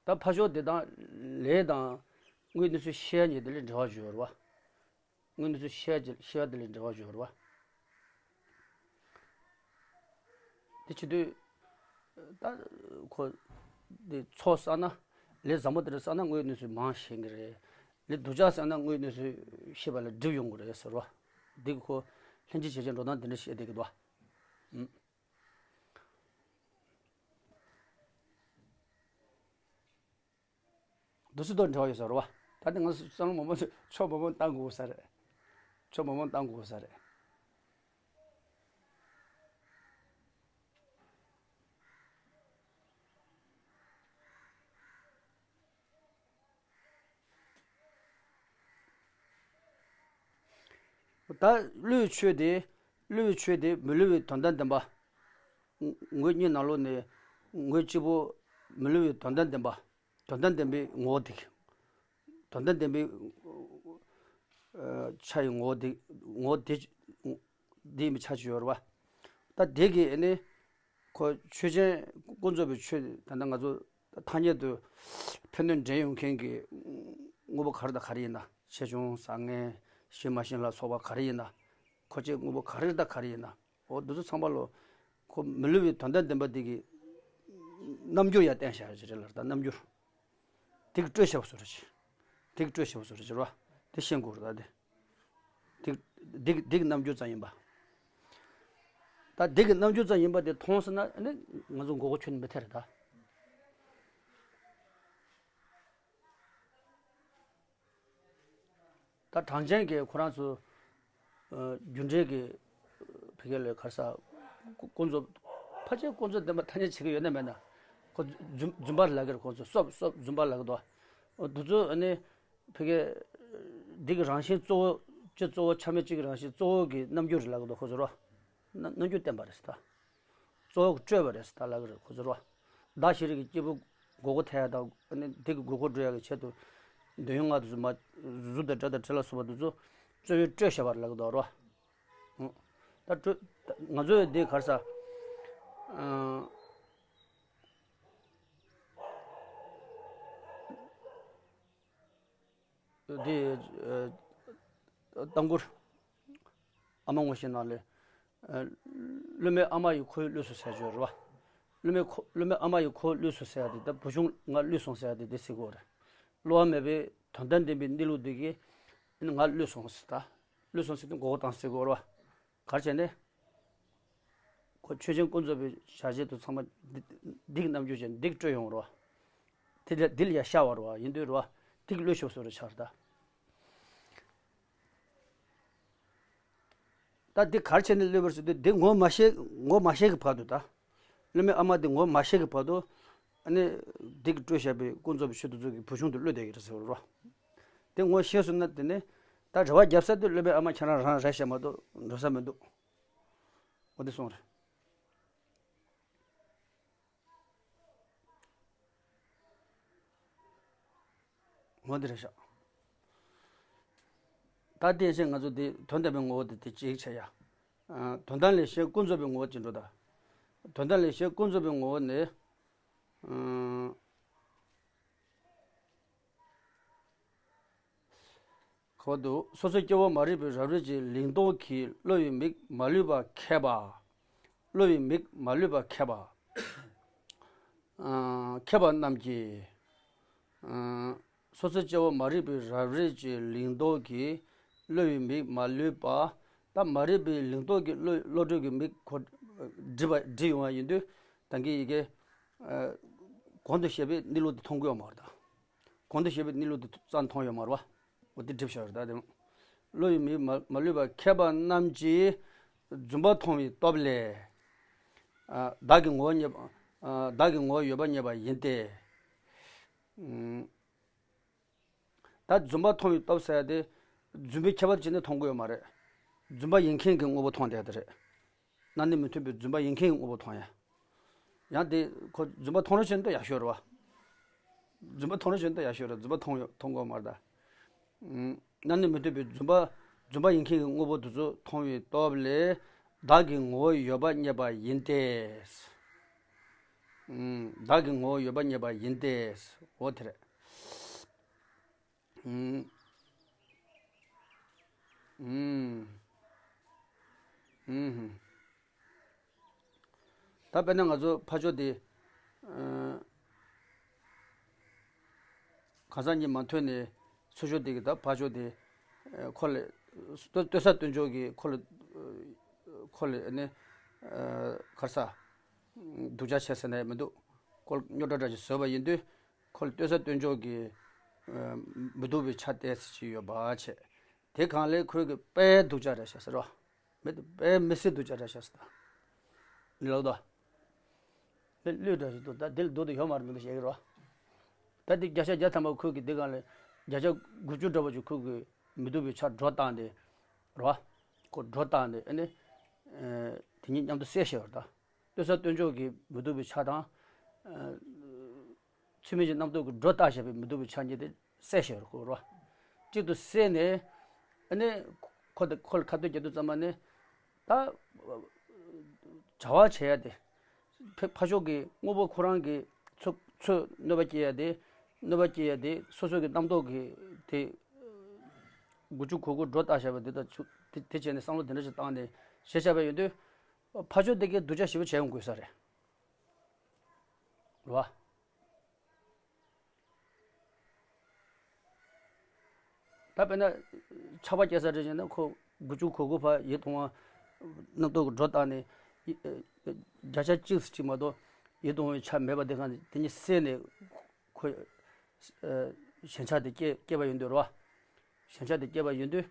ད་ཕར་ཕྱོགས་དེ་དང་ལས་དང་དངོས་གནས་ཚུལ་ཤེས་ཉིད་དེ་ལས་འབྲེལ་བ་ཡོད་རེད་བ། དངོས་གནས་ཚུལ་ཤེས་ཀྱི་ཤེས་པ་དེ་ལས་འབྲེལ་བ་ཡོད་རེད་བ། དེ་བྱེད་དུས། ད་ཁོ། དེ་ཚོགས་བསགས་ན། ལས་བཟང་པོ་དེ་འདྲ་བསགས་ན་དངོས་གནས་ཚུལ་མང་ཤེས་ཀྱི་རེད། ལས་སྡུག་ཅག་བསགས་ན་དངོས་གནས་ཚུལ་ཤེས་པ་ལ་སྒྲིབ་ཡོང་གི་རེད་ཟེར་བ། འདི་གི་ཁོ། ལྷན་ཅིག་བྱེད་ཅིང་འགྲོ་སྟངས་དེ་འདྲ་བཤད་བསྡད་ཀྱི་འདུག་བ། འདུ་ཚོད་དང་འབྲེལ་བ་ཡོད་ས་རེད་བ། ད་ནི་ང་ཚོ་བསམ་བློ་མང་པོ་ཕྱོགས་མང་པོ་བཏང་དགོས་ས་རེད། ཕྱོགས་མང་པོ་བཏང་དགོས་ས་རེད། ད་བསླུ་བའི་ཆོས་དེ། བསླུ་བའི་ཆོས་དེ་མི་སླུ་བའི་དོན་དམ་བདེན་པ། ངོས་གཉིས་ནང་ལོགས་ནས་ངོས་གཅིག་པོ་མི་སླུ་བའི་དོན་དམ་བདེན་པ། དོན་དམ་བདེན་པའི་ངོ་བོ་དེ། དོན་དམ་བདེན་པའི་ཨ་ཆ་ཡི་ངོ་བོ་དེ། ངོ་བོ་དེ་དེ་ཡིན་པའི་ཆ་ཅིག་ཡོད་རེད་བ། ད་དེ་གི་ཨ་ནི་ཁོ་ཆོས་ཅན་ཀུན་རྫོབ་པའི་ཆོས། ད་ལྟ་ང་ཚོ་ཐ་སྙད་དུ་ཕན་གནོད་འདྲེན་ཡོང་མཁན་གྱི་དངོས་པོ་ག་རེ་དང་ག་རེ་ཡིན་ན། ཆེ་ཆུང་བཟང་ངན་ཞི་མ་ཞི་ལ་སོགས་པ་ག་རེ་ཡིན་ན། ཁོ་ཆོས་དངོས་པོ་ག་རེ་དང་ག་རེ་ཡིན་ན། འོ་འདི་ཚོ་ཚང་མ་ལོ། ཁོ་མི་སླུ་བའི་དོན་དམ་བདེན་པ་དེ་གི་རྣམ་འགྱུར་ཡང་བསྟན་བཞག་ཅིག་རེད་ལ། ད་རྣམ་འགྱུར་དེ་གི་སྤྲོས་བཞག་པ་བཟོ་འདྲ་ཅིག་དེ་གི་སྤྲོས་བཞག་པ་བཟོ་འདྲ་ཅིག་རེད་བ། དེ་ཤེས་དགོས་རེད་ད་དེ། དེ་དེ་དེ་གི་རྣམ་འགྱུར་ཙམ་ཡིན་པ། ད་དེ་གི་རྣམ་འགྱུར་ཙམ་ཡིན་པ་དེ་མཐོང་སོང་ན་ཨ་ནི་ང་ཚོ་མགོ་སྐོར་ཁྱོན་ནས་མི་ཐེག་རེད་ད། ད་གྲངས་ཅན་གྱི་ཁོ་རང་ཚོ་ཨ་རྒྱུ་འབྲས་ཀྱི་ཕ་གི་ལ་ག་རེ་ཟེར། ཀུན་རྫོབ། ཕལ་ཆེར་ཀུན་རྫོབ་བདེན་པ་ཐ་སྙད་བྱེད་ཀྱི་ཡོད་ན་མེད་ན། ཁོ་རྫུན་རྫུན་པ་ལབ་ཀྱི་རེད། ཁོ་ཚོ་སོབ་སོབ་རྫུན་པ་ལབ་ཀྱི་འདུག་འོ་འདི་ཚོ་ཨ་ནི་ཕ་གི་འདི་གི་རང་བཞིན་གཙོ་བོ། སྤྱི་གཙོ་བོ་ཆ་མེད་གཅིག་གི་རང་བཞིན་གཙོ་བོ་གི་རྣམ་འགྱུར་རེད་ལབ་ཀྱི་འདུག་ཁོ་ཚོ་རོ། རྣམ་རྣམ་འགྱུར་བསྟན་པ་རེད་ཟེར་ད། གཙོ་བོ་སྤྲོས་པ་རེད་ཟེར་ད་ལབ་ཀྱི་རེད་ཁོ་ཚོ་རོ། བདག་ཤེས་རིག་གི་སྐྱེས་བུ་མགོ་སྐོར་ཐེབས་ཡ་དང་ཨ་ནི་དེ་གི་མགོ་སྐོར་འགྲོ་ཡ་གི་ཆེད་དུ་འདོད་ཡོན་ལྔ་དེ་ཚོ་མ། གཟུགས་དང་སྒྲ་དང་དྲི་ལ་སོགས་པ་དེ་ཚོ་རྩོལ་བའི་སྤྲོས་བཞག་པ་ལབ་ཀྱི་འདུག་རོ། ད་སྤྲོས། ང་ཚོས་འདི་ག་རེ་ཟེར། ཨ། འདི་ཨ་ལྟ་མགུར་ཨ་མ་ངོ་ཤེས་ནང་ལས། ཨ། སློབ་མའི་ཨ་མ་ཡིས་ཁོ་བོས་བསླུས་སོ་ཟེར་ཡ་ཅིག་ཡོད་རེད་བ། སློབ་མའི་ཁོ། སློབ་མའི་ཨ་མ་ཡིས་ཁོ་བོས་བསླུས་སོ་ཟེར་ཡ་དེ། ད་བུ་ཆུང་ང་བསླུས་སོང་ཟེར་ཡ་དེ་དེ་ཟེར་གྱི་ཡོད་རེད། བསླུ་བ་མེད་པའི་དོན་དམ་བདེན་པའི་གནས་ལུགས་འདི་གིས་ང་བསླུས་སོང་ཟེར་ད། བསླུས་སོང་ཟེར་དུས་མགོ་སྐོར་བཏང་ཟེར་གྱི་ཡོད་རེད་བ། ག་རེ་བྱས་ནས། ཁོ་ཆོས་ཅན་ཀུན་རྫོབ་པའི་བྱ་བྱེད་དུ་ཚང་མ་འདི་འདི་གི་རྣམ་འགྱུར་ཅན་འདི་གི་སྤྲོས་ཡོང་བ་རེད་བ། དེ་ལ་འདི་ལ་ཡང་ཤར་བ་རེད་བ། ཡིན་དུས་རེད་བ། འདི་གི་བསླུས་ཆོག་བཟོ་འདྲ་ཆགས་རེད་ད། ད་འདི་ག་རེ་བྱས་ནས་བསླུས་པ་རེད་ཟེར་དུས་འདི་ངོ་མ་ཤེས། ངོ་མ་ཤེས་ཀྱི་བར་དུ་ད། སློབ་མའི་ཨ་མ་འདི་ངོ་མ་ཤེས་ཀྱི་བར་དུ། ཨ་ནི་འདི་གི་སྤྲོས་བཞག་པའི་ཀུན་རྫོབ་པའི་ཆོས་དེ་ཚོ་གིས་བུ་ཆུང་དེ་བསླུས་བསྡད་ཀྱི་རེད་ཟེར་བ་རེད་བ། དེ་ངོ་ཤེས་སོང་ན་དེ་ནས་ད་རེ་བ་རྒྱབ་ས་དེ་སློབ་མའི་ཨ་མ་ཁྱེད་རང་རང་རེད་ཤག་མ་གཏོགས་འགྲོ་ས་མི་འདུག་འོ་དེ་སོང་རེད། འོ་དེ་རེད་ཤག་ད་དེ་བཞིན་ང་ཚོ་དེ་དོན་དམ་པའི་ངོ་བོ་དེ་དེ་གཅིག་བྱས་ཡ། ཨ། དོན་དམ་ལས་གཞན་ཀུན་རྫོབ་པའི་ངོ་བོ་གཅིག་འགྲོ་ད། དོན་དམ་ལས་གཞན་ཀུན་རྫོབ་པའི་ངོ་བོ་ནི། ཨ། ཁོ་འདུག་སོ་སོ་སྐྱེ་བོ་མ་རིག་པའི་རབ་རིབ་ཀྱི་ལིང་ཏོག་གིས་བསླུ་བའི་མིག་མ་ལུས་པ་ཁེབས་པ། བསླུ་བའི་མིག་མ་ལུས་པ་ཁེབས་པ། ཨ། ཁེབས་པ་རྣམས་ཀྱིས། ཨ། སོ་སོ་སྐྱེ་བོ་མ་རིག་པའི་རབ་རིབ་ཀྱི་ལིང་ཏོག་གིས་བསླུ་བའི་མིག་མ་ལུས་པ། ད་མ་རིག་པའི་ལིང་ཏོག་གིས་བསླུ། བློ་གྲོས་ཀྱི་མིག་ཁོ་བསྒྲིབས་པ། བསྒྲིབས་ཡོང་བ་ཡིན་དུས་ད་གིན་ཡི་གེ་ཨ། གོང་དུ་བཤད་པའི་གནས་ལུགས་དེ་མཐོང་གི་ཡོད་མ་རེད་ད། གོང་དུ་བཤད་པའི་གནས་ལུགས་དེ་རྩ་མཐོང་ཡོད་མ་རེད་བ། འོ་དེ་སྒྲིབ་བཞག་རེད་ད་དེ། བསླུ་བའི་མིག་མ་མ་ལུས་པ་ཁེབས་པ་རྣམས་ཀྱིས་རྫུན་པ་མཐོང་བའི་སྟོབས་ལས། ཨ། བདག་གི་ངོ་བོ་རྙེད་པ། ཨ། བདག་གི་ངོ་བོ་ཡོད་པ་རྙེད་པ་ཡིན་ཏེ། ཨུམ། ད་རྫུན་པ་མཐོང་བའི་སྟོབས་ཟེར་ཡ་དེ། རྫུན་པའི་ཁྱད་པར་བྱས་ནས་མཐོང་གི་ཡོད་མ་རེད། རྫུན་པ་ཡིན་མཁན་གྱི་དངོས་པོ་མཐོང་བསྡད་དེ་རེད། རྣམ་སྨིན་མི་མཐུན་པའི་རྫུན་པ་ཡིན་མཁན་གྱི་དངོས་པོ་མཐོང་ཡ། ཡང་དེ་ཁོ་རྫུན་པ་མཐོང་རོགས་བྱས་ན་ད་ཡག་ཤོས་རེད་བ། རྫུན་པ་མཐོང་རོགས་བྱས་ན་ད་ཡག་ཤོས་རེད། རྫུན་པ་མཐོང་ཡོད་མཐོང་དགོས་མ་རེད་ད། ཨུམ། རྣམ་སྨིན་མི་མཐུན་པའི་རྫུན་པ། རྫུན་པ་ཡིན་མཁན་གྱི་དངོས་པོ་དེ་ཚོ་མཐོང་བའི་སྟོབས་ལས། བདག་གི་ངོ་བོ་ཡོད་པ་རྙེད་པ་ཡིན་ཏེ། ཨུམ། བདག་གི་ངོ་བོ་ཡོད་པ་རྙེད་པ་ཡིན་ཏེ། འོ་དེ་རེད། ཨུམ། ཨུམ། ཨུམ། ད་དཔེར་ན་ང་ཚོ་ཕར་ཕྱོགས་དེ། ཨ། གང་ཟག་གཉིས་མ་ཐོན་ནས་ཚུར་ཕྱོགས་དེ་གི་ད་ཕར་ཕྱོགས་དེ། ཨ། ཁོ་ལ་ལྟོས། ལྟོས་ས་ལྟོས་འཇོག་གི་ཁོ་ལ། ཁོ་ལ་ནི། ཨ། ག་རེ་ཟེར། སྡུག་ཅག་བྱས་ཟེར་ན་ཡང་མི་འདུག་ཁོ་ལ་རྙོག་དྲ་འདྲ་ཞིག་བཟོས་པ་ཡིན་དུས། ཁོ་ལ་ལྟོས་ས་ལྟོས་འཇོག་གི། ཨ། མི་སྡུག་པའི་ཆ་ཏོག་ཙམ་ཅིག་ཡོད་པ་བྱས། དེ་གང་ལས་ཁོས་གི་དཔེ་སྡུག་ཅག་རེད་ཤག་ཟེར་བ། མི་དེ་དཔེ་མི་སྲིད་སྡུག་ཅག་རེད་ཤག་ཟེར་ད། ནི་ལབ་ད། དེ་བླུན་འདྲ་ཞིག་འདུག་ད་དེ་ལས་སྡུག་དེ་ཡོད་མ་རེད་མི་འདུག་བཤད་ཀྱི་རེད་བ། ད་དེ་བརྒྱ་ཆ་བརྒྱ་ཐམ་པ་ཁོས་གི་དེ་གང་ལས་བརྒྱ་ཆ་དགུ་བཅུ་འདྲ་པོ་ཅིག་ཁོས་གི་མི་སྡུག་པའི་ཆ་སྒྲོ་བཏང་སྟེ། རེད་བ། ཁོ་སྒྲོ་བཏགས་ནས་ཨ་ནི་དེ་གཉིས་མཉམ་དུ་བསྲེས་བཞག་པ་རེད་ད། ལྟོས་ས་ལྟོས་འཇོག་གི་མི་སྡུག་པའི་ཆ་དང་། ཚུལ་མིན་གྱི་རྣམ་རྟོག་གི་སྒྲོ་བཏགས་བཞག་པའི་མི་སྡུག་པའི་ཆ་གཉིས་དེ་བསྲེས་བཞག་པ་རེད་ཁོ་རེད་བ། གཅིག་ཏུ་བསྲེས་ནས་ཨ་ནི་ཁོ་དེ་ཁོ་ལ་ཁ་གཏད་བརྒྱབ་དུས་ཙམ་པ་ནི། ད་བྱ་བ་བྱེད་ཡ་དེ། ཕ་ཕ་ཕྱོགས་ཀྱི་དངོས་པོ་ཁོ་རང་གི་ཚོ་ཚོས་གནོད་པ་སྐྱེལ་ཡ་དེ། གནོད་པ་སྐྱེལ་ཡ་དེ་སོ་སོ་གི་རྣམ་རྟོག་གི་དེ། དགུ་བཅུ་གོ་དགུ་སྒྲོ་བཏགས་བཞག་པ་དེ་དང་ཆུ་དེ་དེ་བྱས་ནས་བསམ་བློ་དེ་འདྲ་ཞིག་བཏང་ནས་གཞི་བཞག་པ་ཡིན་དུས། ཕ་ཕྱོགས་དེ་གའི་སྡུག་ཅག་ཞེ་པོ་བྱས་ཡོང་དགོས་ས་རེད། རེད་བ། ད་དཔེར་ན་ཆགས་པ་སྐྱེ་ས་རེད་ཅེ་ན་ཁོ་དགུ་བཅུ་གོ་དགུ་ཕར་ཡིད་དུ་འོང་བ་རྣམ་རྟོག་གི་སྒྲོ་བཏགས་ནས་ཡི་ཨ་བརྒྱ་ཆ་གཅིག་ཙམ་ཅིག་མ་གཏོགས་ཡིད་དུ་འོང་བའི་ཆ་མེད་པ་དེ་གང་དེ་གཉིས་བསྲེས་ནས་ཁོ་ཨ་ཞེན་ཆགས་དེ་སྐྱེ་སྐྱེས་པ་ཡིན་དུས་རེད་བ། ཞེན་ཆགས་དེ་སྐྱེས་པ་ཡིན་དུས་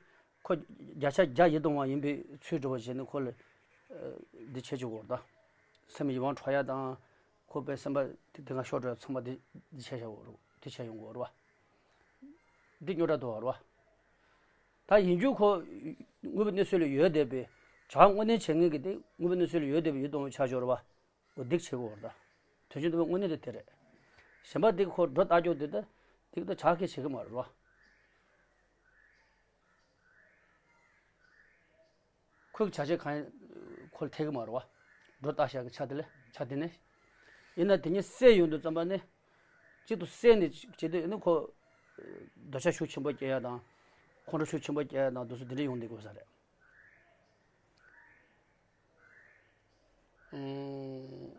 ཁོ་བརྒྱ་ཆ་བརྒྱ་ཡིད་དུ་འོང་བ་ཡིན་པའི་ཚུལ་འགྲོ་བ་བྱས་ནས་ཁོ་ལ་ཨ་འདི་བྱེད་ཆོག་གོ་རེད་ད། སེམས་ཡིད་དབང་འཕྲོག་ཡ་དང་། ཁོ་པའི་སེམས་པ་དེ་དེ་ག་ཤོར་འགྲོ་ཚང་མ་དེ་དེ་བྱས་བཞག་འོ་རུ་དེ་བྱས་ཡོང་གི་འོ་རུ་བ། འདི་རྙོག་དྲ་དུ་བ་རུ་བ། ད་ཡིན་རྒྱུ་ཁོ་དངོས་པོའི་གནས་ཚུལ་ལ་ཡོད་བསྡད་པའི་བྱ་བ་དངོས་གནས་བྱེད་མཁན་གྱི་དེ་དངོས་པོའི་གནས་ཚུལ་ལ་ཡོད་བསྡད་པའི་ཡིད་དུ་འོང་བའི་ཆ་འཇོག་རུ་བ། འོ་འདི་བྱེད་གི་འོ་རུ་ད། དོན་ཆེན་དུ་བའི་དངོས་གནས་དེ་དེ་རེད། གཞན་པ་འདི་ཁོ་སྒྲོ་བཏགས་རྒྱུ་དེ་ད་འདི་ད་བྱ་ཁེ་བྱེད་གི་མ་རུ་བ། ཁོའི་བྱ་བྱེད་གང་ཡིན་ཁོ་ལ་ཐེག་གི་མ་རེད་བ། སྒྲོ་བཏགས་བཞག་གི་ཆ་དེ་ལས་ཆ་དེ་ནས། ཡིན་ན་དེ་ཉིད་བསྲེས་ཡོང་དུས་ཙམ་པ་ནི། གཅིག་ཏུ་བསྲེས་ནས་བྱེད་དུས་ནི་ཁོ། འདོད་ཆགས་ཤུགས་ཆེན་པོ་སྐྱེ་ཡ་དང་། ཁོང་ཁྲོ་ཤུགས་ཆེན་པོ་སྐྱེ་ཡ་དང་དེ་ཚོ་དེ་འདྲ་ཡོང་བསྡད་དགོས་ས་རེད། ཨུམ།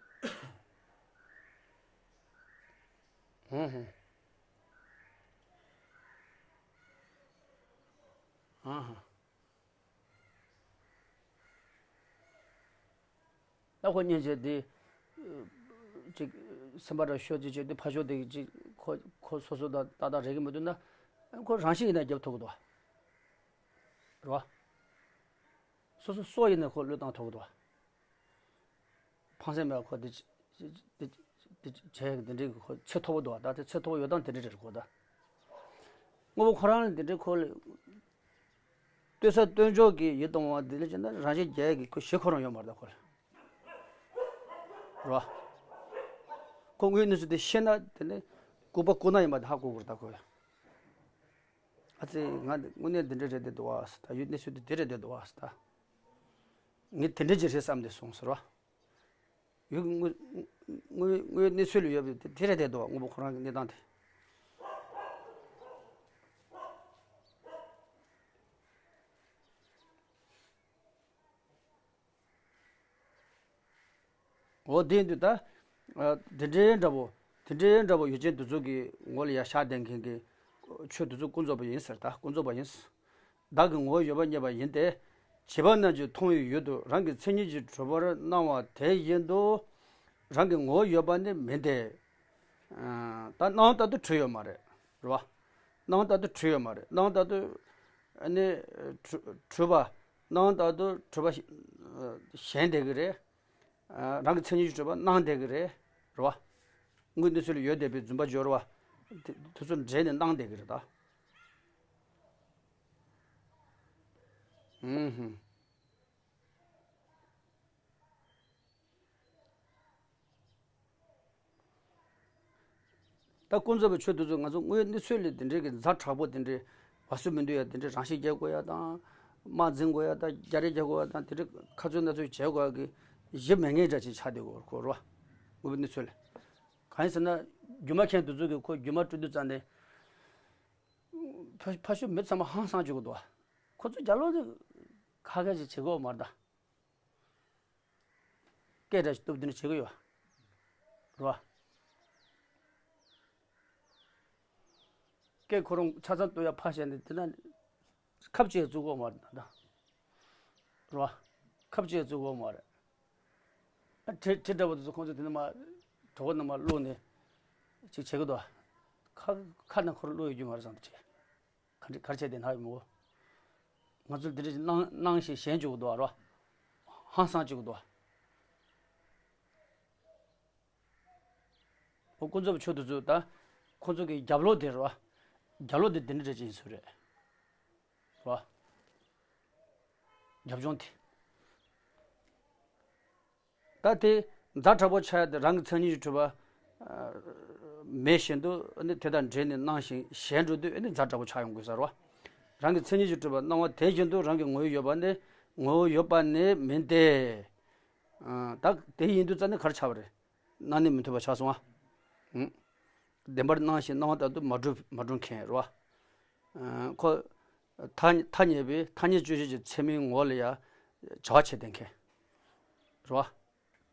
ཧུམ་ཧུམ། ཨ་ཧ། ད་ཁོ་གཉེན་བྱས་ཏེ། ཅིག་སེམས་པ་ར་ཤོར་ཅིག་བྱས་ཏེ་ཕར་ཞོག་དེ་ཅིག་ཁོ་ཁོ་སོ་སོ་དང་ཏག་ཏག་རེག་གི་མི་འདུག་ན། ཁོ་རང་ཤི་ཡིན་ན་རྒྱབ་ཐུབ་ཀྱི་འདུག་བ། རེད་བ། སོ་སོ་སྲོག་ཡིན་ན་ཁོ་བློས་བཏང་ཐུབ་ཀྱི་འདུག་བ། ཕངས་སེམས་མེད་པ་ཁོ་དེ་དེ་དེ་བྱས་དེ་འདྲའི་ཁོ་ཚེ་མཐོ་པོ་འདུག་བ། ད་དེ་ཚེ་མཐོ་པོ་ཡོད་སྟངས་དེ་འདྲ་རེད་ཁོ་ད། དངོས་པོ་ཁོ་རང་ལ་དེ་འདྲའི་ཁོ་ལ། ལྟོས་ས་ལྟོས་འཇོག་གི་ཡིད་དུ་འོང་བ་འདི་ལ་བྱས་ན་རང་བཞིན་རྒྱས་ཀྱི་ཁོ་ཞེ་ཁོ་རང་ཡོད་མ་རེད་ད་ཁོ་ལ། རེད་བ། ཁོ་དངོས་གནས་སུ་དེ་ཤེས་ན་དེ་ནི་ལྐུགས་པ་ལྐུགས་ན་ཡིན་པ་དེ་ཧ་གོ་དགོས་རེད་ད་ཁོ་ལ། ཨ་ཙི་ང་དངོས་གནས་འདི་འདྲ་རེད་དེ་འདུག་བ་ཟེར་ད། ཡུལ་གནས་ཚུལ་དེ་དེ་རེད་དེ་འདུག་བ་ཟེར་ད། ངས་དེ་འདྲ་ཅིག་རེད་བསམ་དེ་སོང་ཟེར་བ། ཡུལ་དངོས་དངོས་དངོས་གནས་ཚུལ་ལ་ཡོད་པའི་དེ་དེ་རེད་དེ་འདུག་བ། དངོས་པོ་ཁོ་རང་གི་གནས་སྟངས་དེ། འོ་དེ་འདུག་ད། ཨ་དེ་འདྲའི་འདྲ་པོ། དེ་འདྲའི་འདྲ་པོ་ཡུལ་ཅན་དེ་ཚོ་གི་ངོ་ལ་ཡ་ཤར་བསྡད་མཁན་གྱི་ཆོས་དེ་ཚོ་ཀུན་རྫོབ་པ་ཡིན་ཟེར་ད། ཀུན་རྫོབ་པ་ཡིན་ཟེར། བདག་གི་ངོ་བོ་ཡོད་པ་རྙེད་པ་ཡིན་ཏེ། བྱིས་པ་རྣམས་ཀྱིས་མཐོང་བའི་ཡུལ་དུ་རང་གི་མཚན་ཉིད་ཀྱིས་གྲུབ་པར་སྣང་བ་དེ་བཞིན་དུ། རང་གི་ངོ་བོ་ཡོད་པ་ནི་མིན་ཏེ། ཨ་ད་སྣང་ལྟར་དུ་གྲུབ་ཡོད་མ་རེད། རེད་བ། སྣང་ལྟར་དུ་གྲུབ་ཡོད་མ་རེད། སྣང་ལྟར་དུ་ཨ་ནི་གྲུབ་གྲུབ་པ། སྣང་ལྟར་དུ་གྲུབ་པ་ཞིག་ཞེན་བསྡད་ཀྱི་རེད། ཨ་རང་གི་མཚན་ཉིད་ཀྱིས་གྲུབ་པ་སྣང་བསྡད་ཀྱི་རེད། རེད་བ། དངོས་གནས་ཚུལ་ལ་ཡོད་བསྡད་པའི་རྫུན་པ་སྦྱོར་བ་དེ་དེ་ཚོ་འདྲེས་ནས་སྣང་བསྡད་ཀྱི་རེད་ད། ཨུམ་ཧུམ། ད་ཀུན་རྫོབ་པའི་ཆོས་དེ་ཚོ་ང་ཚོ་དངོས་གནས་ཚུལ་ལ་དེ་འདྲའི་གི་ཛ་དྲག་པོ་དེ་འདྲའི་བ་སུ་མི་འདུག་ཡ། དེ་འདྲའི་རང་ཤི་རྒྱག་དགོས་ཡ་དང་། དམག་འཛིང་དགོས་ཡ་དང་། རྒྱ་རེ་རྒྱག་དགོས་ཡ་དང་། དེ་འདྲའི་ཁ་རྩོད་སྣ་རྩོད་བྱེད་དགོས་ཡ་གི་གཞི་མེད་མཁན་འདྲ་ཅིག་ཆགས་བསྡད་ཡོད་ཁོ་རེད་བ། དངོས་པོའི་གནས་ཚུལ་ལ། གང་ཡིན་ཟེར་ན། སྒྱུ་མ་མཁན་དེ་ཚོ་གིས་ཁོ་སྒྱུ་མ་སྤྲོད་དུས་ཙམ་ནས། ཕ་ཕ་ཤུལ་མི་ཚང་མ་ཧང་སང་བྱེད་དགོས་འདུག་བ། ཁོ་ཚོ་རྒྱ་ལོ་དེ་ཁ་ཁ་ཅིག་བྱེད་དགོས་མ་རེད་ད། སྐད་འདྲ་ཞིག་གཏུབ་དེ་འདྲ་བྱེད་ཀྱི་ཡོད། རེད་བ། སྐད་ཁོ་རང་ཆ་ཚང་གཏུབ་ཡ་ཕར་བཞག་ནས་དེ་ན་ཁབ་ཅིག་བཙུགས་ཀྱི་ཡོད་མ་རེད་ད། རེད་བ། ཁབ་ཅིག་བཙུགས་ཀྱི་ཡོད་མ་རེད། ཨ་དྲི་དྲི་འདྲ་པོ་དེ་ཚོ་ཁོང་ཚོ་དེ་ནས་མར་གྲོད་ཁོག་ནས་མར་བླུགས་ནས་ཅིག་བྱེད་ཀྱི་འདུག། ཁ་ཁ་ནས་ཁོ་རང་བླུགས་ཡོད་རྒྱུ་མ་རེད་བསམ་དེ་བྱས། ག་འདྲ་ག་རེ་བྱས་བསྡད་ན་ཡོད་མོ། ང་ཚོ་འདི་འདྲ་ཞིག་སྣང་སྣང་ཞིག་ཞེན་བཅུག་གི་འདུག་རོ། ཧང་སང་བཅུག་གི་འདུག། འོ་ཀུན་རྫོབ་ཆོས་དེ་ཚོ་ད་ཁོ་ཚོ་གི་རྒྱབ་ལོགས་དེ་རོ། རྒྱབ་ལོགས་དེ་འདི་འདྲ་འདྲ་ཅིག་ཡིན་ས་རེད། རོ། རྒྱབ་ལྗོངས་དེ། ད་དེ་ཛ་དྲག་པོ་ཆགས་ཡ་དེ་རང་གི་མཚན་ཉིད་ཀྱི་གྲུབ་པ་མེད་བཞིན་དུ་ནི་དེ་དང་འབྲེལ་ནས་སྣང་ཞིང་ཞེན་འགྲོ་དུས་ནི་ཛ་དྲག་པོ་ཆགས་ཡོང་དགོས་ས་རེད་བ། རང་གི་མཚན་ཉིད་ཀྱི་གྲུབ་པ་སྣང་བ་དེ་བཞིན་དུ་རང་གི་ངོ་བོ་ཡོད་པ་ནི་ངོ་བོ་ཡོད་པ་ནི་མིན་ཏེ། ད་དེ་ཡིན་དུས་ཙ་ནི་ག་རེ་ཆགས་པ་རེད། སྣང་ནས་མི་མཐུན་པ་ཆགས་སོང་ང་། བདེན་པར་སྣང་ཞིང་སྣང་བ་ལྟར་དུ་མ་གྲུབ་མ་གྲུབ་མཁན་རེད་བ། ཁོ། ཐ་ཐ་སྙད་པས་ཐ་སྙད་དཔྱོད་བྱེད་ཀྱི་ཚད་མའི་ངོ་ལ་ཡང་བྱ་བ་བྱེད་བསྡད་མཁན། རེད་བ།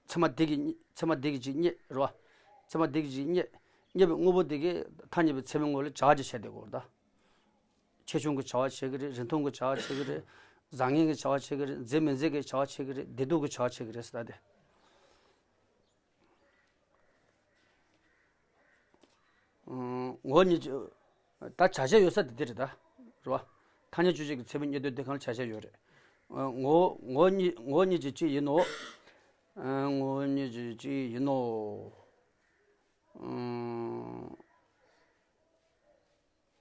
ཚད་མ་དེ་གིས་ཚད་མ་དེ་གིས་ཅིག་རྙེད་རེད་བ། ཚད་མ་དེ་གིས་ཅིག་རྙེད། རྙེད་པའི་དངོས་པོ་དེ་གིས་ཐ་སྙད་པའི་ཚད་མའི་ངོ་ལ་བྱ་བ་ཅིག་བྱས་བསྡད་དགོས་རེད་ད། ཆེ་ཆུང་གི་བྱ་བ་བྱེད་ཀྱི་རེད། རིང་ཐུང་གི་བྱ་བ་བྱེད་ཀྱི་རེད། བཟང་ངན་གྱི་བྱ་བ་བྱེད་ཀྱི་རེད། མཛེས་མི་མཛེས་ཀྱི་བྱ་བ་བྱེད་ཀྱི་རེད། བདེ་སྡུག་གི་བྱ་བ་བྱེད་ཀྱི་རེད་ཟེར་ད་དེ། ངོ་བོ་ཉིད་ཀྱི། ད་བྱ་བྱེད་ཡོད་ས་དེ་དེ་རེད་ད། རེད་བ། ཐ་སྙད་དཔྱོད་བྱེད་ཀྱི་ཚད་མའི་རྙེད་དོན་དེ་གང་ལ་བྱ་བྱེད་ཡོད་རེད། ངོ་བོ་ངོ་བོ་ཉིད་ངོ་བོ་ཉིད་ཀྱི་གཅིག་ཡིན་ནོ། ངོ་བོ་ཉིད་ཀྱི་གཅིག་ཡིན་ནོ།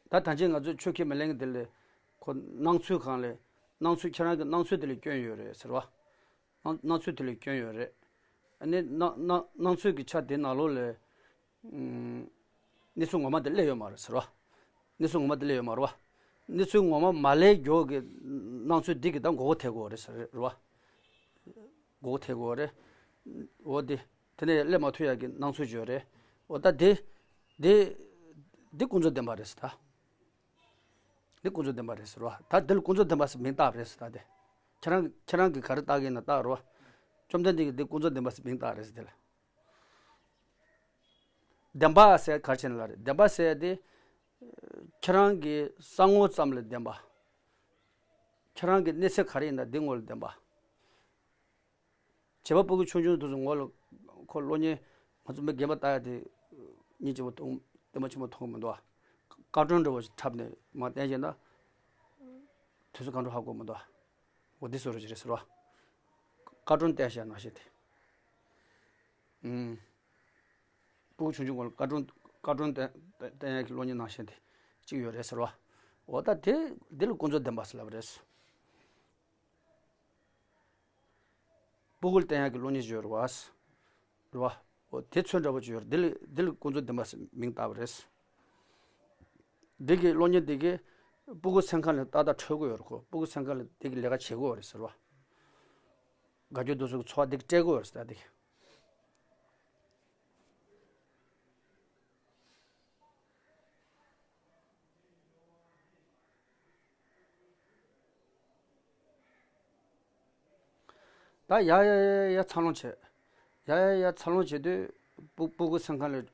ད་ཐམས་ཅད་ང་ཚོས་ཆོས་ཁས་མི་ལེན་གི་དེ་ལས་ཁོ་སྣང་ཚུལ་གང་ལས་སྣང་ཚུལ་ཁྱེད་རང་གི་སྣང་ཚུལ་དེ་ལས་སྐྱོན་ཡོད་རེད་ཟེར་བ། སྣང་སྣང་ཚུལ་དེ་ལས་སྐྱོན་ཡོད་རེད། ཨ་ནི་སྣང་སྣང་སྣང་ཚུལ་གྱི་ཆ་དེ་ནང་ལོགས་ལས་གནས་ཚུལ་ངོ་མ་དེ་སླེབས་ཡོད་མ་རེད་ཟེར་བ། གནས་ཚུལ་ངོ་མ་དེ་སླེབས་ཡོད་མ་རེད་བ། གནས་ཚུལ་ངོ་མ་མ་སླེབས་མགྱོགས་ཀྱི་སྣང་ཚུལ་འདི་གི་ད་མགོ་བོ་ཐེག་དགོས་རེད་ཟེར་རེད་བ། མགོ་བོ་ཐེག་དགོས་རེད། འོ་དེ། དེ་ནས་སླེབས་མ་ཐུབ་ཡག་གི་སྣང་ཚུལ་བརྗོད་རེད། འོ་ད་དེ། དེ། དེ་ཀུན་རྫོབ་བདེན་པ་རེད་ཟེར་ད། དེ་ཀུན་རྫོབ་བདེན་པ་རེད་ཟེར་བ། ད་དེ་ལ་ཀུན་རྫོབ་བདེན་པ་ཟེར་མིང་བཏགས་པ་རེད་ཟེར་ད་དེ། ཁྱེད་རང་ཁྱེད་རང་གིས་ག་རེ་བཏགས་ཀྱི་ཡིན་ན་བཏགས་རོགས། བཅོམ་ལྡན་འདས་ཀྱིས་དེ་ཀུན་རྫོབ་བདེན་པ་ཟེར་མིང་བཏགས་རེད་ཟེར་དེ་ལ། བདེན་པ་ཟེར་ག་རེ་བྱས་ན་ལ་རེད། བདེན་པ་ཟེར་དེ། ཁྱེད་རང་གི་བསམ་ངོ་ཙམ་ལ་བདེན་པ། ཁྱེད་རང་གི་གནས་ཚད་ག་རེ་ཡིན་ན་དེ་ངོ་ལ་བདེན་པ། བྱེད་པ་སྤུ་གུ་ཆུང་ཆུང་དེ་ཚོ་ངོ་ལ་ཁོ་གློག་བརྙན་ང་ཚོ་མི་རྒན་པ་ལྟ་ཡ་དེ་སྙིང་རྗེ་པོ་མཐོང་ལྟད་མོ་ཆེན་པོ་མཐོང་གི་མི་འདུག་ཨ། ཀར་ཊུན་འདྲ་བོ་ཞིག་འཁྲབ་ནས་མར་བསྟན་བྱས་ན་དུས་ཚོད་གང་འགྲོ་ཧ་གོ་མི་འདུག་ཨ། འོ་འདི་བཟོ་རོགས་ཞིག་རེད་ཟེར་བ། ཀར་ཊུན་བསྟན་བྱས་ནང་བཞིན་དེ། ཨུམ། སྤུ་གུ་ཆུང་ཆུང་ངོ་ལ་ཀར་ཊུན་ཀར་ཊུན་བསྟན་བསྟན་ཡ་གི་གློག་བརྙན་ནང་བཞིན་དེ་གཅིག་ཡོད་རེད་ཟེར་བ། འོ་ད་དེ་འདི་ལ་ཀུན་རྫོབ་བདེན་པ་ཟེར་ལབ་པ་རེད། སྤུ་གུ་ལ་བསྟན་ཡག་གི་གློག་བརྙན་ཅིག་ཡོད་རེད་བ། རེད་བ། འོ་དེ་ཚོད་འདྲ་པོ་ཅིག་ཡོད་རེད། འདི་ལ་འདི་ལ་ཀུན་རྫོབ་བདེན་པ་ཟེར་མིང་བཏགས་པ་རེད། འདི་གི་གློག་བརྙན་འདི་གི་སྤུ་གུ་སེམས་ཁམས་ལ་ཏག་ཏག་འཕྲོད་ཀྱི་ཡོད་རེད་ཁོ། སྤུ་གུ་སེམས་ཁམས་ལ་འདི་གི་ལས་ཀ་བྱེད་ཀྱི་ཡོད་རེད་ཟེར་བ། དགའ་སྐྱོ་སྡུག་སོགས་ཀྱི་ཚོར་བ་འདི་གི་སྤྲད་ཀྱི་ཡོད་རེད་ཟེར་ད་འདི་གི། ད་ཡ་ཡ་ཡ་ཡ་འཚར་ལོངས་བྱས། ཡ་ཡ་ཡ་འཚར་ལོངས་བྱེད་དུས་སྤུ་སྤུ་གུ་སེམས་ཁམས་ལ་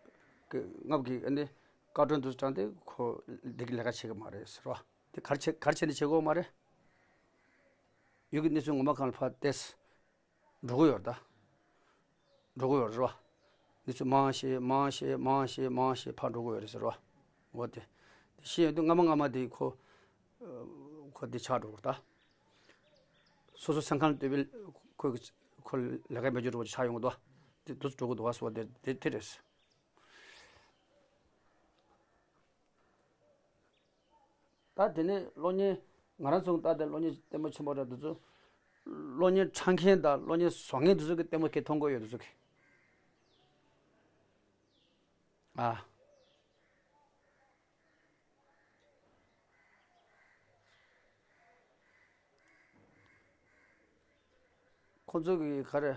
གི་རྔམ་གི་ཨ་ནི་ཀར་ཊུན་དུ་དྲངས་ཏེ་ཁོ་འདི་གི་ལས་ཀ་བྱེད་གི་མ་རེད་ཟེར་བ། འདི་ག་རེ་བྱེད་ག་རེ་བྱས་ནས་བྱེད་དགོས་མ་རེད། ཡུལ་གྱི་གནས་ཚུལ་ངོ་མ་གང་ལ་ཕར་བལྟས། འགྲོ་གི་ཡོད་རེད་ད། འགྲོ་གི་ཡོད་རེད་བ། འདི་ཚོ་མང་ཤེས་མང་ཤེས་མང་ཤེས་མང་ཤེས་ཕར་འགྲོ་གི་ཡོད་རེད་ཟེར་བ། འོ་དེ། དེ་ཤེས་ཡོང་དུས་སྔ་མ་སྔ་མ་དེ་ཁོ། ཁོ་འདི་ཆགས་འགྲོ་གི་རེད་ད། སོ་སོ་སེམས་ཁམས་ལ་ལྟོས་པའི་ཁོ་གི་ཁོ་ལས་ཀ་མེད་རྒྱུ་འགྲོ་ཆགས་ཡོང་གི་འདུག་དེ་དུས་འགྲོ་གི་འདུག་བ་སོ་དེ་དེ་དེ་རེད། ད་དེ་ནས་གློག་བརྙན་ང་རང་ཚོ་ལྟ་དེ་གློག་བརྙན་ལྟད་མོ་ཆེན་པོ་ར་དེ་ཚོ། གློག་བརྙན་འཁྲབ་མཁན་དང་གློག་བརྙན་བཟོ་མཁན་དེ་ཚོ་གི་ལྟད་མོ་ཁྱེད་མཐོང་གི་ཡོད་དེ་ཚོ་གི། ཨ། ཁོ་ཚོ་གི་ག་རེ།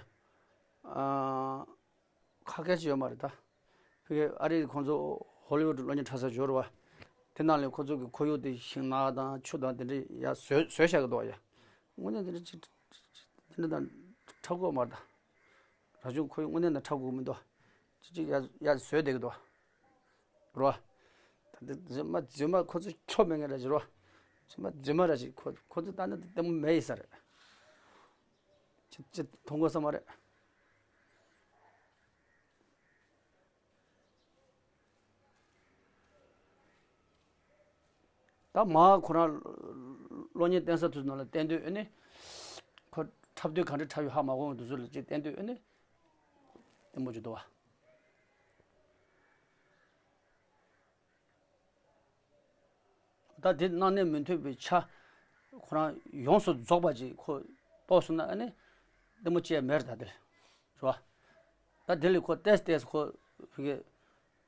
ཨ། ཁ་སྐད་ཅིག་ཡོད་མ་རེད་ད། ཕ་གི་ཨ་རི་ཁོང་ཚོ་ཧོ་ལི་ཝུད་གློག་བརྙན་འཁྲབ་ས་འབྱོར་བ། དེ་ནང་ལས་ཁོ་ཚོ་གི་ཁོར་ཡུག་དེ་ཤིང་ནགས་དང་ཆུ་དང་དེ་འདྲ་ཡ་བཟོས་བཟོས་བཞག་གི་འདུག་ཡ། དངོས་གནས་དེ་འདྲ་ཅིག་དེ་འདྲ་དང་འཁྲབ་དགོས་མ་རེད་ད། རང་བྱུང་ཁོར་ཡུག་དངོས་གནས་ནང་འཁྲབ་དགོས་མི་འདུག་ཅིག་ཅིག་ཡ་ཡ་བཟོས་བསྡད་ཀྱི་འདུག་རོ། ད་འདི་རྫུན་མ་རྫུན་མ་ཁོ་ཚོ་ཁྱོ་མེད་ངེས་ར་ཅིག་རོ། རྫུན་མ་རྫུན་མ་ར་ཅིག་ཁོ་ཁོ་ཚོ་ད་ནི་ལྟད་མོ་མེད་ཡིན་ས་རེད། ཅི་ཅི་མཐོང་དགོས་ས་མ་རེད། ད་མ་ཁོ་རང་གློག་བརྙན་བསྟན་ས་དུས་ནང་ལ་བསྟན་དུས་ཨེ་ནི། ཁོ་འཁྲབ་དུས་ག་འདྲ་འཁྲབ་ཡོད་ཧ་མ་གོ་འདུག་ཚུལ་ལ་ཅིག་བསྟན་དུས་ཨེ་ནི། ལྟད་མོ་ཅིག་འདུག་བ། ད་དེ་སྣང་གནས་མི་མཐུན་པའི་ཆ། ཁོ་རང་ཡོངས་སུ་རྫོགས་པ་ཅིག་ཁོ་ རྟོགས་སོང་ན་ཨ་ནི་ལྟད་མོ་བྱེད་ཡ་མེད་རེད་ད་དེ་ལ། རེད་བ། ད་དེ་ལས་ཁོ་ཏེས་ཏེས་ཁོ་ཕི་གེ་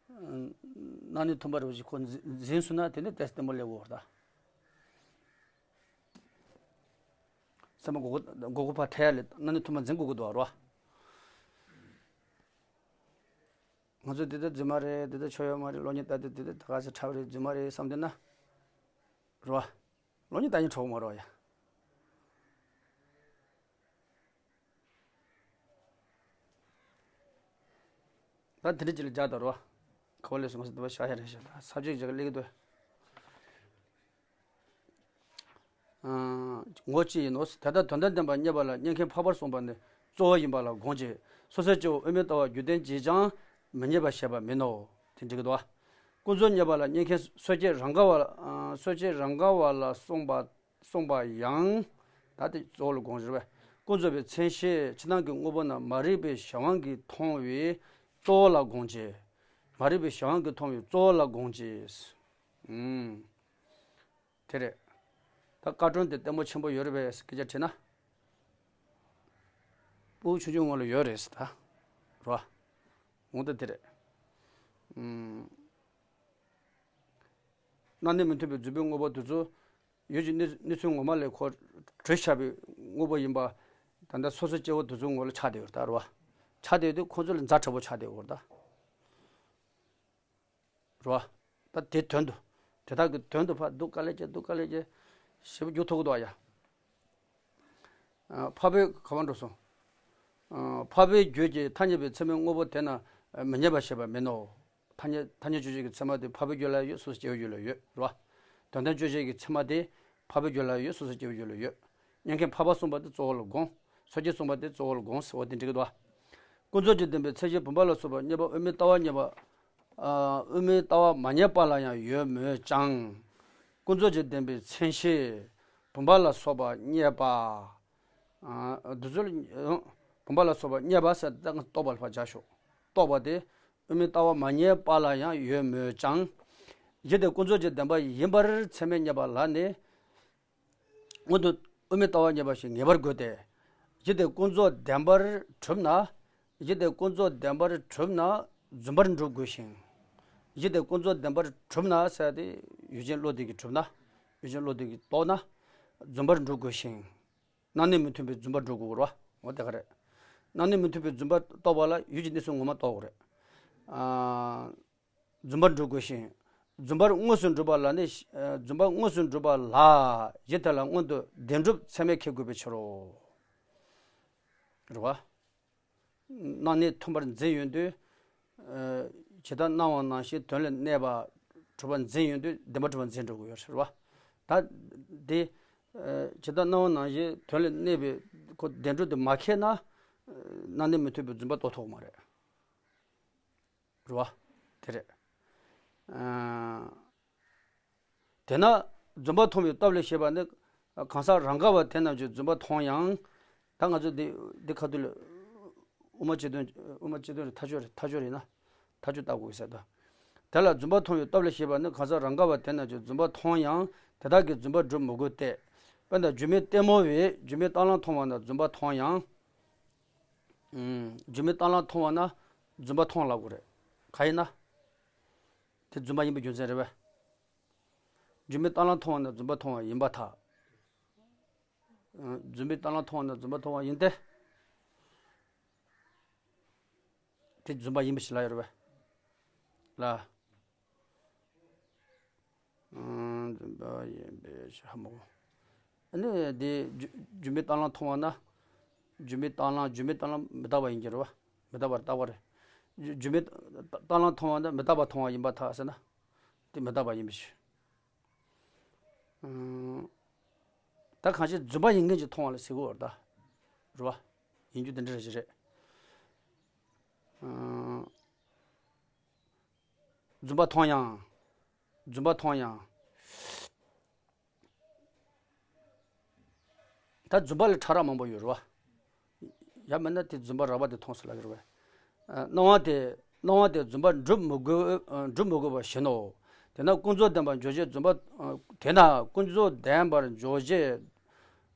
སྣང་ནས་མཐུན་པ་རེད་བ་ཞིག་ཁོ་འཛིན་འཛིན་སོང་ན་དེ་ནི་ཏེས་ལྟད་མོ་ལས་འོར་ད། སེམས་པ་མགོ་སྐོར་མགོ་སྐོར་ཕར་ཐལ་ལེ་སྣང་ནས་མཐུན་པ་འཛིན་དགོས་ཀྱི་འདུག་རོ། ང་ཚོ་འདི་ལྟར་རྫུན་མ་རེད། འདི་ལྟར་ཆོ་ཡོད་མ་རེད། གློག་བརྙན་ལྟ་དུས་འདི་ལྟར་ད་ག་ཚོད་ཁྲབ་རེད། རྫུན་མ་རེད་བསམ་འདུག་ན་རོ། གློག་བརྙན་ལྟ་ཉན་ཆོག་མ་རོ་ཡ། ད་དེ་འདྲ་ཅིག་ལ་རྒྱག་དང་རོ། ཁ་བ་ལས་སོང་ང་ཚོ་འདི་པ་ཤ་ཡ་རེད་ཤ་ད་ས་བཅད་ཅིག་ལེགས་འདུག་ངོ་གཅིག་ཡིན་ནོ། དེ་ལྟར་དོན་དམ་བདེན་པར་རྙེད་པ་ལ་རྙེད་མཁན་འཕགས་པར་གསུངས་པ་ནི་གཙོ་བོ་ཡིན་པ་ལ་དགོངས་ཀྱི། སོ་སོའི་སྐྱེ་བོ་དབུ་མའི་ལྟ་བ་རྒྱུད་ལྡན་གྱིས་ཀྱང་མི་རྙེད་པ་ཞེས་པ་མིན་ནོ། དེ་འགྲིག་གི་འདུག་ཀུན་རྫོབ་རྙེད་པ་ལ་རྙེད་མཁན་སོ་སྐྱེ་རང་ག་བ་ལ་སོ་སྐྱེ་རང་ག་བ་ལ་གསུངས་པ་གསུངས་པ་ཡང་། ད་དེ་གཙོ་བོ་ལ་དགོངས་ཀྱི་རེད་པས། ཀུན་རྫོབ་པའི་མཚན་གཞི་ཕྱི་ནང་གི་དངོས་པོ་རྣམས་མ་རིག་པའི་གཞན་དབང་གིས་མཐོང་བའི་གཙོ་བོ་ལ་དགོངས་ཀྱི། མ་རིག་པའི་གཞན་དབང་གིས་མཐོང་བའི་གཙོ་བོ་ལ་དགོངས་ཀྱི། ཨུམ། དེ་རེད། ད་བཀའ་དྲུང་དེ་ལྟད་མོ་ཆེན་པོ་ཡོད་རེད་པས་སྐད་ཆ་དྲིས་ན། སྤུ་གུ་ཆུང་ཆུང་སྔོན་ལ་ཡོད་རེད་ཟེར་ད། རོ། འོང་ད་དེ་རེད། ཨུམ། སྣང་གནས་མི་མཐུན་པའི་རྫུན་པའི་དངོས་པོ་དེ་ཚོ་ཡུལ་གྱི་གནས་གནས་ཚུལ་ངོ་མ་ལས་ཁོ་གྲུབ་བཞག་པའི་དངོས་པོ་ཡིན་པ། ད་ལྟ་སོ་སོ་སྐྱེ་བོ་དེ་ཚོའི་ངོ་ལ་ཆགས་བསྡད་ཡོད་རེད་ད་རོ། ཆགས་བསྡད་དུས་ཁོ་ཚོ་ལ་ཛ་དྲག་པོ་ཆགས་བསྡད་ཡོད་རེད་ད། རེད་བ། ད་དེ་དོན་དུ། དེ་དག་གི་དོན་དུ་ཕར་སྡུག་དཀའ་ལས་བྱས་སྡུག་དཀའ་ལས་བྱས། ཞེ་པོ་རྒྱུག་ཐུབ་ཀྱི་འདུག་ཨ་ཡ། ཨ། འཕགས་པའི་ག་བ་འགྲོ་སོང་། ཨ། འཕགས་པའི་རྒྱུད་ཀྱི་ཐ་སྙད་པའི་ཚད་མའི་དངོས་པོ་དེ་རྣམས་མི་རྙེད་པ་ཞེས་པ་མིན་ནོ། ཐ་སྙད་ཐ་སྙད་དཔྱོད་བྱེད་ཀྱི་ཚད་མ་དེ་འཕགས་པའི་རྒྱུད་ལ་ཡོད། སོ་སོ་སྐྱེ་བོའི་རྒྱུད་ལ་ཡོད་རེད་བ། དོན་དམ་དཔྱོད་བྱེད་ཀྱི་ཚད་མ་དེ་འཕགས་པའི་རྒྱུད་ལ་ཡོད། སོ་སོ་སྐྱེ་བོའི་རྒྱུད་ལ་ཡོད། རྙེད་མཁན་འཕགས་པ་གསུངས་པ་དེ་གཙོ་བོ་ལ་དགོངས། སོ་སྐྱེ་གསུངས་པ་དེ་གཙོ་བོ་ལ་དགོངས་ཟེར་བ་དེ་འགྲིག་གི་འདུག་བ། ཀུན་རྫོབ་ཀྱི་བདེན་པའི་མཚན་གཞི་བུམ་པ་ལ་སོགས་པ་རྙེད་པ་དབུ་མའི་ལྟ་བ་རྙེད་པ། ཨ། དབུ་མའི་ལྟ་བ་མ་རྙེད་པ་ལ་ཡང་ཡོད་མོད་ཀྱང་། ཀུན་རྫོབ་ཀྱི་བདེན་པའི་མཚན་གཞི་བུམ་པ་ལ་སོགས་པ་རྙེད་པ། ཨ། འདི་ཚོ་ལ་བུམ་པ་ལ་སོགས་པ་རྙེད་པ་ཟེར་ད་རྟོག་པ་ལ་ཕར་སྦྱར་ཤོག་རྟོག་པ་དེ་དབུ་མའི་ལྟ་བ་མ་རྙེད་པ་ལ་ཡང་ཡོད་མོད་ཀྱང་། གཞི་དེ་ཀུན་རྫོབ་ཀྱི་བདེན་པ་ཡིན་པར་ཚད་མས་རྙེད་པ་ལ་ནི། སྔོན་དུ་དབུ་མའི་ལྟ་བ་རྙེད་པ་ཞིག་ངེས་པར་དགོས་ཏེ། གཞི་དེ་ཀུན་རྫོབ་བདེན་པར་གྲུབ་ན། གཞི་དེ་ཀུན་རྫོབ་བདེན་པར་གྲུབ་ན་རྫུན་པར་འགྲུབ་དགོས་ཤིང་། གཞི་དེ་ཀུན་རྫོབ་བདེན་པར་གྲུབ་ན་ཟེར་ཏེ་ཡུལ་ཅན་བློ་འདི་གིས་གྲུབ་ན། ཡུལ་ཅན་བློ་འདི་གིས་རྟོགས་ན། རྫུན་པར་འགྲུབ་དགོས་ཤིང་། སྣང་གནས་མི་མཐུན་པའི་རྫུན་པར་འགྲོ་དགོས་རེད་བ། འོ་དེ་ག་རེད། སྣང་གནས་མི་མཐུན་པའི་རྫུན་པ་རྟོགས་པ་ལ་ཡུལ་གྱི་གནས་ཚུལ་ངོ་མ་རྟོགས་དགོས་རེད། ཨ། རྫུན་པར་འགྲུབ་དགོས་ཤིང་། རྫུན་པར་དངོས་སུ་འགྲུབ་པ་ལ་ནི། རྫུན་པ་དངོས་སུ་འགྲུབ་པ་ལ་གཞི་དེ་ལ་སྔོན་དུ་བདེན་གྲུབ་ཚད་མས་ཁེགས་དགོས་པའི་ཕྱིར་རོ། རེད་བ། སྣང་གནས་མཐུན་པར་འཛིན་ཡོང་དུས། ཇི་ལྟར་སྣང་བ་ནང་བཞིན་དོན་ལ་གནས་པ་གྲུབ་པར་འཛིན་ཡོང་དུས་བདེན་པ་གྲུབ་པར་འཛིན་འགྲོ་གི་ཡོད་རེད་བ། ད་དེ། ཇི་ལྟར་སྣང་བ་ནང་བཞིན་དོན་ལ་གནས་པའི་ཁོ་བདེན་གྲུབ་དེ་མ་ཁེགས་ན། སྣང་གནས་མི་མཐུན་པའི་རྫུན་པ་རྟོགས་ཐུབ་ཀྱི་མ་རེད། རེད་བ། དེ་རེད། ཨ། དེས་ན་རྫུན་པ་མཐོང་བའི་སྟོབས་ལས་ཞེས་པ་ནི། གང་ཟག་རང་ག་བ་དེ་རྣམས་ཀྱིས་རྫུན་པ་མཐོང་ཡང་། ད་ང་ཚོ་འདི་འདི་ཁ་ཐུག་ལ། དབུ་མ་སྤྱི་དོན། དབུ་མ་སྤྱི་དོན་རེད། མཐའ་དཔྱོད་རེད། མཐའ་དཔྱོད་རེད་ན། མཐའ་དཔྱོད་ལྟ་དགོས་ཟེར་ད། དེ་ལ་རྫུན་པ་མཐོང་བའི་སྟོབས་ལས་ཞེས་པ་ནི་གང་ཟག་རང་ག་བ་དེ་རྣམས་ཀྱིས་རྫུན་པ་མཐོང་ཡང་དེ་དག་གིས་རྫུན་པར་སྒྲུབ་མི་དགོས་ཏེ། དཔེར་ན་སྒྱུ་མའི་ལྟད་མོ་བས་སྒྱུ་མའི་རྟ་གླང་མཐོང་བ་ན་རྫུན་པ་མཐོང་ཡང་། ཨུམ། སྒྱུ་མའི་རྟ་གླང་མཐོང་བ་ན་རྫུན་པ་མཐོང་ལབ་དགོས་རེད། ག་ཡིན་ན། དེ་རྫུན་པ་ཡིན་པའི་རྒྱུ་མཚན་རེད་པས། སྒྱུ་མའི་རྟ་གླང་མཐོང་བ་ན་རྫུན་པ་མཐོང་བ་ཡིན་པར་ཐལ། ཨ། སྒྱུ་མའི་རྟ་གླང་མཐོང་བ་ན་རྫུན་པ་མཐོང་བ་ཡིན་ཏེ། དེ་རྫུན་པ་ཡིན་པ་ཞིག་ལབ་ཡོད་རེད་པས། ལ། ཨང་། རྫུན་པ་ཡིན་པའི་ཕྱིར་ཧ་མ་གོ། ཨ་ནི་དེ་སྒྱུ་སྒྱུ་མའི་རྟ་གླང་མཐོང་བ་ན། སྒྱུ་མའི་རྟ་གླང་སྒྱུ་མའི་རྟ་གླང་མི་རྟག་པ་ཡིན་གྱི་རེད་པ། མི་རྟག་པར་རྟག་པ་རེད། སྒྱུ་སྒྱུ་མའི་རྟ་གླང་མཐོང་བ་ན་མི་རྟག་པ་མཐོང་བ་ཡིན་པར་ཐལ་ཟེར་ན། དེ་མི་རྟག་པ་ཡིན་པའི་ཕྱིར། ཨང་། ད་གང་ཞིག་རྫུན་པ་ཡིན་མཁན་ཅིག་མཐོང་བ་ལ་ཟེར་གྱི་ཡོད་རེད་ད། རེད་བ། ཡིན་རྒྱུ་དེ་འདྲ་རེད་ཅིག་རེད། ཨང་། རྫུན་པ་མཐོང་ཡང་། རྫུན་པ་མཐོང་ཡང་། ད་རྫུན་པ་ལ་ཕྲ་རགས་མང་པོ་ཡོད་རེད་བ། ཡང་མིན་ན་དེ་རྫུན་པ་རགས་པ་དེ་མཐོང་ཟེར་ལབ་ཀྱི་རེད་བས། ཨ། སྣང་བ་དེ་སྣང་བ་དེ་རྫུན་པར་སྒྲུབ་མི་དགོས། ཨ། སྒྲུབ་མི་དགོས་པ་བཞིན་ནོ། དེས་ན་ཀུན་རྫོབ་བདེན་པར་འཇོག་བྱེད་རྫུན་པ། ཨ། དེས་ན་ཀུན་རྫོབ་བདེན་པར་འཇོག་བྱེད།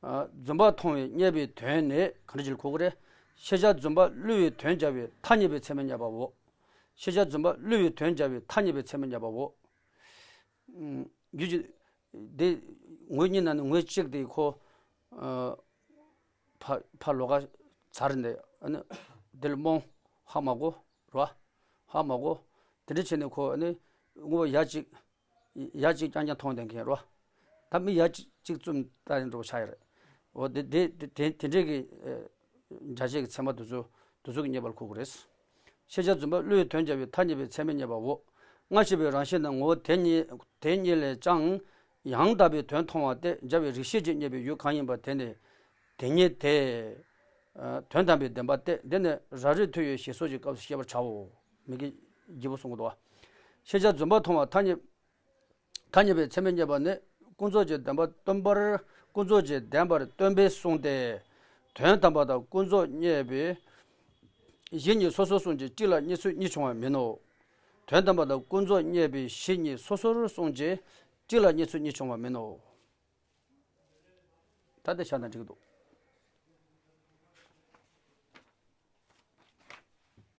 རྫུན་པ་མཐོང་བས་བརྙས་པའི་དོན་ནི་གང་འདྲ་ཅིག་ལ་གོ་དགོས་རེད། ཤེས་བྱ་རྫུན་པ་བསླུ་བའི་དོན་སྦྱར་བའི་ཐ་སྙད་པའི་ཚད་མས་བརྙས་པའོ། ཤེས་བྱ་རྫུན་པ་བསླུ་བའི་དོན་སྦྱར་བའི་ཐ་སྙད་པའི་ཚད་མས་བརྙས་པའོ། རྒྱུ་ཅི། འདི་ངོས་གཉིས་ནང་ནས་ངོས་གཅིག་དེ་ཁོ། ཕ་ཕ་ལོགས་ཀ་ཚར་ནས་ཨ་ནི་འདི་ལ་རྨོངས། ཧ་མ་གོ་རོ། ཧ་མ་གོ་དེ་འདྲ་བྱས་ནས་ཁོ་ཨ་ནི་དངོས་པོ་ཡ་གཅིག་ཡ་གཅིག་རྐྱང་རྐྱང་མཐོང་བསྡད་མཁན་རོ། ད་མི་ཡ་གཅིག་གཅིག་བཙུམ་ལྟ་ཡིན་འགྲོ་ཆགས་ཡོད་རེད། འོ་དེ་དེ་དེ་དེ་འདྲས་ཀྱི་འཇའ་ཆས་ཀྱི་ཚད་མ་དེ་ཚོ་དེ་ཚོ་གི་བརྙས་པ་ལ་གོ་དགོས་རེད། ཤེས་བྱ་རྫུན་པ་བསླུ་བའི་དོན་སྦྱར་བའི་ཐ་སྙད་པའི་ཚད་མས་བརྙས་པའོ། སྔ་ཕྱི་བའི་རང་བཞིན་དང་ངོ་བོ་དེ་གཉིས་དེ་གཉིས་ལས་ཀྱང་ཡང་དག་པའི་དོན་མཐོང་བ་སྟེ་སྦྱར་བའི་རིགས་ཤེས་ཀྱིས་བརྙས་པའི་ཡུལ་གང་ཡིན་པ་དེ་ནི་དེ་ཉིད་དེ། དོན་དམ་པའི་བདེན་པ་སྟེ་འདི་ནི་རབ་རིབ་ཐོས་ཡོད་ཞེས་སོགས་ཀྱི་སྐབས་སུ་ཤེས་པར་བྱའོ། མི་དགེ་བཞི་པོ་གསུང་གི་འདུག་བ། ཤེས་བྱ་རྫུན་པ་མཐོང་བ་ཐ་སྙད་ཐ་སྙད་པའི་ཚད་མས་བརྙས་པ་ནི་ཀུན་རྫོབ་ཀྱི་བདེན་པ་སྟོན་པར་ཀུན་རྫོབ་ཀྱི་བདེན་པར་སྟོན་པས་གསུངས་ཏེ། དོན་དམ་པ་དང་ཀུན་རྫོབ་བརྙས་པའི་གཞི་གཉིས་སོ་སོར་གསུངས་ཀྱི་གཅིག་ལ་གཉིས་སུ་གཉིས་བྱུང་བ་མིན་ནོ། དོན་དམ་པ་དང་ཀུན་རྫོབ་བརྙས་པའི་གཞི་གཉིས་སོ་སོར་གསུངས་ཀྱི་གཅིག་ལ་གཉིས་སུ་གཉིས་བྱུང་བ་མིན་ནོ། ད་ལྟ་ཆ་ན་འགྲིག་འདུག